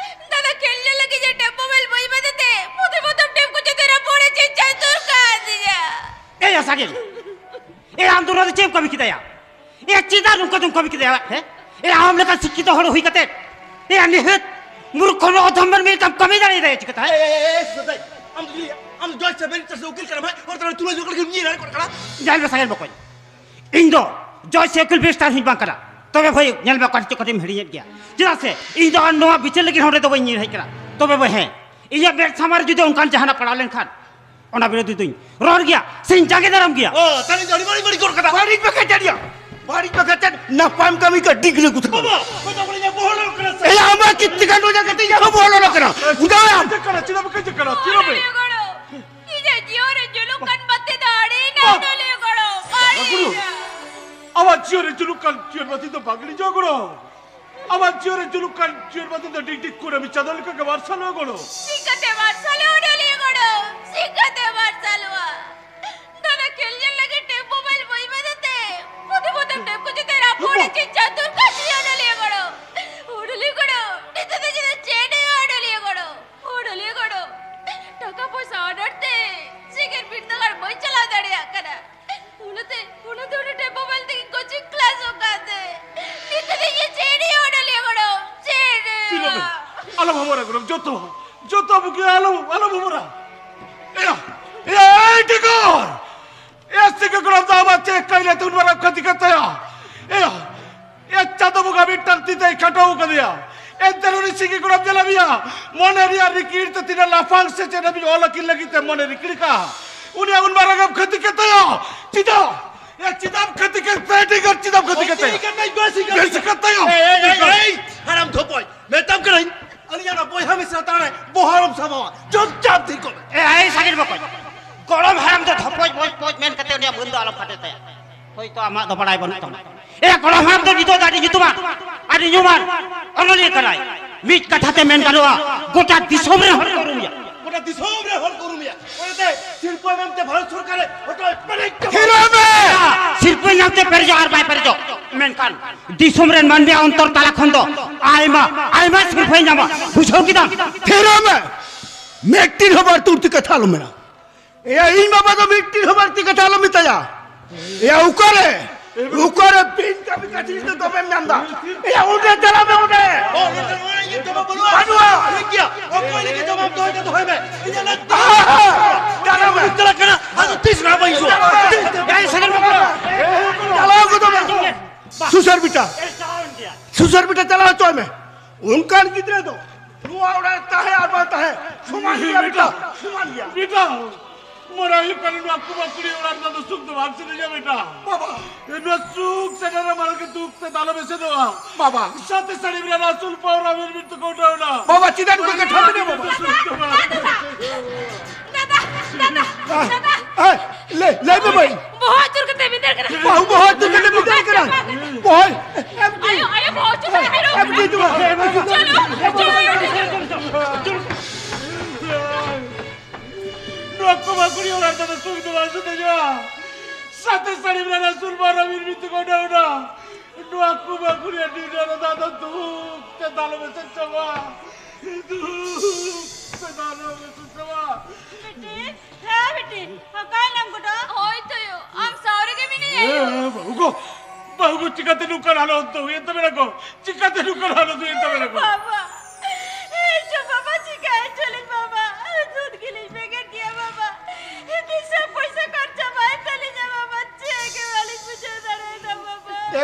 ᱫᱟᱫᱟ ᱠᱷᱮᱞ ᱧᱮᱞ ᱞᱟᱹᱜᱤᱫ ᱡᱮ ᱴᱮᱯ ᱢᱳᱵᱟᱭᱤᱞ ᱵᱟᱹᱧ ᱮᱢᱟᱫᱮ ᱛᱮ, ᱯᱩᱛᱷᱤ ᱯᱚᱛᱚᱵ ᱴᱮᱯ ᱠᱚ ᱡᱚᱛᱚ ᱨᱟᱹᱯᱩᱫ ᱮ ᱪᱮᱫ ᱪᱟᱭ ᱫᱚᱨᱠᱟᱨ ᱫᱤᱧᱟ᱾ ᱮᱭᱟ ᱥᱟᱜᱮᱱ, ᱮᱭᱟ ᱟᱢ ᱫᱚ ᱱᱚᱣᱟ ᱫᱚ ᱪᱮᱫ ᱮᱢ ᱠᱟᱹᱢᱤ ᱠᱮᱫᱟ ᱭᱟ? ᱮᱭᱟ ᱪᱮᱫᱟᱜ ᱱᱚᱝᱠᱟ ᱫᱚᱢ ᱠᱟᱹᱢᱤ ᱠᱮᱫᱟ ᱭᱟ? ᱦᱮᱸ? ᱮᱭᱟ ᱟᱢ ᱞᱮᱠᱟ ᱥᱤᱠᱠᱷᱤᱛᱚ ᱦᱚᱲ ᱦᱩᱭ ᱠᱟᱛᱮ, ᱮᱭᱟ ᱱᱤᱦᱟᱹᱛ ᱢᱩᱨᱠᱷᱚ ᱱᱚᱜ ᱚᱫᱷᱚᱢ ᱢᱟᱹᱱᱢᱤ ᱞᱮᱠᱟᱢ ᱠᱟᱹᱢᱤ ᱫᱟᱲᱮᱭᱟᱫᱟ ᱪᱤᱠᱟᱹᱛᱮ? ᱮ, ᱮ, ᱮ, ᱮ, ᱥᱩᱫᱟᱹᱭ, ᱟᱢ ᱫᱚ ᱪᱮᱫ? ᱟᱢ ᱫᱚ ᱡᱚᱡᱽ ᱥᱮ ᱢᱮᱡᱤᱥᱴᱨᱮᱴ ᱥᱮ ᱩᱠᱤᱞ ᱠᱟᱱᱟᱢ, ᱦᱮᱸ? ᱦᱚᱲ ᱛᱟᱞᱟᱨᱮ ᱛᱩᱞᱟᱹ ᱡᱚᱠᱷᱟ ᱞᱟᱹᱜᱤᱫ ᱧᱤᱨ ᱟᱬᱜᱚᱱ ᱠᱟᱱᱟ? ᱧᱮᱞ ᱢᱮ ᱥᱟᱜᱮᱱ ᱵᱚᱠᱚᱧ, ᱤᱧ ᱫᱚ ᱡᱚᱡᱽ ᱥᱮ ᱩᱠᱤᱞ ᱢᱮᱡᱤᱥᱴᱨᱮᱴ ᱦᱚᱸᱧ ᱵᱟᱝ ᱠᱟᱱᱟ᱾ ᱛᱚᱵᱮ ᱵᱷᱟᱹᱭ, ᱧᱮᱞ ᱢᱮ ᱚᱠᱟ ᱪᱚ ᱠᱟᱹᱴᱤᱡ ᱮᱢ ᱦᱤᱲᱤᱧᱮᱫ ᱜᱮᱭᱟ᱾ ᱪᱮᱫᱟᱜ ᱥᱮ ᱤᱧ ᱫᱚ ᱟᱨ ᱱᱚᱣᱟ ᱵᱤᱪᱟᱹᱨ ᱞᱟᱹᱜᱤᱫ ᱱᱚᱰᱮ ᱫᱚ ᱵᱟᱹᱧ ᱧᱤᱨ ᱦᱮᱡ ᱠᱟᱱᱟ᱾ ᱛᱚᱵᱮ ᱵᱷᱟᱹᱭ, ᱦᱮᱸ, ᱤᱧᱟᱹᱜ ᱢᱮᱫ ᱥᱟᱢᱟᱝ ᱨᱮ ᱡᱩᱫᱤ ᱚᱱᱠᱟᱱ ᱡᱟᱦᱟᱱᱟᱜ ᱯᱟᱲᱟᱣ ᱞᱮᱱᱠᱷᱟᱱ, ᱚᱱᱟ ᱵᱤᱨᱩᱫᱷ ᱨᱮᱫᱚᱧ ᱨᱚᱲ ᱜᱮᱭᱟ ᱥᱮᱧ ᱡᱟᱸᱜᱮ ᱫᱟᱨᱟᱢ ᱜᱮᱭᱟ᱾ ᱚ, ᱛᱟᱦᱞᱮ ᱤᱧ ᱫᱚ ᱟᱹᱰᱤ ᱵᱟᱹᱲᱤᱡ ᱤᱧ ᱨᱚᱲ ᱠᱟᱫᱟ᱾ ᱵᱟᱹᱲᱤᱡ ᱵᱟᱠᱷᱟᱡ ᱪᱮᱫ ᱭᱟ? ᱵᱟᱹᱲᱤᱡ ᱵᱟᱠᱷᱟᱡ ᱪᱮᱫ? ᱱᱟᱯᱟᱭᱮᱢ ᱠᱟᱹᱢᱤ ᱠᱟᱜ, ᱰᱤᱜᱽᱨᱤ ᱠᱚ ᱛᱟᱠᱚ᱾ ᱵᱟᱵᱟ, ᱚᱠᱚᱭ ᱫᱚ ᱵᱚᱞᱮ ᱤᱧᱟᱹᱜ ᱵᱚᱦᱚᱜ ᱞᱚᱞᱚ ᱠᱟᱱᱟ ᱥᱮ? ᱮᱭᱟ, ᱟᱢᱟᱜ ᱠᱤᱨᱛᱤ ᱠᱟᱱᱰ ᱚᱡᱚᱜ ᱠᱟᱛᱮ ᱤᱧᱟᱹᱜ ᱦᱚᱸ ᱵᱚᱦᱚᱜ ᱞᱚᱞᱚ ᱠᱟᱱᱟ᱾ ᱩᱫᱟᱣᱟᱢ᱾ ᱪᱮᱫ ᱠᱟᱱᱟ? ᱪᱮᱫᱟᱜ ᱵᱟᱠᱚ ᱪᱮᱫ ᱠᱟᱱᱟ? ᱪᱮᱫᱟᱜ ᱵᱮ? ᱚᱱᱚᱞᱤᱭᱟᱹ ᱜᱚᱲᱚ, ᱤᱧᱟᱹᱜ ᱡᱤᱭᱚᱱ ᱨᱮ ᱡᱩᱞᱩᱜ ᱠᱟᱱ ᱵᱟᱹᱛᱤ ᱫᱚ ᱟᱲᱮᱭᱮᱱᱟ, ᱵᱟ-, ᱚᱱᱚᱞᱤᱭᱟᱹ ᱜᱚᱲᱚ, ᱵᱟᱹᱵᱩ, ᱟᱲᱮᱭᱮᱱᱟ᱾ ᱟᱢᱟᱜ ᱡᱤᱭᱚᱱ ᱨᱮ ᱡᱩᱞᱩᱜ ᱠᱟᱱ ᱡᱤᱭᱚᱱ ᱵᱟᱹᱛᱤ ᱫᱚ ᱵᱟᱝ ᱤᱲᱤᱡᱚᱜ ᱜᱚᱲᱚ᱾ ᱟᱢᱟᱜ ᱡᱤᱭᱚᱱ ᱨᱮ ᱡᱩᱞᱩᱜ ᱠᱟᱱ ᱡᱤᱭᱚᱱ ᱵᱟᱹᱛᱤ ᱫᱚ ᱰᱤᱜᱽ ᱰᱤᱜᱽ ᱠᱚᱨᱮ ᱢᱤᱫ ᱪᱟᱸᱫᱚ ᱞᱮᱠᱟ ᱜᱮ ᱢᱟᱨᱥᱟᱞᱚᱜ ᱜᱚᱲᱚ᱾ ᱪᱤᱠᱟᱹᱛᱮ ᱢᱟᱨᱥᱟᱞᱚᱜ ᱚᱱᱚᱞᱤᱭᱟᱹ ᱜᱚᱲᱚ? ᱪᱤᱠᱟᱹᱛᱮ ᱢᱟᱨᱥᱟᱞᱚᱜᱼᱟ? ᱫᱟᱫᱟ ᱠᱷᱮᱞ ᱧᱮᱞ ᱞᱟᱹᱜᱤᱫ ᱴᱮᱯ ᱢᱳᱵᱟᱭᱤᱞ ᱵᱟᱹᱧ ᱮᱢᱟᱫᱮ ᱛᱮ, ᱯᱩᱛᱷᱤ ᱯᱚᱛᱚᱵ ᱴᱮᱯ ᱠᱚ ᱡᱚᱛᱚ ᱨᱟᱹᱯᱩᱫ ᱮ ᱪᱮᱫ ᱪᱟᱹᱛᱩᱨ ᱠᱟᱹᱥᱤ ᱚᱱᱚᱞᱤᱭᱟᱹ ᱜᱚᱲᱚ᱾ ᱚᱱᱚᱞᱤᱭᱟᱹ ᱜᱚᱲᱚ, ᱱᱤᱛᱚᱜ ᱫᱚ ᱪᱮᱫ ᱪᱮᱫ ᱦᱩᱭᱩᱜᱼᱟ ᱚᱱᱚᱞᱤᱭᱟᱹ ᱜᱚᱲᱚ? ᱚᱱᱚᱞᱤᱭᱟᱹ ᱜᱚᱲᱚ, ᱴᱟᱠᱟ ᱯᱚᱭᱥᱟ ᱟᱱᱟᱴ ᱛᱮ ᱥᱮᱪᱮᱫ ᱵᱤᱨᱫᱟᱹᱜᱟᱲ ᱵᱟᱹᱧ ᱪᱟᱞᱟᱣ ᱫᱟᱲᱮᱭᱟᱜ ᱠᱟᱱᱟ᱾ ᱚᱱᱟᱛᱮ, ᱚᱱᱟᱛᱮ ᱚᱱᱟ ᱴᱮᱯ ᱢᱳᱵᱟᱭᱤᱞ ᱛᱮᱜᱮ ᱠᱳᱪᱤᱝ ᱠᱞᱟᱥᱚᱜ ᱠᱟᱱ ᱛᱮ᱾ ᱱᱤᱛᱚᱜ ᱫᱚ ᱤᱧ ᱪᱮᱫ ᱦᱩᱭᱩᱜᱼᱟ ᱚᱱᱚᱞᱤᱭᱟᱹ ᱜᱚᱲᱚ? ᱪᱮᱫ ᱦᱩᱭᱩᱜᱼᱟ? ᱛᱤᱨᱚᱵᱮ, ᱟᱞᱚᱢ ᱦᱟᱢᱚᱨᱟ ᱜᱚᱲᱚᱢ, ᱡᱚᱛᱚ, ᱡᱚᱛᱚ ᱵᱩᱠᱤ ᱟᱞᱚᱢ, ᱟᱞᱚᱢ ᱦᱟᱢᱚᱨᱟ᱾ ᱮᱭᱟ, ᱮᱭᱟ, ᱮᱭ ᱴᱤᱠᱚᱨ! ᱮᱭᱟ, ᱥᱤᱠᱤ ᱠᱚᱲᱟ ᱫᱚ ᱟᱵᱟᱨ ᱪᱮᱫ ᱠᱟᱹᱭᱞᱮ ᱛᱩᱱ ᱢᱟᱨᱟᱝ ᱠᱷᱟᱹᱛᱤ ᱠᱟᱛᱟᱭᱟ? ᱮᱭᱟ, ᱮᱭᱟ, ᱪᱟᱸᱫᱚ ᱵᱚᱸᱜᱟ ᱢᱤᱫᱴᱟᱝ ᱛᱤ ᱛᱮᱭ ᱠᱷᱟᱴᱟᱣ ᱠᱟᱫᱮᱭᱟ᱾ ᱮᱱᱛᱮ ᱨᱮᱦᱚᱸ ᱩᱱᱤ ᱥᱤᱠᱤ ᱠᱚᱲᱟᱢ ᱧᱮᱞ ᱢᱮᱭᱟ, ᱢᱚᱱᱮ ᱨᱮᱭᱟᱜ ᱨᱤᱠᱤᱲ ᱛᱮ ᱛᱤᱱᱟᱹᱜ ᱞᱟᱯᱷᱟᱝ ᱥᱮᱪᱮᱫ ᱦᱟᱹᱵᱤᱡ ᱚᱞ ᱟᱹᱠᱤᱞ ᱞᱟᱹᱜᱤᱫ ᱛᱮ ᱢᱚᱱᱮ ᱨᱤᱠᱤᱲ ᱠᱟᱜᱼᱟ᱾ ᱩᱱᱤᱭᱟᱜ ᱩᱱ ᱢᱟᱨᱟᱝ ᱮᱢ ᱠᱷᱟᱹᱛᱤ ᱠᱟᱛᱟᱭᱟ᱾ ᱪᱮᱫᱟᱜ? ᱮᱭᱟ, ᱪᱮᱫᱟᱜ ᱠᱷᱟᱹᱛᱤ ᱠᱟᱛᱟᱭᱟ? ᱴᱤᱠᱚᱨ, ᱪᱮᱫᱟᱜ ᱠᱷᱟᱹᱛᱤ ᱠᱟᱛᱟᱭᱟ? ᱵᱮᱥ ᱠᱟᱛᱟᱭᱟ᱾ ᱮᱭ, ᱮᱭ, ᱮᱭ, ᱮᱭ, ᱦᱟᱲᱟᱢ ᱫᱷᱚᱯᱚᱡ, ᱢᱮᱛᱟᱢ ᱠᱟᱹᱱᱟᱹᱧ, ᱟᱹᱞᱤᱧᱟᱜ ᱚᱱᱟ ᱵᱚᱭᱦᱟ ᱢᱤᱥᱨᱟ ᱛᱟᱞᱟᱨᱮ ᱵᱚᱦᱚᱜ ᱟᱞᱚᱢ ᱥᱟᱢᱟᱣᱟ᱾ ᱪᱩᱯᱪᱟᱯ ᱛᱷᱤᱨ ᱠᱚᱜ ᱢᱮ᱾ ᱮ, ᱮᱭ ᱥᱟᱜᱮᱱ ᱵᱚᱠᱚᱧ, ᱜᱚᱲᱚᱢ ᱦᱟᱲᱟᱢ ᱫᱚ ᱫᱷᱚᱯᱚᱡ ᱵᱚᱡ ᱯᱚᱡ ᱢᱮᱱ ᱠᱟᱛᱮ ᱩᱱᱤᱭᱟᱜ ᱢᱟᱹᱱ ᱫᱚ ᱟᱞᱚᱢ ᱯᱷᱟᱴᱮ ᱛᱟᱭᱟ᱾ ᱦᱳᱭᱛᱳ ᱟᱢᱟᱜ ᱫᱚ ᱵᱟᱲᱟᱭ ᱵᱟᱹᱱᱩᱜ ᱛᱟᱢᱟ᱾ ᱮ, ᱜᱚᱲᱚᱢ ᱦᱟᱲᱟᱢ ᱫᱚ ᱱᱤᱛᱚᱜ ᱫᱚ ᱟᱹᱰᱤ ᱧᱩᱛᱩᱢᱟᱱ, ᱟᱹᱰᱤ ᱧᱩᱢᱟᱱ ᱚᱱᱚᱞᱤᱭᱟᱹ ᱠᱟᱱᱟᱭ᱾ ᱢᱤᱫ ᱠᱟᱛᱷᱟ ᱛᱮ ᱢᱮᱱ ᱜᱟᱱᱚᱜᱼᱟ, ᱜᱚᱴᱟ ᱫᱤᱥᱚᱢ ᱨᱮᱱ ᱦᱚᱲ ᱠᱚ ᱩᱨᱩᱢᱮᱭᱟ᱾ ᱜᱚᱴᱟ ᱫᱤᱥᱚᱢ ᱨᱮ ᱦᱚᱲ ᱠᱚ ᱩᱨᱩᱢᱮᱭᱟ᱾ ᱚᱱᱟᱛᱮ ᱥᱤᱨᱯᱟᱹ ᱮᱢᱟᱢ ᱛᱮ ᱵᱷᱟᱨᱚᱛ ᱥᱚᱨᱠᱟᱨ ᱮ ᱦᱚᱴᱚᱜ ᱮ ᱯᱮᱨᱮᱡ ᱠᱟᱢᱟ᱾ ᱛᱷᱤᱨᱚᱜ ᱢᱮ! ᱥᱤᱨᱯᱟᱹ ᱧᱟᱢ ᱛᱮ ᱯᱮᱨᱮᱡᱚᱜ ᱟᱨ ᱵᱟᱭ ᱯᱮᱨᱮᱡᱚᱜ, ᱢᱮᱱᱠᱷᱟᱱ ᱫᱤᱥᱚᱢ ᱨᱮᱱ ᱢᱟᱹᱱᱢᱤᱭᱟᱜ ᱚᱱᱛᱚᱨ ᱛᱟᱞᱟ ᱠᱷᱚᱱ ᱫᱚ ᱟᱭᱢᱟ, ᱟᱭᱢᱟ ᱥᱤᱨᱯᱟᱹᱭ ᱧᱟᱢᱟ᱾ ᱵᱩᱡᱷᱟᱹᱣ ᱠᱮᱫᱟᱢ? ᱛᱷᱤᱨᱚᱜ ᱢᱮ! ᱢᱤᱫᱴᱤᱱ ᱦᱚᱸ ᱵᱟᱹᱲᱛᱤ ᱩᱲᱛᱤ ᱠᱟᱛᱷᱟ ᱟᱞᱚᱢ ᱢᱮᱱᱟ᱾ ᱮᱭᱟ, ᱤᱧ ᱵᱟᱵᱟ ᱫᱚ ᱢᱤᱫᱴᱤᱱ ᱦᱚᱸ ᱵᱟᱹᱲᱛᱤ ᱠᱟᱛᱷᱟ ᱟᱞᱚᱢ ᱢᱮᱛᱟᱭᱟ᱾ ᱮᱭᱟ, ᱚᱠᱟᱨᱮ? ᱚᱠᱟᱨᱮ ᱯᱤᱱ ᱠᱟᱹᱢᱤ ᱠᱟᱹᱥᱱᱤ ᱫᱚ ᱫᱚᱢᱮᱢ ᱧᱟᱢ ᱫᱟ? ᱮᱭᱟ, ᱚᱸᱰᱮ ᱪᱟᱞᱟᱜ ᱢᱮ, ᱚᱸᱰᱮ᱾ ᱵᱟᱹᱱᱩᱜᱼᱟ᱾ ᱚᱠᱚᱭ ᱞᱟᱹᱜᱤᱫ ᱡᱚᱢᱟᱜ ᱫᱚᱦᱚᱭ ᱫᱟ, ᱫᱚᱦᱚᱭ ᱢᱮ᱾ ᱤᱧᱟᱹᱜ ᱞᱟᱹᱠᱛᱤ᱾ ᱟᱦᱟ! ᱪᱟᱞᱟᱜ ᱢᱮ᱾ ᱪᱟᱞᱟᱜ ᱠᱟᱱᱟ᱾ ᱟᱫᱚ ᱛᱤᱥ ᱱᱟᱦᱟᱜ ᱵᱟᱹᱧ ᱦᱤᱡᱩᱜᱼᱟ? ᱮᱭ, ᱥᱟᱜᱮᱱ ᱵᱟᱹᱵᱩ᱾ ᱪᱟᱞᱟᱣ ᱜᱚᱫᱚᱜ ᱢᱮ᱾ ᱥᱩᱥᱟᱹᱨ ᱵᱮᱴᱟ᱾ ᱥᱩᱥᱟᱹᱨ ᱵᱮᱴᱟ, ᱪᱟᱞᱟᱣ ᱦᱚᱪᱚᱭ ᱢᱮ᱾ ᱚᱱᱠᱟᱱ ᱜᱤᱫᱽᱨᱟᱹ ᱫᱚ ᱱᱚᱣᱟ ᱚᱲᱟᱜ ᱨᱮ ᱛᱟᱦᱮᱸ ᱟᱨ ᱵᱟᱝ ᱛᱟᱦᱮᱸ ᱥᱚᱢᱟᱱ ᱜᱮᱭᱟ ᱵᱮᱴᱟ, ᱥᱚᱢᱟᱱ ᱜᱮᱭᱟ᱾ ᱵᱮᱴᱟ, ᱢᱚᱱᱮ ᱦᱩᱭᱩᱜ ᱠᱟᱱᱟ ᱱᱚᱣᱟ ᱠᱩᱵᱟ ᱠᱩᱲᱤ ᱚᱲᱟᱜ ᱨᱮᱱᱟᱜ ᱫᱚ ᱥᱩᱠ ᱫᱚ ᱵᱟᱢ ᱥᱮᱴᱮᱨᱟ ᱵᱮᱴᱟ᱾ ᱵᱟᱵᱟ᱾ ᱱᱚᱣᱟ ᱥᱩᱠ ᱥᱮᱴᱮᱨ ᱨᱮ ᱢᱟᱲᱟᱝ ᱜᱮ ᱫᱩᱠ ᱛᱮ ᱫᱚ ᱟᱞᱚᱢ ᱮᱥᱮᱫᱚᱜᱼᱟ᱾ ᱵᱟᱵᱟ᱾ ᱥᱟᱛᱮ ᱥᱟᱹᱲᱤᱢ ᱨᱮ ᱨᱟᱥᱩᱞ ᱯᱟᱣᱨᱟ ᱢᱤᱨᱢᱤᱨ ᱛᱮᱠᱚ ᱩᱰᱟᱹᱣᱱᱟ᱾ ᱵᱟᱵᱟ, ᱪᱮᱫᱟᱜ ᱱᱚᱝᱠᱟ ᱠᱟᱛᱷᱟ ᱢᱮᱱᱟ ᱵᱟᱵᱟ? ᱥᱩᱠ ᱫᱚ ᱵᱟᱝ᱾ ᱫᱟᱫᱟ, ᱫᱟᱫᱟ, ᱫᱟᱫᱟ᱾ ᱟᱭ, ᱞᱟᱹᱭ, ᱞᱟᱹᱭ ᱢᱮ ᱢᱟᱹᱭ᱾ ᱵᱚᱦᱚᱜ ᱟᱹᱪᱩᱨ ᱠᱟᱛᱮ ᱵᱤᱫᱟᱹᱲ ᱠᱟᱱᱟ᱾ ᱵᱟᱹᱦᱩ ᱵᱚᱦᱚᱜ ᱟᱹᱪᱩᱨ ᱠᱟᱛᱮ ᱵᱤᱫᱟᱹᱲ ᱠᱟᱱᱟ᱾ ᱵᱚᱦᱚᱜ, ᱮᱢ ᱠᱤ? ᱟᱭᱳ, ᱟᱭᱳ, ᱵᱚᱦᱚᱜ ᱟᱹᱪᱩᱨ ᱠᱟᱛᱮ ᱵᱤᱫᱟᱹᱲ ᱠᱟᱱᱟ᱾ ᱮᱢ ᱠᱤ ᱫᱩ? ᱪᱚᱞᱚ, ᱪᱚᱞᱚ᱾ ᱱᱚᱣᱟ ᱠᱚ ᱵᱟᱹᱠᱩᱲᱤ ᱚᱲᱟᱜ ᱨᱮᱫᱚ ᱥᱩᱠ ᱫᱚ ᱵᱟᱝ ᱥᱮᱴᱮᱡᱚᱜᱼᱟ᱾ ᱥᱟᱛᱮ ᱥᱟᱹᱲᱤᱢ ᱨᱮ ᱨᱟᱥᱩᱞ ᱵᱟᱨᱟ ᱢᱤᱨᱢᱤᱨ ᱛᱮᱠᱚ ᱩᱰᱟᱹᱣ ᱮᱱᱟ᱾ ᱱᱚᱣᱟ ᱠᱚ ᱵᱟᱹᱠᱩᱲᱤ ᱟᱹᱰᱤ ᱰᱷᱮᱨ ᱫᱟᱜ ᱫᱚ ᱫᱩᱠ ᱛᱮ ᱫᱟᱞᱚᱵ ᱮᱥᱮᱫ ᱪᱟᱵᱟ᱾ ᱫᱩᱠ ᱛᱮ ᱫᱟᱞᱚᱵ ᱮᱥᱮᱫ ᱪᱟᱵᱟ᱾ ᱵᱤᱴᱤ, ᱦᱮᱸ ᱵᱤᱴᱤ, ᱚᱠᱟᱭᱮᱱᱟᱢ ᱜᱚᱰᱟ? ᱦᱳᱭ ᱛᱚᱭᱳ, ᱟᱢ ᱥᱟᱶ ᱨᱮᱜᱮ ᱢᱤᱱᱟᱹᱧᱟ ᱭᱳ᱾ ᱮ, ᱵᱟᱹᱦᱩ ᱜᱚ, ᱵᱟᱹᱦᱩ ᱜᱚ, ᱪᱤᱠᱟᱹᱛᱮ ᱱᱚᱝᱠᱟᱱ ᱦᱟᱞᱚᱛ ᱫᱚ ᱦᱩᱭᱮᱱ ᱛᱟᱵᱮᱱᱟ ᱜᱚ? ᱪᱤᱠᱟᱹᱛᱮ ᱱᱚᱝᱠᱟᱱ ᱦᱟᱞᱚᱛ ᱦᱩᱭᱮᱱ ᱛᱟᱵᱮᱱᱟ ᱜᱚ? ᱵᱟᱵᱟ, ᱮ ᱪᱚ ᱵᱟᱵᱟ, ᱪᱤᱠᱟᱹᱭᱮᱱ ᱪᱚᱞᱤᱧ ᱵᱟᱵᱟ? ᱥᱩᱫ ᱜᱮᱞᱤᱧ ᱵᱮᱸᱜᱮᱫ ᱜᱮᱭᱟ ᱵᱟᱵᱟ᱾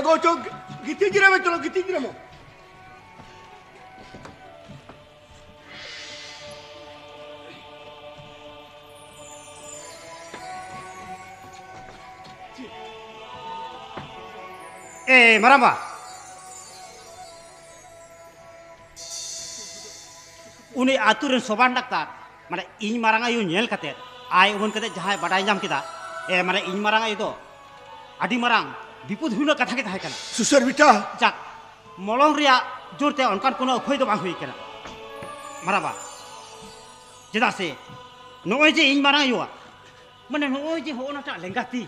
ᱜᱚ, ᱪᱚ, ᱜᱤᱛᱤᱡ ᱡᱤᱨᱟᱹᱜ ᱢᱮ, ᱪᱚᱞᱚ, ᱜᱤᱛᱤᱡ ᱡᱤᱨᱟᱹᱜ ᱢᱮ᱾ ᱮ, ᱢᱟᱨᱟᱝᱵᱟ᱾ ᱩᱱᱤ ᱟᱹᱛᱩ ᱨᱮᱱ ᱥᱚᱵᱟᱱ ᱰᱟᱠᱛᱟᱨ, ᱢᱟᱱᱮ, ᱤᱧ ᱢᱟᱨᱟᱝ ᱟᱭᱳ ᱧᱮᱞ ᱠᱟᱛᱮ, ᱟᱭ ᱩᱢᱟᱹᱱ ᱠᱟᱛᱮ ᱡᱟᱦᱟᱸᱭ ᱵᱟᱰᱟᱭ ᱧᱟᱢ ᱠᱮᱫᱟ, ᱮ, ᱢᱟᱱᱮ, ᱤᱧ ᱢᱟᱨᱟᱝ ᱟᱭᱳ ᱫᱚ ᱟᱹᱰᱤ ᱢᱟᱨᱟᱝ ᱵᱤᱯᱚᱫ ᱦᱩᱭᱱᱟ ᱠᱟᱛᱷᱟ ᱜᱮ ᱛᱟᱦᱮᱸ ᱠᱟᱱᱟ᱾ ᱥᱩᱥᱟᱹᱨ ᱵᱮᱴᱟ᱾ ᱡᱟᱠ, ᱢᱚᱞᱚᱝ ᱨᱮᱭᱟᱜ ᱡᱳᱨ ᱛᱮ ᱚᱱᱠᱟᱱ ᱠᱳᱱᱳ ᱩᱯᱟᱹᱭ ᱫᱚ ᱵᱟᱝ ᱦᱩᱭ ᱠᱟᱱᱟ, ᱢᱟᱨᱟᱝᱵᱟ᱾ ᱪᱮᱫᱟᱜ ᱥᱮ ᱱᱚᱜᱼᱚᱭ ᱡᱮ ᱤᱧ ᱢᱟᱨᱟᱝ ᱟᱭᱳᱣᱟᱜ, ᱢᱟᱱᱮ, ᱱᱚᱜᱼᱚᱭ ᱡᱮ ᱦᱚᱸᱜᱼᱚ ᱱᱟᱴᱟᱜ ᱞᱮᱸᱜᱟ ᱛᱤ,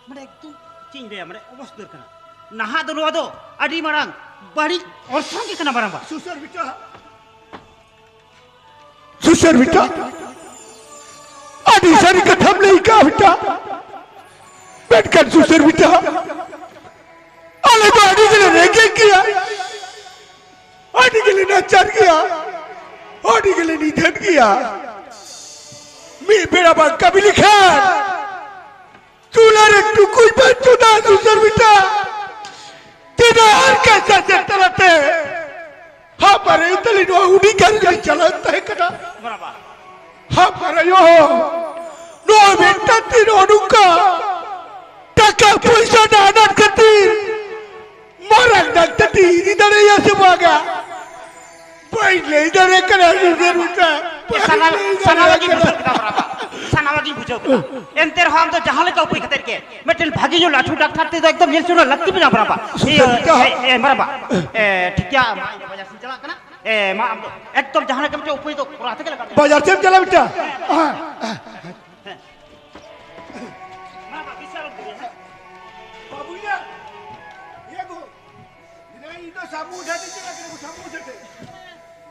ᱢᱟᱱᱮ, ᱮᱠᱫᱚᱢ, ᱪᱮᱫ ᱤᱧ ᱞᱟᱹᱭᱟ, ᱢᱟᱱᱮ, ᱚᱵᱚᱥ ᱩᱛᱟᱹᱨ ᱠᱟᱱᱟ᱾ ᱱᱟᱦᱟᱜ ᱫᱚ ᱱᱚᱣᱟ ᱫᱚ ᱟᱹᱰᱤ ᱢᱟᱨᱟᱝ ᱵᱟᱹᱲᱤᱡ ᱚᱨᱥᱚᱝ ᱜᱮ ᱠᱟᱱᱟ, ᱢᱟᱨᱟᱝᱵᱟ᱾ ᱥᱩᱥᱟᱹᱨ ᱵᱮᱴᱟ, ᱥᱩᱥᱟᱹᱨ ᱵᱮᱴᱟ, ᱟᱹᱰᱤ ᱥᱟᱹᱨᱤ ᱠᱟᱛᱷᱟᱢ ᱞᱟᱹᱭ ᱠᱟᱜᱼᱟ ᱵᱮᱴᱟ᱾ ᱢᱮᱱᱠᱷᱟᱱ ᱥᱩᱥᱟᱹᱨ ᱵᱮᱴᱟ, ᱟᱞᱮ ᱫᱚ ᱟᱹᱰᱤ ᱜᱮᱞᱮ ᱨᱮᱸᱜᱮᱡ ᱜᱮᱭᱟ, ᱟᱹᱰᱤ ᱜᱮᱞᱮ ᱱᱟᱪᱟᱨ ᱜᱮᱭᱟ, ᱟᱹᱰᱤ ᱜᱮᱞᱮ ᱱᱤᱫᱷᱟᱹᱱ ᱜᱮᱭᱟ᱾ ᱢᱤᱫ ᱵᱮᱲᱟ ᱵᱟᱝ ᱠᱟᱹᱢᱤ ᱞᱮᱠᱷᱟᱱ ᱪᱩᱞᱦᱟᱹ ᱨᱮ ᱴᱩᱠᱩᱡ ᱵᱟᱝ ᱪᱚᱸᱫᱟ, ᱥᱩᱥᱟᱹᱨ ᱵᱮᱴᱟ᱾ ᱛᱤᱱᱟᱹᱜ ᱟᱨ ᱠᱟᱥᱟ ᱥᱮ ᱛᱟᱞᱟᱛᱮ ᱦᱟᱯᱟᱨᱮ ᱛᱟᱞᱮ ᱱᱚᱣᱟ ᱦᱩᱰᱤᱧ ᱜᱷᱟᱨᱚᱸᱡᱽ ᱨᱮ ᱪᱟᱞᱟᱣ ᱛᱟᱦᱮᱸ ᱠᱟᱱᱟ᱾ ᱵᱟᱵᱟ᱾ ᱦᱟᱯᱟᱨᱮ ᱭᱚ, ᱱᱚᱣᱟ ᱢᱤᱫᱴᱟᱝ ᱛᱤ ᱱᱚᱜᱼᱚ ᱱᱚᱝᱠᱟ ᱴᱟᱠᱟ ᱯᱚᱭᱥᱟ ᱨᱮᱱᱟᱜ ᱟᱱᱟᱴ ᱠᱷᱟᱹᱛᱤᱨ ᱢᱟᱨᱟᱝ ᱰᱟᱠᱛᱟᱨ ᱴᱷᱮᱱ ᱤᱫᱤ ᱫᱟᱲᱮᱭᱟᱭᱟ ᱥᱮ ᱵᱟᱝᱟ? ᱵᱟᱹᱧ ᱞᱟᱹᱭ ᱫᱟᱲᱮᱭᱟᱜ ᱠᱟᱱᱟ, ᱥᱩᱥᱟᱹᱨ ᱵᱮᱴᱟ᱾ ᱮ, ᱥᱟᱱᱟᱢ-, ᱵᱟᱹᱧ ᱞᱟᱹᱭ ᱥᱟᱱᱟᱢᱟᱜ ᱫᱟᱲᱮᱭᱟᱜ ᱜᱤᱧ ᱠᱟᱱᱟ᱾ ᱵᱩᱡᱷᱟᱹᱣ ᱠᱮᱫᱟ, ᱵᱟᱵᱟ᱾ ᱥᱟᱱᱟᱢᱟᱜ ᱜᱤᱧ ᱵᱩᱡᱷᱟᱹᱣ ᱠᱮᱫᱟ᱾ ᱮᱱᱛᱮ ᱨᱮᱦᱚᱸ ᱟᱢ ᱫᱚ ᱡᱟᱦᱟᱸ ᱞᱮᱠᱟ ᱩᱯᱟᱹᱭ ᱠᱟᱛᱮ ᱜᱮ ᱢᱤᱫᱴᱮᱱ ᱵᱷᱟᱜᱮ ᱧᱚᱜ ᱞᱟᱹᱴᱷᱩ ᱰᱟᱠᱛᱟᱨ ᱴᱷᱮᱱ ᱫᱚ ᱮᱠᱫᱚᱢ ᱧᱮᱞ ᱦᱚᱪᱚ ᱨᱮᱱᱟᱜ ᱞᱟᱹᱠᱛᱤ ᱢᱮᱱᱟᱜᱼᱟ, ᱵᱟᱵᱟ᱾ ᱥᱩᱥᱟᱹᱨ ᱤᱭᱟᱹ, ᱵᱮᱴᱟ᱾ ᱮ, ᱮ, ᱢᱟᱨᱟᱝᱵᱟ᱾ ᱮ, ᱴᱷᱤᱠ ᱜᱮᱭᱟ, ᱢᱟ, ᱤᱧ ᱫᱚ ᱵᱟᱡᱟᱨ ᱥᱮᱫ ᱤᱧ ᱪᱟᱞᱟᱜ ᱠᱟᱱᱟ᱾ ᱮ, ᱢᱟ, ᱟᱢ ᱫᱚ ᱮᱠᱫᱚᱢ ᱡᱟᱦᱟᱸ ᱞᱮᱠᱟ ᱢᱤᱫᱴᱮᱱ ᱩᱯᱟᱹᱭ ᱫᱚ ᱠᱚᱨᱟᱣ ᱛᱮᱜᱮ ᱞᱟᱜᱟᱜ ᱢᱮ᱾ ᱵᱟᱡᱟᱨ ᱥᱮᱫ ᱮᱢ ᱪᱟᱞᱟᱜ ᱵᱮᱴᱟ? ᱦᱮᱸ᱾ ᱢᱟ, ᱵᱟᱵᱟ, ᱵᱤᱥᱟᱞ ᱩᱯᱟᱹᱭ, ᱦᱮᱸ᱾ ᱵᱟᱹᱵᱩᱭᱟ, ᱤᱭᱟᱹ ᱜᱳ, ᱤᱧ ᱫᱚ ᱥᱟᱹᱢᱩ ᱡᱷᱟᱹᱴᱤ ᱪᱟᱞᱟᱜ ᱠᱟᱱᱟ, ᱥᱟᱹᱢᱩ ᱡᱷᱟᱹᱴᱤ᱾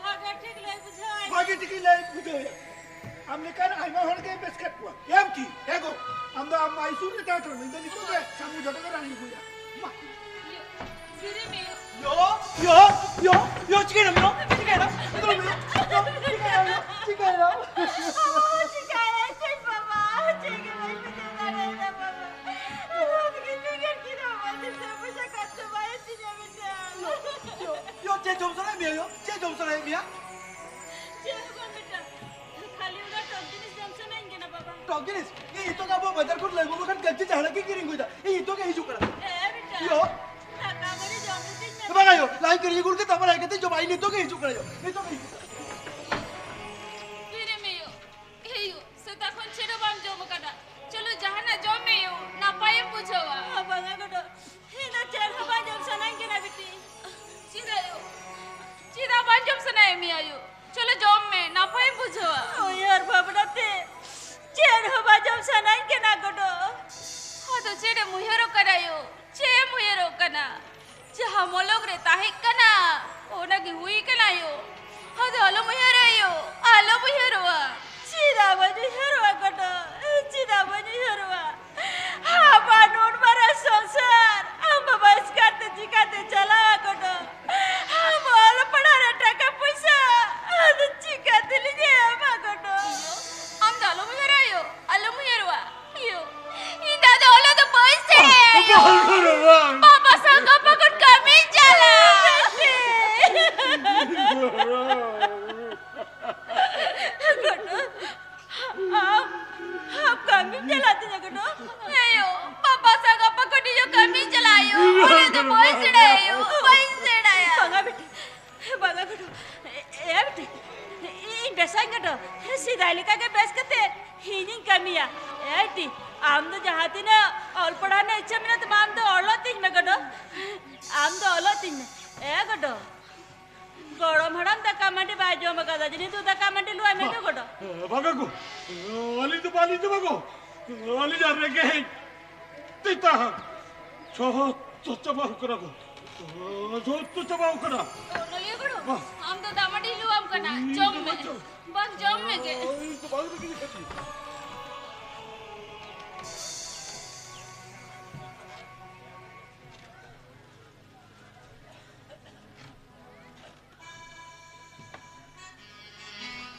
ᱵᱷᱟᱜᱮ ᱴᱷᱤᱠ ᱞᱟᱹᱭ ᱵᱩᱡᱷᱟᱹᱣ ᱟᱭ᱾ ᱵᱷᱟᱜᱮ ᱴᱷᱤᱠ ᱞᱟᱹᱭ ᱵᱩᱡᱷᱟᱹᱣ ᱟᱭᱟ᱾ ᱟᱢ ᱞᱮᱠᱟᱱ ᱟᱭᱢᱟ ᱦᱚᱲ ᱜᱮ ᱵᱮᱥ ᱠᱮᱫ ᱠᱚᱣᱟ᱾ ᱮᱢ ᱠᱤ? ᱦᱮᱸ ᱜᱳ, ᱟᱢ ᱫᱚ ᱟᱢ ᱟᱭ ᱥᱩᱨ ᱨᱮ ᱛᱟᱦᱮᱸ ᱦᱚᱪᱚ ᱢᱮ, ᱤᱧ ᱫᱚ ᱱᱤᱛᱚᱜ ᱜᱮ ᱥᱟᱹᱢᱩ ᱡᱷᱟᱹᱴᱤ ᱨᱮ ᱨᱟᱱᱤᱧ ᱟᱹᱜᱩᱭᱟ᱾ ᱢᱟ᱾ ᱡᱩᱨᱤ ᱢᱮ᱾ ᱭᱳ, ᱭᱳ, ᱭᱳ, ᱭᱳ, ᱪᱤᱠᱟᱹᱭᱮᱱᱟᱢ ᱭᱳ? ᱪᱤᱠᱟᱹᱭᱮᱱᱟᱢ? ᱪᱤᱠᱟᱹᱭᱮᱱᱟᱢ? ᱪᱤᱠᱟᱹᱭᱮᱱᱟᱢ? ᱪᱤᱠᱟᱹᱭᱮᱱᱟᱢ? ᱪᱤᱠᱟᱹᱭᱮᱱᱟᱢ? ᱪᱮᱫ ᱵᱟᱵᱟ? ᱪᱮᱫ ᱜᱮ ᱵᱟᱹᱧ ᱵᱩᱡᱷᱟᱹᱣ ᱫᱟᱲᱮᱭᱟᱫᱟ ᱵᱟᱵᱟ᱾ ᱟᱢ ᱜᱮ ᱪᱤᱠᱟᱹ ᱠᱮᱫᱟᱢ? ᱟᱢ ᱫᱚ ᱥᱟᱹᱢᱩ ᱡᱷᱟᱹᱴᱤ ᱡᱚᱢ ᱥᱟᱱᱟᱭᱮᱫ ᱢᱮᱭᱟ ᱭᱳ? ᱪᱮᱫ ᱡᱚᱢ ᱥᱟᱱᱟᱭᱮᱫ ᱢᱮᱭᱟ? ᱪᱮᱫ ᱦᱚᱸ ᱵᱟᱝ ᱵᱮᱴᱟ, ᱠᱷᱟᱹᱞᱤ ᱚᱱᱟ ᱴᱚᱠ ᱡᱤᱱᱤᱥ ᱡᱚᱢ ᱥᱟᱱᱟᱧ ᱠᱟᱱᱟ ᱵᱟᱵᱟ᱾ ᱴᱚᱠ ᱡᱤᱱᱤᱥ? ᱤᱧ ᱱᱤᱛᱚᱜ ᱜᱮ ᱟᱵᱚ ᱵᱟᱡᱟᱨ ᱠᱷᱚᱱ ᱞᱟᱹᱭ ᱟᱹᱜᱩ ᱞᱮᱠᱷᱟᱱ ᱠᱟᱹᱢᱪᱤ ᱡᱟᱦᱟᱱᱟᱜ ᱜᱮ ᱠᱤᱨᱤᱧ ᱟᱹᱜᱩᱭᱮᱫᱟ᱾ ᱤᱧ ᱱᱤᱛᱚᱜ ᱜᱮ ᱦᱤᱡᱩᱜ ᱠᱟᱱᱟ᱾ ᱦᱮᱸ ᱵᱮᱴᱟ᱾ ᱭᱳ᱾ ᱫᱟᱠᱟ ᱢᱟᱹᱲᱤ ᱡᱚᱢ ᱠᱟᱛᱮᱧ ᱢᱮ᱾ ᱵᱟᱝᱟ ᱭᱳ, ᱞᱟᱝ ᱠᱤᱨᱤᱧ ᱟᱹᱜᱩ ᱞᱮᱜᱮ, ᱛᱟᱨᱯᱚᱨ ᱦᱮᱡ ᱠᱟᱛᱮᱧ ᱡᱚᱢᱟ᱾ ᱤᱧ ᱱᱤᱛᱚᱜ ᱜᱮ ᱦᱤᱡᱩᱜ ᱠᱟᱱᱟ ᱭᱳ, ᱱᱤᱛᱚᱜ ᱜᱮ ᱦᱤᱡᱩᱜ ᱠᱟᱱᱟ᱾ ᱯᱷᱤᱨᱮ ᱢᱮ ᱭᱳ᱾ ᱮ ᱭᱳ, ᱥᱮᱛᱟᱜ ᱠᱷᱚᱱ ᱪᱮᱫ ᱦᱚᱸ ᱵᱟᱢ ᱡᱚᱢ ᱟᱠᱟᱫᱟ᱾ ᱪᱚᱞᱚ ᱡᱟᱦᱟᱱᱟᱜ ᱡᱚᱢ ᱢᱮ ᱭᱳ, ᱱᱟᱯᱟᱭᱮᱢ ᱵᱩᱡᱷᱟᱹᱣᱟ᱾ ᱵᱟᱝᱟ ᱜᱚᱰᱚ, ᱤᱧ ᱫᱚ ᱪᱮᱫ ᱦᱚᱸ ᱵᱟᱝ ᱡᱚᱢ ᱥᱟᱱᱟᱧ ᱠᱟᱱᱟ ᱵᱤᱴᱤ᱾ ᱪᱮᱫᱟᱜ ᱭᱳ? ᱪᱮᱫᱟᱜ ᱵᱟᱝ ᱡᱚᱢ ᱥᱟᱱᱟᱭᱮᱫ ᱢᱮᱭᱟ ᱭᱳ? ᱪᱚᱞᱚ ᱡᱚᱢ ᱢᱮ, ᱱᱟᱯᱟᱭᱮᱢ ᱵᱩᱡᱷᱟᱹᱣᱟ᱾ ᱩᱭᱦᱟᱹᱨ ᱵᱷᱟᱵᱽᱱᱟ ᱛᱮ ᱪᱮᱫ ᱦᱚᱸ ᱵᱟᱝ ᱡᱚᱢ ᱥᱟᱱᱟᱧ ᱠᱟᱱᱟ ᱜᱚᱰᱚ᱾ ᱟᱫᱚ ᱪᱮᱫ ᱮᱢ ᱩᱭᱦᱟᱹᱨᱚᱜ ᱠᱟᱱᱟ ᱭᱳ? ᱪᱮᱫ ᱮᱢ ᱩᱭᱦᱟᱹᱨᱚᱜ ᱠᱟᱱᱟ? ᱡᱟᱦᱟᱸ ᱢᱚᱞᱚᱝ ᱨᱮ ᱛᱟᱦᱮᱸ ᱠᱟᱱᱟ, ᱚᱱᱟ ᱜᱮ ᱦᱩᱭ ᱠᱟᱱᱟ ᱭᱳ᱾ ᱟᱫᱚ ᱟᱞᱚᱢ ᱩᱭᱦᱟᱹᱨᱟ ᱭᱳ, ᱟᱞᱚᱢ ᱩᱭᱦᱟᱹᱨᱚᱜᱼᱟ᱾ ᱪᱮᱫᱟᱜ ᱵᱟᱹᱧ ᱩᱭᱦᱟᱹᱨᱚᱜᱼᱟ ᱜᱚᱰᱚ? ᱪᱮᱫᱟᱜ ᱵᱟᱹᱧ ᱩᱭᱦᱟᱹᱨᱚᱜᱼᱟ? ᱟᱵᱟᱨ ᱱᱩᱱ ᱢᱟᱨᱟᱝ ᱥᱚᱝᱥᱟᱨ ᱟᱢ ᱵᱟᱵᱟ ᱮᱥᱠᱟᱨ ᱛᱮ ᱪᱤᱠᱟᱛᱮ ᱪᱟᱞᱟᱣᱟ ᱜᱚᱰᱚ? ᱟᱢ ᱚᱞ ᱯᱟᱲᱦᱟᱣ ᱨᱮ ᱴᱟᱠᱟ ᱯᱚᱭᱥᱟ ᱟᱫᱚ ᱪᱤᱠᱟᱹ ᱛᱮᱞᱤᱧ ᱮᱢᱟ ᱜᱚᱰᱚ? ᱟᱢ ᱫᱚ ᱟᱞᱚᱢ ᱩᱭᱦᱟᱹᱨᱟ ᱭᱳ, ᱟᱞᱚᱢ ᱩᱭᱦᱟᱹᱨᱚᱜᱼᱟ᱾ ᱭᱳ, ᱤᱧ ᱫᱚ ᱟᱫᱚ ᱚᱞᱚᱜ ᱫᱚ ᱵᱟᱹᱧ ᱥᱮᱬᱟᱭᱟ ᱭᱳ᱾ ᱵᱟᱝ, ᱵᱟᱝ, ᱵᱟᱝ᱾ ᱵᱟᱵᱟ ᱥᱟᱶ ᱜᱟᱯᱟ ᱠᱷᱚᱱ ᱠᱟᱹᱢᱤᱧ ᱪᱟᱞᱟᱜᱼᱟ᱾ ᱜᱚᱰᱚ, ᱟᱢ, ᱟᱢ ᱠᱟᱹᱢᱤᱢ ᱪᱟᱞᱟᱜ ᱛᱤᱧᱟ ᱜᱚᱰᱚ? ᱦᱮᱸ ᱭᱳ, ᱵᱟᱵᱟ ᱥᱟᱶ ᱜᱟᱯᱟ ᱠᱷᱚᱱ ᱤᱧ ᱦᱚᱸ ᱠᱟᱹᱢᱤᱧ ᱪᱟᱞᱟᱜᱼᱟ ᱭᱳ᱾ ᱚᱞᱚᱜ ᱫᱚ ᱵᱟᱹᱧ ᱥᱮᱬᱟᱭᱟ ᱭᱳ, ᱵᱟᱹᱧ ᱥᱮᱬᱟᱭᱟ᱾ ᱵᱟᱝᱟ ᱵᱤᱴᱤ, ᱵᱟᱝᱟ ᱜᱚᱰᱚ᱾ ᱮ, ᱮ ᱵᱤᱴᱤ, ᱤᱧ ᱵᱮᱥᱟᱧ ᱜᱚᱰᱚ᱾ ᱥᱮᱫᱟᱭ ᱞᱮᱠᱟ ᱜᱮ ᱵᱮᱥ ᱠᱟᱛᱮ ᱤᱧᱤᱧ ᱠᱟᱹᱢᱤᱭᱟ᱾ ᱮ ᱵᱤᱴᱤ, ᱟᱢ ᱫᱚ ᱡᱟᱦᱟᱸ ᱛᱤᱱᱟᱹᱜ ᱚᱞ ᱯᱟᱲᱦᱟᱣ ᱨᱮᱱᱟᱜ ᱤᱪᱪᱷᱟᱹ ᱢᱮᱱᱟᱜ ᱛᱟᱢᱟ, ᱟᱢ ᱫᱚ ᱚᱞᱚᱜ ᱛᱤᱧ ᱢᱮ ᱜᱚᱰᱚ᱾ ᱟᱢ ᱫᱚ ᱚᱞᱚᱜ ᱛᱤᱧ ᱢᱮ᱾ ᱮ ᱜᱚᱰᱚ, ᱜᱚᱲᱚᱢ ᱦᱟᱲᱟᱢ ᱫᱟᱠᱟ ᱢᱟᱹᱰᱤ ᱵᱟᱭ ᱡᱚᱢ ᱟᱠᱟᱫᱟ, ᱡᱟᱹᱱᱤᱡ ᱫᱚ ᱫᱟᱠᱟ ᱢᱟᱹᱰᱤ ᱞᱩᱣᱟᱭ ᱢᱮ ᱜᱚᱰᱚ᱾ ᱵᱟᱝᱟ ᱜᱚ, ᱟᱹᱞᱤᱧ ᱫᱚ ᱵᱟᱹᱞᱤᱧ ᱡᱚᱢᱟ ᱜᱚ᱾ ᱟᱹᱞᱤᱧᱟᱜ ᱨᱮᱸᱜᱮᱡ ᱛᱮᱛᱟᱝ ᱡᱷᱚᱛᱚ ᱪᱟᱵᱟ ᱟᱠᱟᱱᱟ ᱜᱚ᱾ ᱡᱷᱚᱛᱚ ᱪᱟᱵᱟ ᱟᱠᱟᱱᱟ᱾ ᱚᱱᱚᱞᱤᱭᱟᱹ ᱜᱚᱲᱚ, ᱵᱟᱝ᱾ ᱟᱢ ᱫᱚ ᱫᱟᱜ ᱢᱟᱹᱰᱤ ᱞᱩᱣᱟᱢ ᱠᱟᱱᱟ, ᱤᱧ ᱡᱚᱢ ᱫᱚ ᱢᱮ᱾ ᱵᱟᱝ ᱡᱚᱢ᱾ ᱵᱟᱝ ᱡᱚᱢ ᱢᱮᱜᱮ᱾ ᱤᱧ ᱫᱚ ᱵᱟᱝ ᱨᱮᱸᱜᱮᱡ ᱠᱟᱹᱴᱤᱡ᱾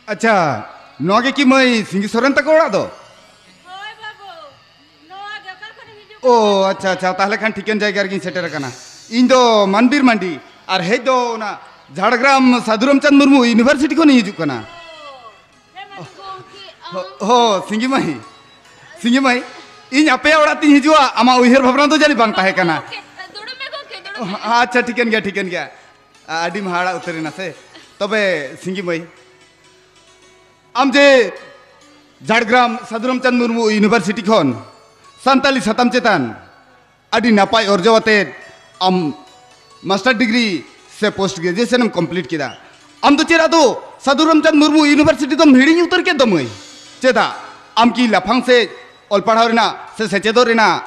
ᱟᱪᱪᱷᱟ, ᱱᱚᱣᱟ ᱜᱮ ᱠᱤ ᱢᱟᱹᱭ ᱥᱤᱸᱜᱤ ᱥᱚᱨᱮᱱ ᱛᱟᱠᱚ ᱚᱲᱟᱜ ᱫᱚ? ᱦᱳᱭ ᱵᱟᱹᱵᱩ, ᱱᱚᱣᱟ ᱜᱮ᱾ ᱚᱠᱟ ᱠᱷᱚᱱᱮᱢ ᱦᱤᱡᱩᱜ ᱠᱟᱱᱟ? ᱚ, ᱟᱪᱪᱷᱟ, ᱟᱪᱪᱷᱟ, ᱛᱟᱦᱞᱮ ᱠᱷᱟᱱ ᱴᱷᱤᱠᱟᱹᱱ ᱡᱟᱭᱜᱟ ᱨᱮᱜᱤᱧ ᱥᱮᱴᱮᱨ ᱟᱠᱟᱱᱟ᱾ ᱤᱧ ᱫᱚ ᱢᱟᱱᱵᱤᱨ ᱢᱟᱱᱰᱤ, ᱟᱨ ᱦᱮᱡ ᱫᱚ ᱚᱱᱟ ᱡᱷᱟᱲᱜᱨᱟᱢ ᱥᱟᱫᱷᱩ ᱨᱟᱢᱪᱟᱸᱫᱽ ᱢᱩᱨᱢᱩ ᱤᱭᱩᱱᱤᱵᱷᱟᱨᱥᱤᱴᱤ ᱠᱷᱚᱱᱤᱧ ᱦᱤᱡᱩᱜ ᱠᱟᱱᱟ᱾ ᱦᱮᱸ, ᱢᱟ ᱛᱚ ᱜᱚᱢᱠᱮ, ᱟᱢ ᱦᱚ-, ᱦᱚ, ᱥᱤᱸᱜᱤ ᱢᱟᱹᱭ, ᱥᱤᱸᱜᱤ ᱢᱟᱹᱭ, ᱤᱧ ᱟᱯᱮᱭᱟᱜ ᱚᱲᱟᱜ ᱛᱤᱧ ᱦᱤᱡᱩᱜᱼᱟ, ᱟᱢᱟᱜ ᱩᱭᱦᱟᱹᱨ ᱵᱷᱟᱵᱽᱱᱟ ᱫᱚ ᱡᱟᱹᱱᱤᱡ ᱵᱟᱝ ᱛᱟᱦᱮᱸ ᱠᱟᱱᱟ᱾ ᱜᱚᱢᱠᱮ, ᱫᱩᱲᱩᱵ ᱢᱮ ᱜᱚᱢᱠᱮ, ᱫᱩᱲᱩᱵ ᱢᱮ᱾ ᱟᱪᱪᱷᱟ, ᱴᱷᱤᱠᱟᱹᱱ ᱜᱮᱭᱟ, ᱴᱷᱤᱠᱟᱹᱱ ᱜᱮᱭᱟ᱾ ᱟ-, ᱟᱹᱰᱤᱢ ᱦᱟᱦᱟᱲᱟ ᱩᱛᱟᱹᱨᱮᱱᱟ ᱥᱮ᱾ ᱛᱚᱵᱮ ᱥᱤᱸᱜᱤ ᱢᱟᱹᱭ, ᱟᱢ ᱡᱮ ᱡᱷᱟᱲᱜᱨᱟᱢ ᱥᱟᱫᱷᱩ ᱨᱟᱢᱪᱟᱸᱫᱽ ᱢᱩᱨᱢᱩ ᱤᱭᱩᱱᱤᱵᱷᱟᱨᱥᱤᱴᱤ ᱠᱷᱚᱱ ᱥᱟᱱᱛᱟᱞᱤ ᱥᱟᱛᱟᱢ ᱪᱮᱛᱟᱱ ᱟᱹᱰᱤ ᱱᱟᱯᱟᱭ ᱚᱨᱡᱚ ᱟᱛᱮᱫ ᱟᱢ ᱢᱟᱥᱴᱟᱨ ᱰᱤᱜᱽᱨᱤ ᱥᱮ ᱯᱳᱥᱴ ᱜᱨᱮᱡᱩᱭᱮᱥᱚᱱ ᱮᱢ ᱠᱚᱢᱯᱞᱤᱴ ᱠᱮᱫᱟ, ᱟᱢ ᱫᱚ ᱪᱮᱫ ᱟᱫᱚ ᱥᱟᱫᱷᱩ ᱨᱟᱢᱪᱟᱸᱫᱽ ᱢᱩᱨᱢᱩ ᱤᱭᱩᱱᱤᱵᱷᱟᱨᱥᱤᱴᱤ ᱫᱚᱢ ᱦᱤᱲᱤᱧ ᱩᱛᱟᱹᱨ ᱠᱮᱫ ᱫᱚ ᱢᱟᱹᱭ? ᱪᱮᱫᱟᱜ? ᱟᱢ ᱠᱤ ᱞᱟᱯᱷᱟᱝ ᱥᱮᱫ ᱚᱞ ᱯᱟᱲᱦᱟᱣ ᱨᱮᱱᱟᱜ ᱥᱮ ᱥᱮᱪᱮᱫᱚᱜ ᱨᱮᱱᱟᱜ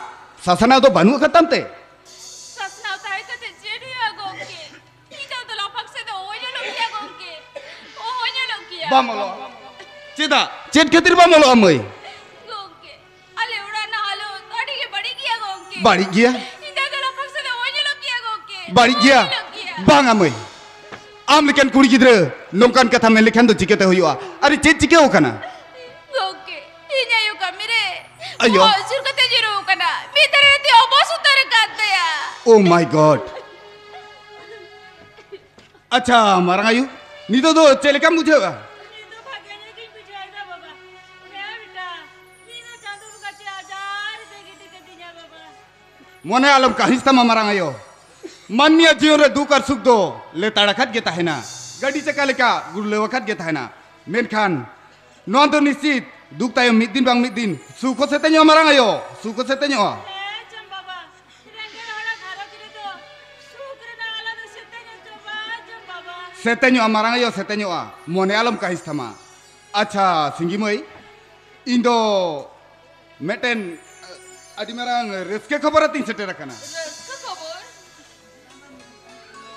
ᱥᱟᱥᱟᱱᱟᱣ ᱫᱚ ᱵᱟᱹᱱᱩᱜ ᱟᱠᱟᱫ ᱛᱟᱢ ᱛᱮ? ᱥᱟᱥᱱᱟᱣ ᱛᱟᱦᱮᱸ ᱠᱟᱛᱮ ᱪᱮᱫ ᱦᱩᱭᱩᱜᱼᱟ ᱜᱚᱢᱠᱮ? ᱤᱧ ᱫᱚ ᱟᱫᱚ ᱞᱟᱯᱷᱟᱝ ᱥᱮᱫ ᱫᱚ ᱚᱦᱚᱧ ᱚᱞᱚᱜ ᱠᱮᱭᱟ ᱜᱚᱢᱠᱮ, ᱚᱦᱚᱧ ᱚᱞᱚᱜ ᱠᱮᱭᱟ᱾ ᱵᱟᱢ ᱚᱞᱚᱜᱼᱟ? ᱪᱮᱫᱟᱜ? ᱪᱮᱫ ᱠᱷᱟᱹᱛᱤᱨ ᱵᱟᱢ ᱚᱞᱚᱜᱼᱟ ᱢᱟᱹᱭ? ᱜᱚᱢᱠᱮ, ᱟᱞᱮ ᱚᱲᱟᱜ ᱨᱮᱱᱟᱜ ᱦᱟᱞᱚᱛ ᱟᱹᱰᱤ ᱜᱮ ᱵᱟᱹᱲᱤᱡ ᱜᱮᱭᱟ ᱜᱚᱢᱠᱮ᱾ ᱵᱟᱹᱲᱤᱡ ᱜᱮᱭᱟ? ᱤᱧ ᱫᱚ ᱟᱫᱚ ᱞᱟᱯᱷᱟᱝ ᱥᱮᱫ ᱫᱚ ᱚᱦᱚᱧ ᱚᱞᱚᱜ ᱠᱮᱭᱟ ᱜᱚᱢᱠᱮ᱾ ᱵᱟᱹᱲᱤᱡ ᱜᱮᱭᱟ? ᱚᱦᱚᱧ ᱚᱞᱚᱜ ᱠᱮᱭᱟ᱾ ᱵᱟᱝᱟ ᱢᱟᱹᱭ, ᱟᱢ ᱞᱮᱠᱟᱱ ᱠᱩᱲᱤ ᱜᱤᱫᱽᱨᱟᱹ ᱱᱚᱝᱠᱟᱱ ᱠᱟᱛᱷᱟ ᱢᱮᱱ ᱞᱮᱠᱷᱟᱱ ᱫᱚ ᱪᱤᱠᱟᱹᱛᱮ ᱦᱩᱭᱩᱜᱼᱟ? ᱟᱨᱮ, ᱪᱮᱫ ᱪᱤᱠᱟᱹᱣ ᱠᱟᱱᱟ? ᱜᱚᱢᱠᱮ, ᱤᱧ ᱟᱭᱳ ᱠᱟᱹᱢᱤ ᱨᱮ ᱟᱭᱳ? ᱵᱚᱦᱚᱜ ᱩᱥᱩᱨ ᱠᱟᱛᱮ ᱧᱩᱨᱩ ᱟᱠᱟᱱᱟ᱾ ᱢᱤᱫ ᱫᱷᱟᱨᱮ ᱛᱤ ᱚᱵᱚᱥ ᱩᱛᱟᱹᱨ ᱟᱠᱟᱱ ᱛᱟᱭᱟ᱾ Oh my God! ᱟᱪᱪᱷᱟ, ᱢᱟᱨᱟᱝ ᱟᱭᱳ, ᱱᱤᱛᱚᱜ ᱫᱚ ᱪᱮᱫ ᱞᱮᱠᱟᱢ ᱵᱩᱡᱷᱟᱹᱣᱮᱫᱼᱟ? ᱱᱤᱛ ᱫᱚ ᱵᱷᱟᱜᱮ ᱧᱚᱜ ᱜᱤᱧ ᱵᱩᱡᱷᱟᱹᱣᱮᱫᱟ ᱵᱟᱵᱟ᱾ ᱦᱮᱸ ᱵᱮᱴᱟ, ᱤᱧ ᱫᱚ ᱪᱟᱸᱫᱳ ᱵᱚᱸᱜᱟ ᱪᱮᱫ ᱟᱡᱟᱨ ᱛᱮ ᱜᱤᱰᱤ ᱠᱟᱹᱫᱤᱧᱟ ᱵᱟᱵᱟ᱾ ᱢᱚᱱᱮ ᱟᱞᱚᱢ ᱠᱟᱹᱦᱤᱥ ᱛᱟᱢᱟ ᱢᱟᱨᱟᱝ ᱟᱭᱳ᱾ ᱢᱟᱹᱱᱢᱤᱭᱟᱜ ᱡᱤᱭᱚᱱ ᱨᱮ ᱫᱩᱠ ᱟᱨ ᱥᱩᱠ ᱫᱚ ᱞᱮᱛᱟᱲ ᱟᱠᱟᱫ ᱜᱮ ᱛᱟᱦᱮᱱᱟ, ᱜᱟᱹᱰᱤ ᱪᱟᱠᱟ ᱞᱮᱠᱟ ᱜᱩᱨᱞᱟᱹᱣ ᱟᱠᱟᱫ ᱜᱮ ᱛᱟᱦᱮᱱᱟ᱾ ᱢᱮᱱᱠᱷᱟᱱ ᱱᱚᱣᱟ ᱫᱚ ᱱᱤᱥᱪᱤᱛ ᱫᱩᱠ ᱛᱟᱭᱚᱢ ᱢᱤᱫ ᱫᱤᱱ ᱵᱟᱝ ᱢᱤᱫ ᱫᱤᱱ ᱥᱩᱠ ᱦᱚᱸ ᱥᱮᱛᱮᱧᱚᱜᱼᱟ ᱢᱟᱨᱟᱝ ᱟᱭᱳ, ᱥᱩᱠ ᱦᱚᱸ ᱥᱮᱛᱮᱧᱚᱜᱼᱟ᱾ ᱦᱮᱸ ᱪᱚᱝ ᱵᱟᱵᱟ, ᱨᱮᱸᱜᱮᱡ ᱦᱚᱲᱟᱜ ᱜᱷᱟᱨᱚᱸᱡᱽ ᱨᱮᱫᱚ ᱥᱩᱠ ᱨᱮᱱᱟᱜ ᱟᱞᱟ ᱫᱚ ᱥᱮᱛᱮᱧ ᱦᱚᱪᱚ ᱵᱟᱝ ᱪᱚᱝ ᱵᱟᱵᱟ᱾ ᱥᱮᱛᱮᱧᱚᱜᱼᱟ ᱢᱟᱨᱟᱝ ᱟᱭᱳ, ᱥᱮᱛᱮᱧᱚᱜᱼᱟ, ᱢᱚᱱᱮ ᱟᱞᱚᱢ ᱠᱟᱹᱦᱤᱥ ᱛᱟᱢᱟ᱾ ᱟᱪᱪᱷᱟ ᱥᱤᱸᱜᱤ ᱢᱟᱹᱭ, ᱤᱧ ᱫᱚ ᱢᱤᱫᱴᱮᱱ, ᱟᱹᱰᱤ ᱢᱟᱨᱟᱝ ᱨᱟᱹᱥᱠᱟᱹ ᱠᱷᱚᱵᱚᱨ ᱟᱛᱤᱧ ᱥᱮᱴᱮᱨ ᱟᱠᱟᱱᱟ᱾ ᱨᱟᱹᱥᱠᱟᱹ ᱠᱷᱚᱵᱚᱨ?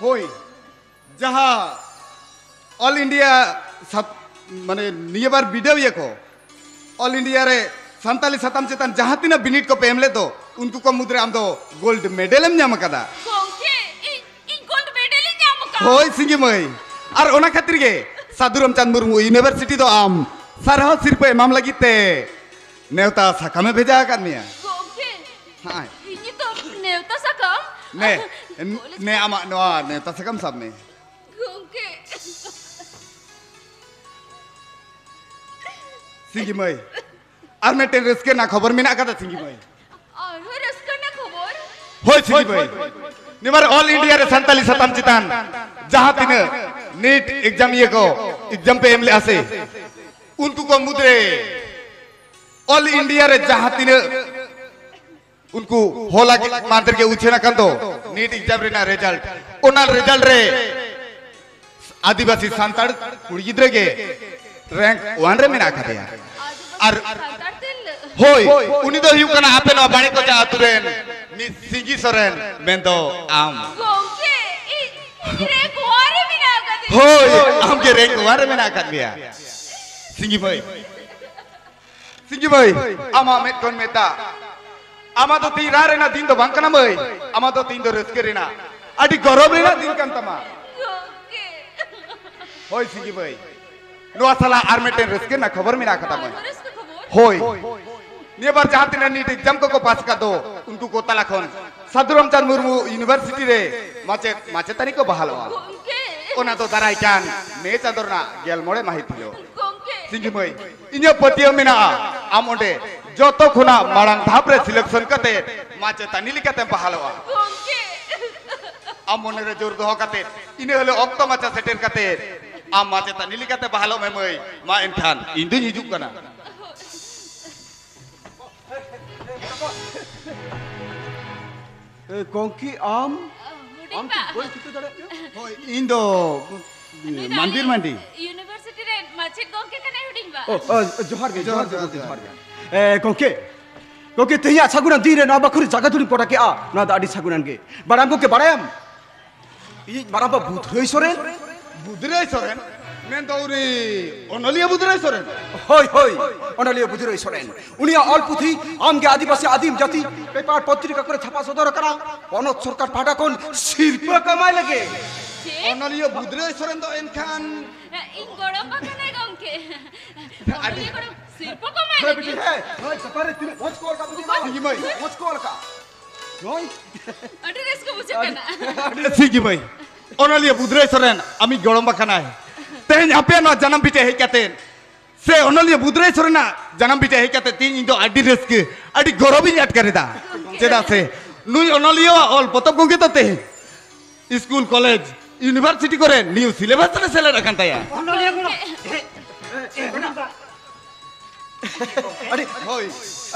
ᱦᱳᱭ, ᱡᱟᱦᱟᱸ ᱚᱞ ᱤᱱᱰᱤᱭᱟ ᱥᱟᱛ-, ᱢᱟᱱᱮ ᱱᱤᱭᱟᱹ ᱵᱟᱨ ᱵᱤᱰᱟᱹᱣᱤᱭᱟᱹ ᱠᱚ ᱚᱞ ᱤᱱᱰᱤᱭᱟ ᱨᱮ ᱥᱟᱱᱛᱟᱞᱤ ᱥᱟᱛᱟᱢ ᱪᱮᱛᱟᱱ ᱡᱟᱦᱟᱸ ᱛᱤᱱᱟᱹᱜ ᱵᱤᱱᱤᱰ ᱠᱚᱯᱮ ᱮᱢ ᱞᱮᱫ ᱫᱚ, ᱩᱱᱠᱩ ᱠᱚ ᱢᱩᱫᱽᱨᱮ ᱟᱢ ᱫᱚ ᱜᱳᱞᱰ ᱢᱮᱰᱮᱞ ᱮᱢ ᱧᱟᱢ ᱟᱠᱟᱫᱟ᱾ ᱜᱚᱢᱠᱮ, ᱤᱧ, ᱤᱧ ᱜᱳᱞᱰ ᱢᱮᱰᱮᱞ ᱤᱧ ᱧᱟᱢ ᱟᱠᱟᱫᱟ᱾ ᱦᱳᱭ ᱥᱤᱸᱜᱤ ᱢᱟᱹᱭ, ᱟᱨ ᱚᱱᱟ ᱠᱷᱟᱹᱛᱤᱨ ᱜᱮ ᱥᱟᱹᱫᱷᱩ ᱨᱟᱢᱪᱟᱸᱫᱽ ᱢᱩᱨᱢᱩ ᱤᱭᱩᱱᱤᱵᱷᱟᱨᱥᱤᱴᱤ ᱫᱚ ᱟᱢ ᱥᱟᱨᱦᱟᱣ ᱥᱤᱨᱯᱟᱹ ᱮᱢᱟᱢ ᱞᱟᱹᱜᱤᱫ ᱛᱮ ᱱᱮᱣᱛᱟ ᱥᱟᱠᱟᱢᱮ ᱵᱷᱮᱡᱟ ᱟᱠᱟᱫ ᱢᱮᱭᱟ᱾ ᱜᱚᱢᱠᱮ, ᱦᱮᱸ᱾ ᱤᱧ ᱱᱤᱛᱚᱜ ᱱᱮᱣᱛᱟ ᱥᱟᱠᱟᱢ? ᱱᱮ᱾ ᱮᱱ-, ᱱᱮ ᱟᱢᱟᱜ ᱱᱚᱣᱟ ᱱᱮᱣᱛᱟ ᱥᱟᱠᱟᱢ ᱥᱟᱵ ᱢᱮ᱾ ᱜᱚᱝᱠᱮ᱾ ᱥᱤᱸᱜᱤ ᱢᱟᱹᱭ, ᱟᱨ ᱢᱤᱫᱴᱮᱱ ᱨᱟᱹᱥᱠᱟᱹ ᱨᱮᱱᱟᱜ ᱠᱷᱚᱵᱚᱨ ᱢᱮᱱᱟᱜ ᱟᱠᱟᱫᱟ ᱥᱤᱸᱜᱤ ᱢᱟᱹᱭ᱾ ᱟᱨᱦᱚᱸ ᱨᱟᱹᱥᱠᱟᱹ ᱨᱮᱱᱟᱜ ᱠᱷᱚᱵᱚᱨ? ᱦᱳᱭ ᱥᱤᱸᱜᱤ ᱢᱟᱹᱭ, ᱱᱤᱭᱟᱹᱵᱟᱨ ᱚᱞ ᱤᱱᱰᱤᱭᱟ ᱨᱮ ᱥᱟᱱᱛᱟᱞᱤ ᱥᱟᱛᱟᱢ ᱪᱮᱛᱟᱱ ᱡᱟᱦᱟᱸ ᱛᱤᱱᱟᱹᱜ ᱱᱤᱴ ᱮᱠᱡᱟᱢᱤᱭᱟᱹ ᱠᱚ ᱮᱠᱡᱟᱢ ᱯᱮ ᱮᱢ ᱞᱮᱜᱼᱟ ᱥᱮ, ᱩᱱᱠᱩ ᱠᱚ ᱢᱩᱫᱽᱨᱮ ᱚᱞ ᱤᱱᱰᱤᱭᱟ ᱨᱮ ᱡᱟᱦᱟᱸ ᱛᱤᱱᱟᱹᱜ ᱩᱱᱠᱩ ᱦᱚᱞᱟ ᱜᱮ ᱢᱟᱱᱫᱷᱮᱨ ᱜᱮ ᱩᱪᱷᱟᱹᱱ ᱟᱠᱟᱱ ᱫᱚ ᱱᱤᱴ ᱮᱠᱡᱟᱢ ᱨᱮᱱᱟᱜ ᱨᱮᱡᱟᱞᱴ, ᱚᱱᱟ ᱨᱮᱡᱟᱞᱴ ᱨᱮ ᱟᱹᱫᱤᱵᱟᱹᱥᱤ ᱥᱟᱱᱛᱟᱲ ᱠᱩᱲᱤ ᱜᱤᱫᱽᱨᱟᱹ ᱜᱮ ᱨᱮᱝᱠ ᱚᱣᱟᱱ ᱨᱮ ᱢᱮᱱᱟᱜ ᱟᱠᱟᱫᱮᱭᱟ᱾ ᱟᱨ ᱥᱟᱱᱛᱟᱲ ᱛᱤᱨᱞᱟᱹ? ᱦᱳᱭ, ᱩᱱᱤ ᱫᱚ ᱦᱩᱭᱩᱜ ᱠᱟᱱᱟ ᱟᱯᱮ ᱱᱚᱣᱟ ᱵᱟᱲᱮ ᱠᱚᱪᱟ ᱟᱹᱛᱩ ᱨᱮᱱ ᱢᱤᱥ ᱥᱤᱸᱜᱤ ᱥᱚᱨᱮᱱ, ᱢᱮᱱᱫᱚ ᱟᱢ᱾ ᱜᱚᱝᱠᱮ, ᱤᱧ, ᱤᱧ ᱨᱮᱝᱠ ᱚᱣᱟᱱ ᱨᱮ ᱢᱮᱱᱟᱜ ᱟᱠᱟᱫᱤᱧᱟ᱾ ᱦᱳᱭ, ᱟᱢ ᱜᱮ ᱨᱮᱝᱠ ᱚᱣᱟᱱ ᱨᱮ ᱢᱮᱱᱟᱜ ᱟᱠᱟᱫ ᱢᱮᱭᱟ᱾ ᱥᱤᱸᱜᱤ ᱢᱟᱹᱭ, ᱥᱤᱸᱜᱤ ᱢᱟᱹᱭ, ᱟᱢᱟᱜ ᱢᱮᱫ ᱠᱷᱚᱱ ᱢᱮᱫ ᱫᱟᱜ᱾ ᱟᱢᱟᱜ ᱫᱚ ᱛᱤᱦᱤᱧ ᱨᱟᱜ ᱨᱮᱱᱟᱜ ᱫᱤᱱ ᱫᱚ ᱵᱟᱝ ᱠᱟᱱᱟ ᱢᱟᱹᱭ, ᱟᱢᱟᱜ ᱫᱚ ᱛᱤᱦᱤᱧ ᱫᱚ ᱨᱟᱹᱥᱠᱟᱹ ᱨᱮᱱᱟᱜ, ᱟᱹᱰᱤ ᱜᱚᱨᱚᱵᱽ ᱨᱮᱱᱟᱜ ᱫᱤᱱ ᱠᱟᱱ ᱛᱟᱢᱟ᱾ ᱜᱚᱝᱠᱮ᱾ ᱦᱳᱭ ᱥᱤᱸᱜᱤ ᱢᱟᱹᱭ, ᱱᱚᱣᱟ ᱥᱟᱞᱟᱜ ᱟᱨ ᱢᱤᱫᱴᱮᱱ ᱨᱟᱹᱥᱠᱟᱹ ᱨᱮᱱᱟᱜ ᱠᱷᱚᱵᱚᱨ ᱢᱮᱱᱟᱜ ᱟᱠᱟᱫᱟ ᱢᱟᱹᱭ᱾ ᱟᱨᱦᱚᱸ ᱨᱟᱹᱥᱠᱟᱹ ᱠᱷᱚᱵᱚᱨ? ᱦᱳᱭ, ᱱᱤᱭᱟᱹ ᱵᱟᱨ ᱡᱟᱦᱟᱸ ᱛᱤᱱᱟᱹᱜ ᱱᱤᱴ ᱮᱠᱡᱟᱢ ᱠᱚᱠᱚ ᱯᱟᱥ ᱟᱠᱟᱫ ᱫᱚ, ᱩᱱᱠᱩ ᱠᱚ ᱛᱟᱞᱟ ᱠᱷᱚᱱ ᱥᱟᱫᱷᱩ ᱨᱟᱢᱪᱟᱸᱫᱽ ᱢᱩᱨᱢᱩ ᱤᱭᱩᱱᱤᱵᱷᱟᱨᱥᱤᱴᱤ ᱨᱮ ᱢᱟᱪᱮᱫ ᱢᱟᱪᱮᱛᱟᱹᱱᱤ ᱠᱚ ᱵᱟᱦᱟᱞᱚᱜᱼᱟ᱾ ᱜᱚᱝᱠᱮ᱾ ᱚᱱᱟ ᱫᱚ ᱫᱟᱨᱟᱭ ᱠᱟᱱ ᱢᱮ ᱪᱟᱸᱫᱳ ᱨᱮᱱᱟᱜ ᱜᱮᱞ ᱢᱚᱬᱮ ᱢᱟᱹᱦᱤᱛ ᱦᱤᱞᱳᱜ᱾ ᱜᱚᱝᱠᱮ᱾ ᱥᱤᱸᱜᱤ ᱢᱟᱹᱭ, ᱤᱧᱟᱹᱜ ᱯᱟᱹᱛᱭᱟᱹᱣ ᱢᱮᱱᱟᱜᱼᱟ, ᱟᱢ ᱚᱸᱰᱮ ᱡᱚᱛᱚ ᱠᱷᱚᱱᱟᱜ ᱢᱟᱲᱟᱝ ᱫᱷᱟᱯ ᱨᱮ ᱥᱤᱞᱮᱠᱥᱚᱱ ᱠᱟᱛᱮ ᱢᱟᱪᱮᱛᱟᱹᱱᱤ ᱞᱮᱠᱟᱛᱮᱢ ᱵᱟᱦᱟᱞᱚᱜᱼᱟ᱾ ᱜᱚᱝᱠᱮ᱾ ᱟᱢ ᱢᱚᱱᱮ ᱨᱮ ᱡᱳᱨ ᱫᱚᱦᱚ ᱠᱟᱛᱮ ᱤᱱᱟᱹ ᱦᱤᱞᱳᱜ ᱚᱠᱛᱚ ᱢᱟᱪᱷᱟ ᱥᱮᱴᱮᱨ ᱠᱟᱛᱮ ᱟᱢ ᱢᱟᱪᱮᱛᱟᱹᱱᱤ ᱞᱮᱠᱟᱛᱮ ᱵᱟᱦᱟᱞᱚᱜ ᱢᱮ ᱢᱟᱹᱭ᱾ ᱢᱟ ᱮᱱᱠᱷᱟᱱ ᱤᱧ ᱫᱩᱧ ᱦᱤᱡᱩᱜ ᱠᱟᱱᱟ᱾ ᱮ, ᱠᱚᱝᱠᱤ, ᱟᱢ? ᱦᱩᱰᱤᱧ ᱟᱢ ᱵᱟ᱾ ᱪᱮᱫ ᱵᱟᱹᱧ ᱴᱷᱤᱠᱟᱹ ᱫᱟᱲᱮᱭᱟᱜ ᱠᱟᱱᱟ? ᱦᱳᱭ, ᱤᱧ ᱫᱚ ᱱᱩᱭ ᱫᱚ ᱢᱟᱱᱵᱤᱨ ᱟᱞᱮ ᱢᱟᱱᱰᱤ᱾ ᱤᱭᱩᱱᱤᱵᱷᱟᱨᱥᱤᱴᱤ ᱨᱮᱱ ᱢᱟᱪᱮᱫ ᱜᱚᱢᱠᱮ ᱠᱟᱱᱟᱭ ᱦᱩᱰᱤᱧ ᱵᱟ᱾ ᱚ, ᱚ, ᱡᱚᱦᱟᱨ ᱜᱮ, ᱡᱚᱦᱟᱨ ᱡᱚᱦᱟᱨ ᱜᱮ, ᱡᱚᱦᱟᱨ ᱜᱚᱢᱠᱮ, ᱜᱮ᱾ ᱡᱚᱦᱟᱨ ᱜᱮ᱾ ᱮ, ᱜᱚᱢᱠᱮ, ᱜᱚᱢᱠᱮ, ᱛᱮᱦᱮᱧᱟᱜ ᱥᱟᱹᱜᱩᱱᱟᱱ ᱫᱤᱱ ᱨᱮ ᱱᱚᱣᱟ ᱵᱟᱠᱷᱳᱞ ᱨᱮ ᱡᱟᱭᱜᱟ ᱫᱩᱲᱩᱵ ᱜᱚᱴᱟ ᱠᱮᱜᱼᱟ, ᱱᱚᱣᱟ ᱫᱚ ᱟᱹᱰᱤ ᱥᱟᱹᱜᱩᱱᱟᱱ ᱜᱮ᱾ ᱵᱟᱲᱟᱭᱟᱢ ᱜᱚᱢᱠᱮ, ᱵᱟᱲᱟᱭᱟᱢ? ᱤᱧᱤᱡ ᱢᱟᱨᱟᱝᱵᱟ ᱵᱩᱫᱷᱨᱟᱹᱭ ᱥᱚᱨᱮᱱ᱾ ᱵᱩᱫᱷᱨᱟᱹᱭ ᱥᱚᱨᱮᱱ? ᱢᱮᱱᱫᱚ ᱩᱱᱤ ᱚᱱᱚᱞᱤᱭᱟᱹ ᱵᱩᱫᱷᱨᱟᱹᱭ ᱥᱚᱨᱮᱱ? ᱦᱳᱭ, ᱦᱳᱭ, ᱚᱱᱚᱞᱤᱭᱟᱹ ᱵᱩᱫᱷᱨᱟᱹᱭ ᱥᱚᱨᱮᱱ᱾ ᱩᱱᱤᱭᱟᱜ ᱚᱞ ᱯᱩᱛᱷᱤ ᱟᱢᱜᱮ ᱟᱹᱫᱤᱵᱟᱹᱥᱤ ᱟᱹᱫᱤᱢ ᱡᱟᱹᱛᱤ ᱯᱮᱯᱟᱨ ᱯᱚᱛᱨᱤᱠᱟ ᱠᱚᱨᱮ ᱪᱷᱟᱯᱟ ᱥᱚᱫᱚᱨ ᱟᱠᱟᱱᱟ᱾ ᱯᱚᱱᱚᱛ ᱥᱚᱨᱠᱟᱨ ᱯᱟᱦᱴᱟ ᱠᱷᱚᱱ ᱥᱤᱨᱯᱟᱹ ᱠᱚ ᱮᱢᱟᱭ ᱞᱟᱹᱜᱤᱫ᱾ ᱪᱮᱫ? ᱚᱱᱚᱞᱤᱭᱟᱹ ᱵᱩᱫᱷᱨᱟᱹᱭ ᱥᱚᱨᱮᱱ ᱫᱚ ᱮᱱᱠᱷᱟᱱ ᱤᱧ ᱜᱚᱲᱚᱢ ᱵᱟ ᱠᱟᱱᱟᱭ ᱜᱚᱢᱠᱮ᱾ ᱟᱹᱰᱤ ᱚᱱᱚᱞᱤᱭᱟᱹ ᱜᱚᱲᱚᱢ ᱥᱤᱨᱯᱟᱹ ᱠᱚ ᱮᱢᱟᱭ ᱦᱮᱸ, ᱞᱟᱹᱜᱤᱫ᱾ ᱵᱤᱴᱤ, ᱦᱮᱸ, ᱦᱳᱭ, ᱪᱟᱯᱟ ᱨᱮ ᱛᱤᱱᱟᱹᱜ ᱢᱚᱡᱽ ᱠᱚ ᱚᱞ ᱠᱟᱜ ᱵᱩᱡᱷᱟᱹᱣ ᱫᱟᱢ? ᱥᱤᱸᱜᱤ ᱢᱟᱹᱭ᱾ ᱢᱚᱡᱽ ᱠᱚ ᱚᱞ ᱠᱟᱜ᱾ ᱟᱹᱰᱤ ᱨᱟᱹᱥᱠᱟᱹ ᱵᱩᱡᱷᱟᱹᱜ ᱠᱟᱱᱟ᱾ ᱥᱤᱜᱤ ᱵᱷᱟᱹᱭ, ᱚᱱᱚᱞᱤᱭᱟᱹ ᱵᱩᱫᱷᱨᱟᱹᱭ ᱥᱚᱨᱮᱱ ᱟᱢᱤᱡ ᱜᱚᱲᱚᱢᱵᱟ ᱠᱟᱱᱟᱭ᱾ ᱛᱮᱦᱮᱧ ᱟᱯᱮᱭᱟᱜ ᱱᱚᱣᱟ ᱡᱟᱱᱟᱢ ᱵᱷᱤᱴᱟᱹ ᱦᱮᱡ ᱠᱟᱛᱮ ᱥᱮ ᱚᱱᱚᱞᱤᱭᱟᱹ ᱵᱩᱫᱷᱨᱟᱹᱭ ᱥᱚᱨᱮᱱᱟᱜ ᱡᱟᱱᱟᱢ ᱵᱷᱤᱴᱟᱹ ᱦᱮᱡ ᱠᱟᱛᱮ ᱛᱮᱦᱮᱧ ᱤᱧ ᱫᱚ ᱟᱹᱰᱤ ᱨᱟᱹᱥᱠᱟᱹ, ᱟᱹᱰᱤ ᱜᱚᱨᱚᱵᱤᱧ ᱟᱴᱠᱟᱨ ᱮᱫᱟ᱾ ᱪᱮᱫᱟᱜ ᱥᱮ ᱱᱩᱭ ᱚᱱᱚᱞᱤᱭᱟᱹᱣᱟᱜ ᱚᱞ ᱯᱚᱛᱚᱵ ᱠᱚᱜᱮ ᱛᱚ ᱛᱮᱦᱮᱧ ᱥᱠᱩᱞ, ᱠᱚᱞᱮᱡᱽ, ᱤᱭᱩᱱᱤᱵᱷᱟᱨᱥᱤᱴᱤ ᱠᱚᱨᱮ ᱱᱤᱭᱩ ᱥᱤᱞᱮᱵᱟᱥ ᱨᱮ ᱥᱮᱞᱮᱫ ᱟᱠᱟᱱ ᱛᱟᱭᱟ᱾ ᱚᱱᱚᱞᱤᱭᱟᱹ ᱜᱚᱲᱚᱢ᱾ ᱟᱹᱰᱤ, ᱦᱳᱭ᱾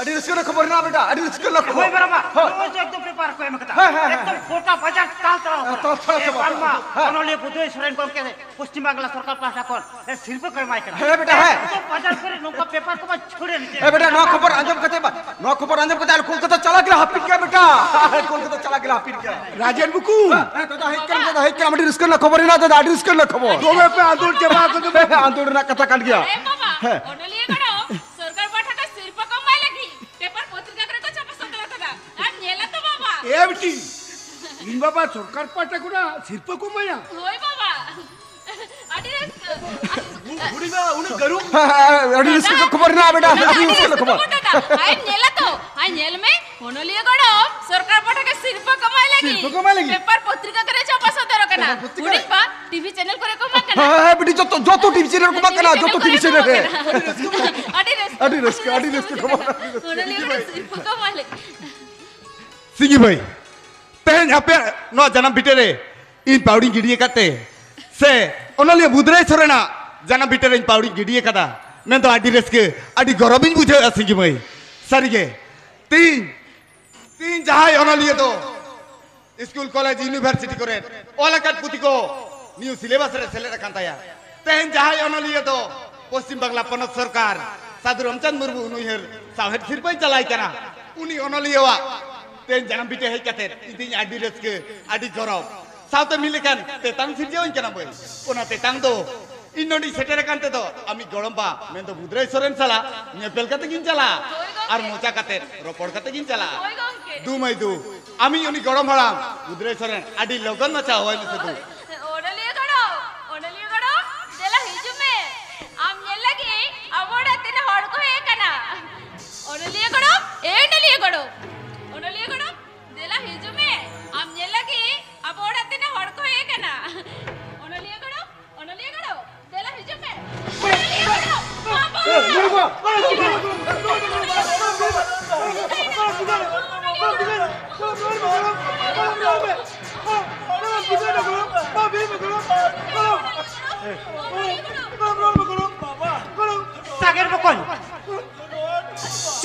ᱟᱹᱰᱤ ᱨᱟᱹᱥᱠᱟᱹ ᱨᱮᱱᱟᱜ ᱠᱷᱚᱵᱚᱨ ᱦᱮᱱᱟᱜᱼᱟ ᱵᱮᱴᱟ, ᱟᱹᱰᱤ ᱨᱟᱹᱥᱠᱟᱹ ᱨᱮᱱᱟᱜ ᱠᱷᱚᱵᱚᱨ᱾ ᱦᱳᱭ ᱵᱟᱨᱟᱵᱟ, ᱦᱳᱭ᱾ ᱱᱚᱜᱼᱚᱭ ᱡᱮ ᱮᱠᱫᱚᱢ ᱯᱮᱯᱟᱨ ᱠᱚ ᱮᱢ ᱠᱟᱫᱟ, ᱦᱮᱸ, ᱦᱮᱸ, ᱦᱮᱸ᱾ ᱮᱠᱫᱚᱢ ᱜᱚᱴᱟ ᱵᱟᱡᱟᱨ ᱛᱟᱞ ᱛᱟᱞ ᱦᱮᱸ, ᱠᱟᱱᱟ᱾ ᱛᱟᱞ ᱛᱟᱞ ᱮ ᱪᱟᱵᱟ ᱵᱟᱝᱢᱟ, ᱠᱟᱱᱟ᱾ ᱦᱮᱸ᱾ ᱚᱱᱚᱞᱤᱭᱟᱹ ᱵᱩᱫᱷᱨᱟᱹᱭ ᱥᱚᱨᱮᱱ ᱜᱚᱢᱠᱮ ᱯᱚᱥᱪᱤᱢ ᱵᱟᱝᱞᱟ ᱥᱚᱨᱠᱟᱨ ᱯᱟᱦᱴᱟ ᱠᱷᱚᱱ ᱥᱤᱨᱯᱟᱹ ᱠᱚ ᱮᱢᱟᱭ ᱠᱟᱱᱟ᱾ ᱦᱮᱸ ᱵᱮᱴᱟ, ᱦᱮᱸ᱾ ᱮᱠᱫᱚᱢ ᱵᱟᱡᱟᱨ ᱠᱚᱨᱮ ᱱᱚᱝᱠᱟ ᱯᱮᱯᱟᱨ ᱠᱚ ᱢᱟ ᱪᱷᱩᱲᱮ ᱱᱤᱡᱮ᱾ ᱦᱮᱸ ᱵᱮᱴᱟ, ᱱᱚᱣᱟ ᱠᱷᱚᱵᱚᱨ ᱟᱸᱡᱚᱢ ᱠᱟᱛᱮ ᱵᱟ-, ᱱᱚᱣᱟ ᱠᱷᱚᱵᱚᱨ ᱟᱸᱡᱚᱢ ᱠᱟᱛᱮ ᱟᱞᱮ ᱠᱳᱞᱠᱟᱛᱟ ᱪᱟᱞᱟᱜ ᱜᱮᱞᱮ ᱦᱟᱹᱯᱤᱫ ᱠᱮᱫ ᱵᱮᱴᱟ᱾ ᱠᱳᱞᱠᱟᱛᱟ ᱪᱟᱞᱟᱜ ᱜᱮᱞᱮ ᱦᱟᱹᱯᱤᱫ ᱠᱮᱫ᱾ ᱨᱟᱡᱮᱱ ᱵᱩᱠᱩ᱾ ᱦᱮᱸ, ᱦᱮᱸ, ᱫᱟᱫᱟ ᱦᱮᱡ ᱠᱟᱱᱟ, ᱫᱟᱫᱟ ᱦᱮᱡ ᱠᱟᱱᱟ, ᱟᱹᱰᱤ ᱨᱟᱹᱥᱠᱟᱹ ᱨᱮᱱᱟᱜ ᱠᱷᱚᱵᱚᱨ ᱦᱮᱱᱟᱜᱼᱟ ᱫᱟᱫᱟ, ᱟᱹᱰᱤ ᱨᱟᱹᱥᱠᱟᱹ ᱨᱮᱱᱟᱜ ᱠᱷᱚᱵᱚᱨ᱾ ᱫᱚᱢᱮ ᱯᱮ ᱟᱸᱫᱳᱲ ᱪᱟᱵᱟ ᱟᱠᱟᱫᱟ᱾ ᱦᱮᱸ, ᱦᱮᱸ, ᱟᱸᱫᱳᱲ ᱨᱮᱱᱟᱜ ᱠᱟᱛᱷᱟ ᱠᱟᱱ ᱜᱮᱭᱟ᱾ ᱮ ᱵᱟᱵᱟ, ᱦᱮᱸ᱾ ᱚᱱᱚᱞᱤᱭᱟᱹ ᱜᱚᱲᱚᱢ, ᱥᱚᱨᱠᱟᱨ ᱯᱟᱦᱴᱟ ᱠᱷᱚᱱ ᱥᱤᱨᱯᱟᱹ ᱠᱚ ᱮᱢᱟᱭ ᱞᱟᱹᱜᱤᱫ ᱯᱮᱯᱟᱨ ᱯᱚᱛᱨᱤᱠᱟ ᱠᱚᱨᱮ ᱠᱚ ᱪᱷᱟᱯᱟ ᱥᱚᱫᱚᱨ ᱟᱠᱟᱫᱟ᱾ ᱟᱨ ᱧᱮᱞᱟ ᱛᱚ ᱵᱟᱵᱟ᱾ ᱮ ᱵᱤᱴᱤ, ᱤᱧ ᱵᱟᱵᱟ ᱥᱚᱨᱠᱟᱨ ᱯᱟᱦᱴᱟ ᱠᱷᱚᱱᱟᱜ ᱥᱤᱨᱯᱟᱹ ᱠᱚ ᱮᱢᱟᱭᱟ? ᱦᱳᱭ ᱵᱟᱵᱟ᱾ ᱟᱹᱰᱤ ᱨᱟᱹᱥᱠᱟᱹ᱾ ᱵᱩ-, ᱵᱩᱰᱤ ᱵᱟ, ᱩᱱᱟᱹᱜ ᱜᱟᱹᱨᱩ᱾ ᱦᱮᱸ, ᱦᱮᱸ, ᱟᱹᱰᱤ ᱨᱟᱹᱥᱠᱟᱹ ᱠᱷᱚᱵᱚᱨ ᱦᱮᱱᱟᱜᱼᱟ ᱵᱮᱴᱟ, ᱚᱱᱟ ᱫᱚ ᱟᱹᱰᱤ ᱟᱹᱰᱤ ᱨᱟᱹᱥᱠᱟᱹ ᱨᱟᱹᱥᱠᱟᱹ ᱠᱷᱚᱵᱚᱨ᱾ ᱠᱷᱚᱵᱚᱨ ᱫᱟᱫᱟ᱾ ᱟᱨ ᱧᱮᱞᱟ ᱛᱚ, ᱟᱨ ᱧᱮᱞ ᱢᱮ, ᱚᱱᱚᱞᱤᱭᱟᱹ ᱜᱚᱲᱚᱢ ᱥᱚᱨᱠᱟᱨ ᱯᱟᱦᱴᱟ ᱠᱷᱚᱱ ᱥᱤᱨᱯᱟᱹ ᱠᱚ ᱮᱢᱟᱭ ᱞᱟᱹᱜᱤᱫ᱾ ᱥᱤᱨᱯᱟᱹ ᱠᱚ ᱮᱢᱟᱭ ᱞᱟᱹᱜᱤᱫ? ᱯᱮᱯᱟᱨ ᱯᱚᱛᱨᱤᱠᱟ ᱠᱚᱨᱮ ᱪᱷᱟᱯᱟ ᱥᱚᱫᱚᱨ ᱟᱠᱟᱱᱟ᱾ ᱯᱮᱯᱟᱨ ᱯᱚᱛᱨᱤᱠᱟ ᱩᱱᱤ ᱨᱮ? ᱵᱟ ᱴᱤᱵᱷᱤ ᱪᱮᱱᱮᱞ ᱠᱚᱨᱮ ᱠᱚ ᱮᱢᱟᱜ ᱠᱟᱱᱟ᱾ ᱦᱮᱸ, ᱦᱮᱸ, ᱵᱤᱴᱤ, ᱡᱚᱛᱚ, ᱡᱚᱛᱚ ᱴᱤᱵᱷᱤ ᱪᱮᱱᱮᱞ ᱠᱚ ᱮᱢᱟᱜ ᱠᱟᱱᱟ, ᱡᱚᱛᱚ ᱴᱤᱵᱷᱤ ᱪᱮᱱᱮᱞ ᱨᱮ᱾ ᱠᱚ ᱮᱢᱟᱜ ᱠᱟᱱᱟ᱾ ᱟᱹᱰᱤ ᱨᱟᱹᱥᱠᱟᱹ᱾ ᱟᱹᱰᱤ ᱨᱟᱹᱥᱠᱟᱹ, ᱟᱹᱰᱤ ᱨᱟᱹᱥᱠᱟᱹ ᱠᱷᱚᱵᱚᱨ, ᱟᱹᱰᱤ ᱨᱟᱹᱥᱠᱟᱹ᱾ ᱚᱱᱚᱞᱤᱭᱟᱹ ᱜᱚᱲᱚᱢ ᱥᱤᱨᱯᱟᱹ ᱠᱚ ᱮᱢᱟᱭ ᱞᱟᱹᱜᱤᱫ᱾ ᱥᱤᱝᱜᱤ ᱵᱷᱟᱹᱭ, ᱛᱮᱦᱮᱧ ᱟᱯᱮ ᱱᱚᱣᱟ ᱡᱟᱱᱟᱢ ᱵᱷᱤᱴᱟᱹ ᱨᱮ ᱤᱧ ᱯᱟᱹᱣᱲᱤᱧ ᱜᱤᱰᱤ ᱟᱠᱟᱫ ᱛᱮ, ᱥᱮ ᱚᱱᱚᱞᱤᱭᱟᱹ ᱵᱩᱫᱷᱨᱟᱹᱭ ᱥᱚᱨᱮᱱᱟᱜ ᱡᱟᱱᱟᱢ ᱵᱷᱤᱴᱟᱹ ᱨᱮ ᱤᱧ ᱯᱟᱹᱣᱲᱤᱧ ᱜᱤᱰᱤ ᱟᱠᱟᱫᱟ, ᱢᱮᱱᱫᱚ ᱟᱹᱰᱤ ᱨᱟᱹᱥᱠᱟᱹ, ᱟᱹᱰᱤ ᱜᱚᱨᱚᱵᱤᱧ ᱵᱩᱡᱷᱟᱹᱣᱮᱫᱼᱟ ᱥᱤᱝᱜᱤ ᱢᱟᱹᱭ᱾ ᱥᱟᱹᱨᱤᱜᱮ, ᱛᱤᱦᱤᱧ, ᱛᱤᱦᱤᱧ ᱡᱟᱦᱟᱸᱭ ᱚᱱᱚᱞᱤᱭᱟᱹ ᱫᱚ ᱥᱠᱩᱞ, ᱠᱚᱞᱮᱡᱽ, ᱤᱭᱩᱱᱤᱵᱷᱟᱨᱥᱤᱴᱤ ᱠᱚᱨᱮ ᱚᱞ ᱟᱠᱟᱫ ᱯᱩᱛᱷᱤ ᱠᱚ ᱱᱤᱭᱩ ᱥᱤᱞᱮᱵᱟᱥ ᱨᱮ ᱥᱮᱞᱮᱫ ᱟᱠᱟᱱ ᱛᱟᱭᱟ᱾ ᱛᱮᱦᱮᱧ ᱡᱟᱦᱟᱸᱭ ᱚᱱᱚᱞᱤᱭᱟᱹ ᱫᱚ ᱯᱚᱥᱪᱤᱢ ᱵᱟᱝᱞᱟ ᱯᱚᱱᱚᱛ ᱥᱚᱨᱠᱟᱨ ᱥᱟᱹᱫᱷᱩ ᱨᱟᱢᱪᱟᱸᱫᱽ ᱢᱩᱨᱢᱩ ᱩᱱᱩᱭᱦᱟᱹᱨ ᱥᱟᱶᱦᱮᱫ ᱥᱤᱨᱯᱟᱹᱭ ᱪᱟᱞᱟᱭ ᱠᱟᱱᱟ, ᱩᱱᱤ ᱚᱱᱚᱞᱤᱭᱟᱹᱣᱟᱜ ᱛᱮᱦᱮᱧ ᱡᱟᱱᱟᱢ ᱵᱷᱤᱴᱟᱹ ᱦᱮᱡ ᱠᱟᱛᱮ ᱤᱧ ᱫᱚᱧ ᱟᱹᱰᱤ ᱨᱟᱹᱥᱠᱟᱹ, ᱟᱹᱰᱤ ᱜᱚᱨᱚᱵᱽ᱾ ᱥᱟᱶᱛᱮ ᱢᱤᱫ ᱞᱮᱠᱟᱱ ᱛᱮᱛᱟᱝ ᱥᱤᱨᱡᱟᱹᱣᱟᱹᱧ ᱠᱟᱱᱟ ᱵᱟᱹᱭ᱾ ᱚᱱᱟ ᱛᱮᱛᱟᱝ ᱫᱚ ᱤᱧ ᱱᱚᱰᱮᱧ ᱥᱮᱴᱮᱨ ᱟᱠᱟᱱ ᱛᱮᱫᱚ ᱟᱢᱤᱡ ᱜᱚᱲᱚᱢᱵᱟ ᱢᱮᱱᱫᱚ ᱵᱩᱫᱷᱨᱟᱹᱭ ᱥᱚᱨᱮᱱ ᱥᱟᱞᱟᱜ ᱧᱮᱯᱮᱞ ᱠᱟᱛᱮ ᱜᱤᱧ ᱪᱟᱞᱟᱜᱼᱟ᱾ ᱦᱳᱭ ᱜᱚᱢᱠᱮ᱾ ᱟᱨ ᱢᱚᱪᱟ ᱠᱟᱛᱮ ᱨᱚᱯᱚᱲ ᱠᱟᱛᱮ ᱜᱤᱧ ᱪᱟᱞᱟᱜᱼᱟ᱾ ᱦᱳᱭ ᱜᱚᱢᱠᱮ᱾ ᱫᱩ ᱢᱟᱹᱭ ᱫᱩ, ᱟᱢᱤᱡ ᱩᱱᱤ ᱜᱚᱲᱚᱢ ᱦᱟᱲᱟᱢ ᱵᱩᱫᱷᱨᱟᱹᱭ ᱥᱚᱨᱮᱱ ᱟᱹᱰᱤ ᱞᱚᱜᱚᱱ ᱢᱟᱪᱷᱟ ᱦᱚᱦᱚᱭ ᱢᱮᱥᱮ ᱫᱩ᱾ ᱚᱱᱚᱞᱤᱭᱟᱹ ᱜᱚᱲᱚᱢ, ᱚᱱᱚᱞᱤᱭᱟᱹ ᱜᱚᱲᱚᱢ, ᱫᱮᱞᱟ ᱦᱤᱡᱩᱜ ᱢᱮ᱾ ᱟᱢ ᱧᱮᱞ ᱞᱟᱹᱜᱤᱫ ᱟᱵᱚ ᱚᱲᱟᱜ ᱛᱤᱱᱟᱹᱜ ᱦᱚᱲ ᱠᱚ ᱦᱮᱡ ᱟᱠᱟᱱᱟ᱾ ᱚᱱᱚᱞᱤᱭᱟᱹ ᱜᱚᱲᱚᱢ, ᱮ ᱚᱱᱚᱞᱤᱭᱟᱹ ᱜᱚᱲᱚᱢ, ᱚᱱᱚᱞᱤᱭᱟᱹ ᱜᱚᱲᱚᱢ,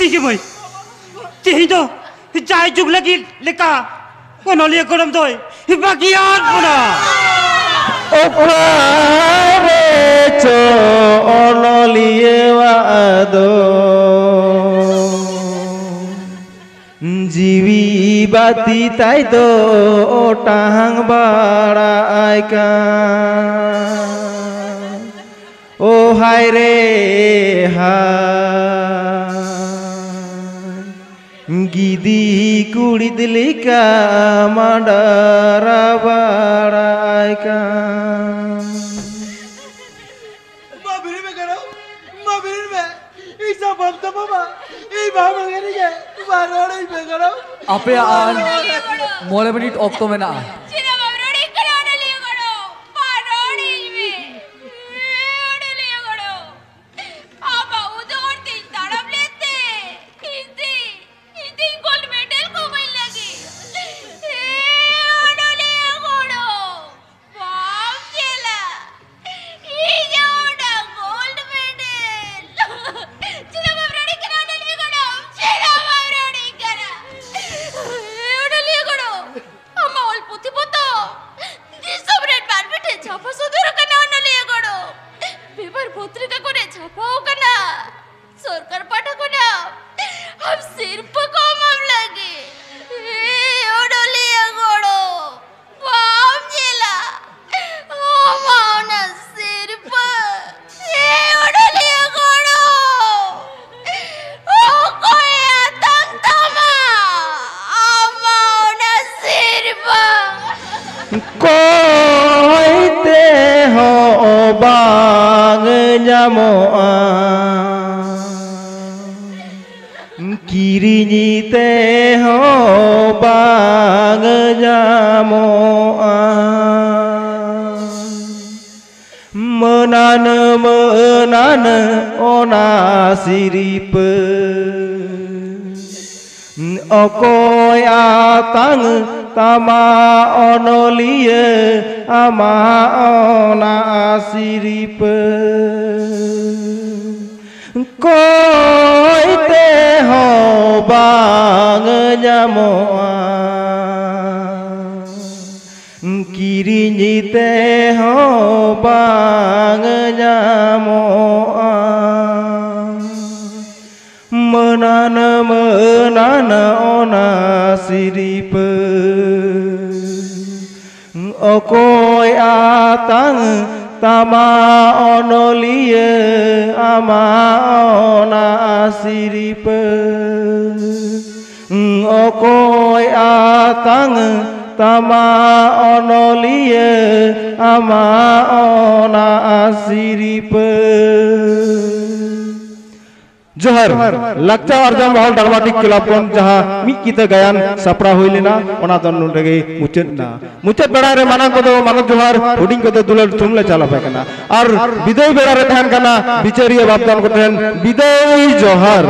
ᱴᱷᱤᱠ ᱜᱮ ᱢᱟᱹᱭ, ᱛᱮᱦᱮᱧ ᱫᱚ ᱡᱟᱭ ᱡᱩᱜᱽ ᱞᱟᱹᱜᱤᱫ ᱞᱮᱠᱟ ᱚᱱᱚᱞᱤᱭᱟᱹ ᱜᱚᱲᱚᱢ ᱫᱚᱭ ᱵᱟᱹᱜᱤᱭᱟᱫ ᱵᱚᱱᱟ᱾ ᱚᱠᱟᱨᱮ ᱪᱚ ᱚᱱᱚᱞᱤᱭᱟᱹᱣᱟᱜ ᱫᱚ ᱡᱤᱣᱤ ᱵᱟᱹᱛᱤ ᱛᱟᱭ ᱫᱚ ᱚᱴᱟᱝ ᱵᱟᱲᱟᱭ ᱠᱟᱱ᱾ ᱳ ᱦᱟᱭ ᱨᱮ ᱦᱟᱭ, ᱜᱤᱫᱤ ᱠᱩᱲᱤᱫ ᱞᱮᱠᱟ ᱢᱟᱰᱟᱨᱟ ᱵᱟᱲᱟᱭ ᱠᱟᱱ᱾ ᱢᱟ ᱵᱮᱨᱮᱫ ᱢᱮ ᱜᱟᱲᱚ, ᱢᱟ ᱵᱮᱨᱮᱫ ᱢᱮ᱾ ᱤᱧ ᱥᱟᱶ ᱵᱟᱢ ᱛᱟᱯᱟᱢᱟ, ᱤᱧ ᱵᱟᱢ ᱮᱜᱮᱨᱤᱧᱟ, ᱢᱟ ᱨᱚᱲᱟᱹᱧ ᱢᱮ ᱜᱟᱲᱚ᱾ ᱟᱯᱮᱭᱟᱜ ᱟᱨ ᱢᱚᱬᱮ ᱢᱤᱱᱤᱴ ᱚᱠᱛᱚ ᱢᱮᱱᱟᱜᱼᱟ᱾ ᱪᱮᱫᱟᱜ ᱵᱟᱢ ᱨᱚᱲᱤᱧ ᱠᱟᱱᱟ ᱚᱱᱚᱞᱤᱭᱟᱹ ᱜᱚᱲᱚ? ᱢᱟ ᱨᱚᱲᱤᱧ ᱢᱮ᱾ ᱦᱮᱸ, ᱚᱱᱚᱞᱤᱭᱟᱹ ᱜᱚᱲᱚ᱾ ᱟᱢᱟᱜ ᱩᱫᱩᱜ ᱦᱚᱨ ᱛᱮᱧ ᱛᱟᱲᱟᱢ ᱞᱮᱫ ᱛᱮ, ᱤᱧ ᱛᱮ, ᱤᱧ ᱛᱮᱧ ᱜᱳᱞᱰ ᱢᱮᱰᱮᱞ ᱠᱚ ᱤᱢᱟᱹᱧ ᱞᱟᱹᱜᱤᱫ᱾ ᱦᱮᱸ, ᱚᱱᱚᱞᱤᱭᱟᱹ ᱜᱚᱲᱚ᱾ ᱵᱟᱢ ᱧᱮᱞᱟ? ᱤᱧᱟᱜ ᱚᱱᱟ ᱜᱳᱞᱰ ᱢᱮᱰᱮᱞ᱾ ᱪᱮᱫᱟᱜ ᱵᱟᱢ ᱨᱚᱲᱤᱧ ᱠᱟᱱᱟ ᱚᱱᱚᱞᱤᱭᱟᱹ ᱜᱚᱲᱚ? ᱪᱮᱫᱟᱜ ᱵᱟᱢ ᱨᱚᱲᱤᱧ ᱠᱟᱱᱟ? ᱦᱮᱸ, ᱚᱱᱚᱞᱤᱭᱟᱹ ᱜᱚᱲᱚ᱾ ᱟᱢᱟᱜ ᱚᱞ ᱯᱩᱛᱷᱤ ᱯᱚᱛᱚᱵ ᱫᱤᱥᱚᱢ ᱨᱮᱱ ᱢᱟᱹᱱᱢᱤ ᱴᱷᱮᱱ ᱪᱷᱟᱯᱟ ᱥᱚᱫᱚᱨ ᱟᱠᱟᱱᱟ ᱚᱱᱚᱞᱤᱭᱟᱹ ᱜᱚᱲᱚ᱾ ᱯᱮᱯᱟᱨ ᱯᱚᱛᱨᱤᱠᱟ ᱠᱚᱨᱮ ᱪᱷᱟᱯᱟᱣ ᱟᱠᱟᱱᱟ᱾ ᱥᱚᱨᱠᱟᱨ ᱯᱟᱦᱴᱟ ᱠᱷᱚᱱᱟᱜ ᱟᱢ ᱥᱤᱨᱯᱟᱹ ᱠᱚ ᱮᱢᱟᱢ ᱞᱟᱹᱜᱤᱫ᱾ ᱦᱮᱸ, ᱚᱱᱚᱞᱤᱭᱟᱹ ᱜᱚᱲᱚ, ᱵᱟᱢ ᱧᱮᱞᱟ ᱟᱢᱟᱜ ᱚᱱᱟ ᱥᱤᱨᱯᱟᱹ? ᱦᱮᱸ, ᱚᱱᱚᱞᱤᱭᱟᱹ ᱜᱚᱲᱚ, ᱚᱠᱚᱭ ᱟᱛᱟᱝ ᱛᱟᱢᱟ ᱟᱢᱟᱜ ᱚᱱᱟ ᱥᱤᱨᱯᱟᱹ? ᱠᱚᱭ ᱛᱮᱦᱚᱸ ᱵᱟᱝ ᱧᱟᱢᱚᱜᱼᱟ, ᱠᱤᱨᱤᱧ ᱛᱮᱦᱚᱸ ᱵᱟᱝ ᱧᱟᱢᱚᱜᱼᱟ᱾ ᱢᱟᱹᱱᱟᱱ ᱢᱟᱹᱱᱟᱱ ᱚᱱᱟ ᱥᱤᱨᱯᱟᱹ, ᱚᱠᱚᱭ ᱟᱛᱟᱝ ᱛᱟᱢᱟ ᱚᱱᱚᱞᱤᱭᱟᱹ ᱟᱢᱟᱜ ᱚᱱᱟ ᱥᱤᱨᱯᱟᱹ? ᱠᱚᱭ ᱛᱮᱦᱚᱸ ᱵᱟᱝ ᱧᱟᱢᱚᱜᱼᱟ, ᱠᱤᱨᱤᱧ ᱛᱮᱦᱚᱸ ᱵᱟᱝ ᱧᱟᱢᱚᱜᱼᱟ᱾ ᱢᱟᱹᱱᱟᱱ ᱢᱟᱹᱱᱟᱱ ᱚᱱᱟ ᱥᱤᱨᱯᱟᱹ, ᱚᱠᱚᱭ ᱟᱛᱟᱝ ᱛᱟᱢᱟ ᱚᱱᱚᱞᱤᱭᱟᱹ ᱟᱢᱟᱜ ᱚᱱᱟ ᱥᱤᱨᱯᱟᱹ? ᱚᱠᱚᱭ ᱟᱛᱟᱝ ᱛᱟᱢᱟ ᱚᱱᱚᱞᱤᱭᱟᱹ ᱟᱢᱟᱜ ᱚᱱᱟ ᱥᱤᱨᱯᱟᱹ? ᱡᱚᱦᱟᱨ᱾ ᱞᱟᱠᱪᱟᱨ ᱟᱨᱡᱟᱣ ᱢᱚᱦᱚᱞ ᱰᱨᱟᱢᱟᱴᱤᱠ ᱠᱞᱟᱵᱽ ᱠᱷᱚᱱ ᱡᱟᱦᱟᱸ ᱢᱤᱫ ᱠᱤᱛᱟᱹ ᱜᱟᱭᱟᱱ ᱥᱟᱯᱲᱟᱣ ᱦᱩᱭ ᱞᱮᱱᱟ, ᱚᱱᱟ ᱫᱚ ᱱᱚᱰᱮ ᱜᱮ ᱢᱩᱪᱟᱹᱫ ᱮᱱᱟ᱾ ᱢᱩᱪᱟᱹᱫ ᱵᱮᱲᱟ ᱨᱮ ᱢᱟᱨᱟᱝ ᱠᱚᱫᱚ ᱢᱟᱱᱚᱛ ᱡᱚᱦᱟᱨ, ᱦᱩᱰᱤᱧ ᱠᱚᱫᱚ ᱫᱩᱞᱟᱹᱲ ᱛᱷᱩᱢ ᱞᱮ ᱪᱟᱞ ᱟᱯᱮ ᱠᱟᱱᱟ᱾ ᱟᱨ ᱵᱤᱫᱟᱹᱭ ᱵᱮᱲᱟ ᱨᱮ ᱛᱟᱦᱮᱱ ᱠᱟᱱᱟ ᱵᱤᱪᱟᱹᱨᱤᱭᱟᱹ ᱵᱟᱯᱫᱟᱱ ᱠᱚᱴᱷᱮᱱ ᱵᱤᱫᱟᱹᱭ ᱡᱚᱦᱟᱨ᱾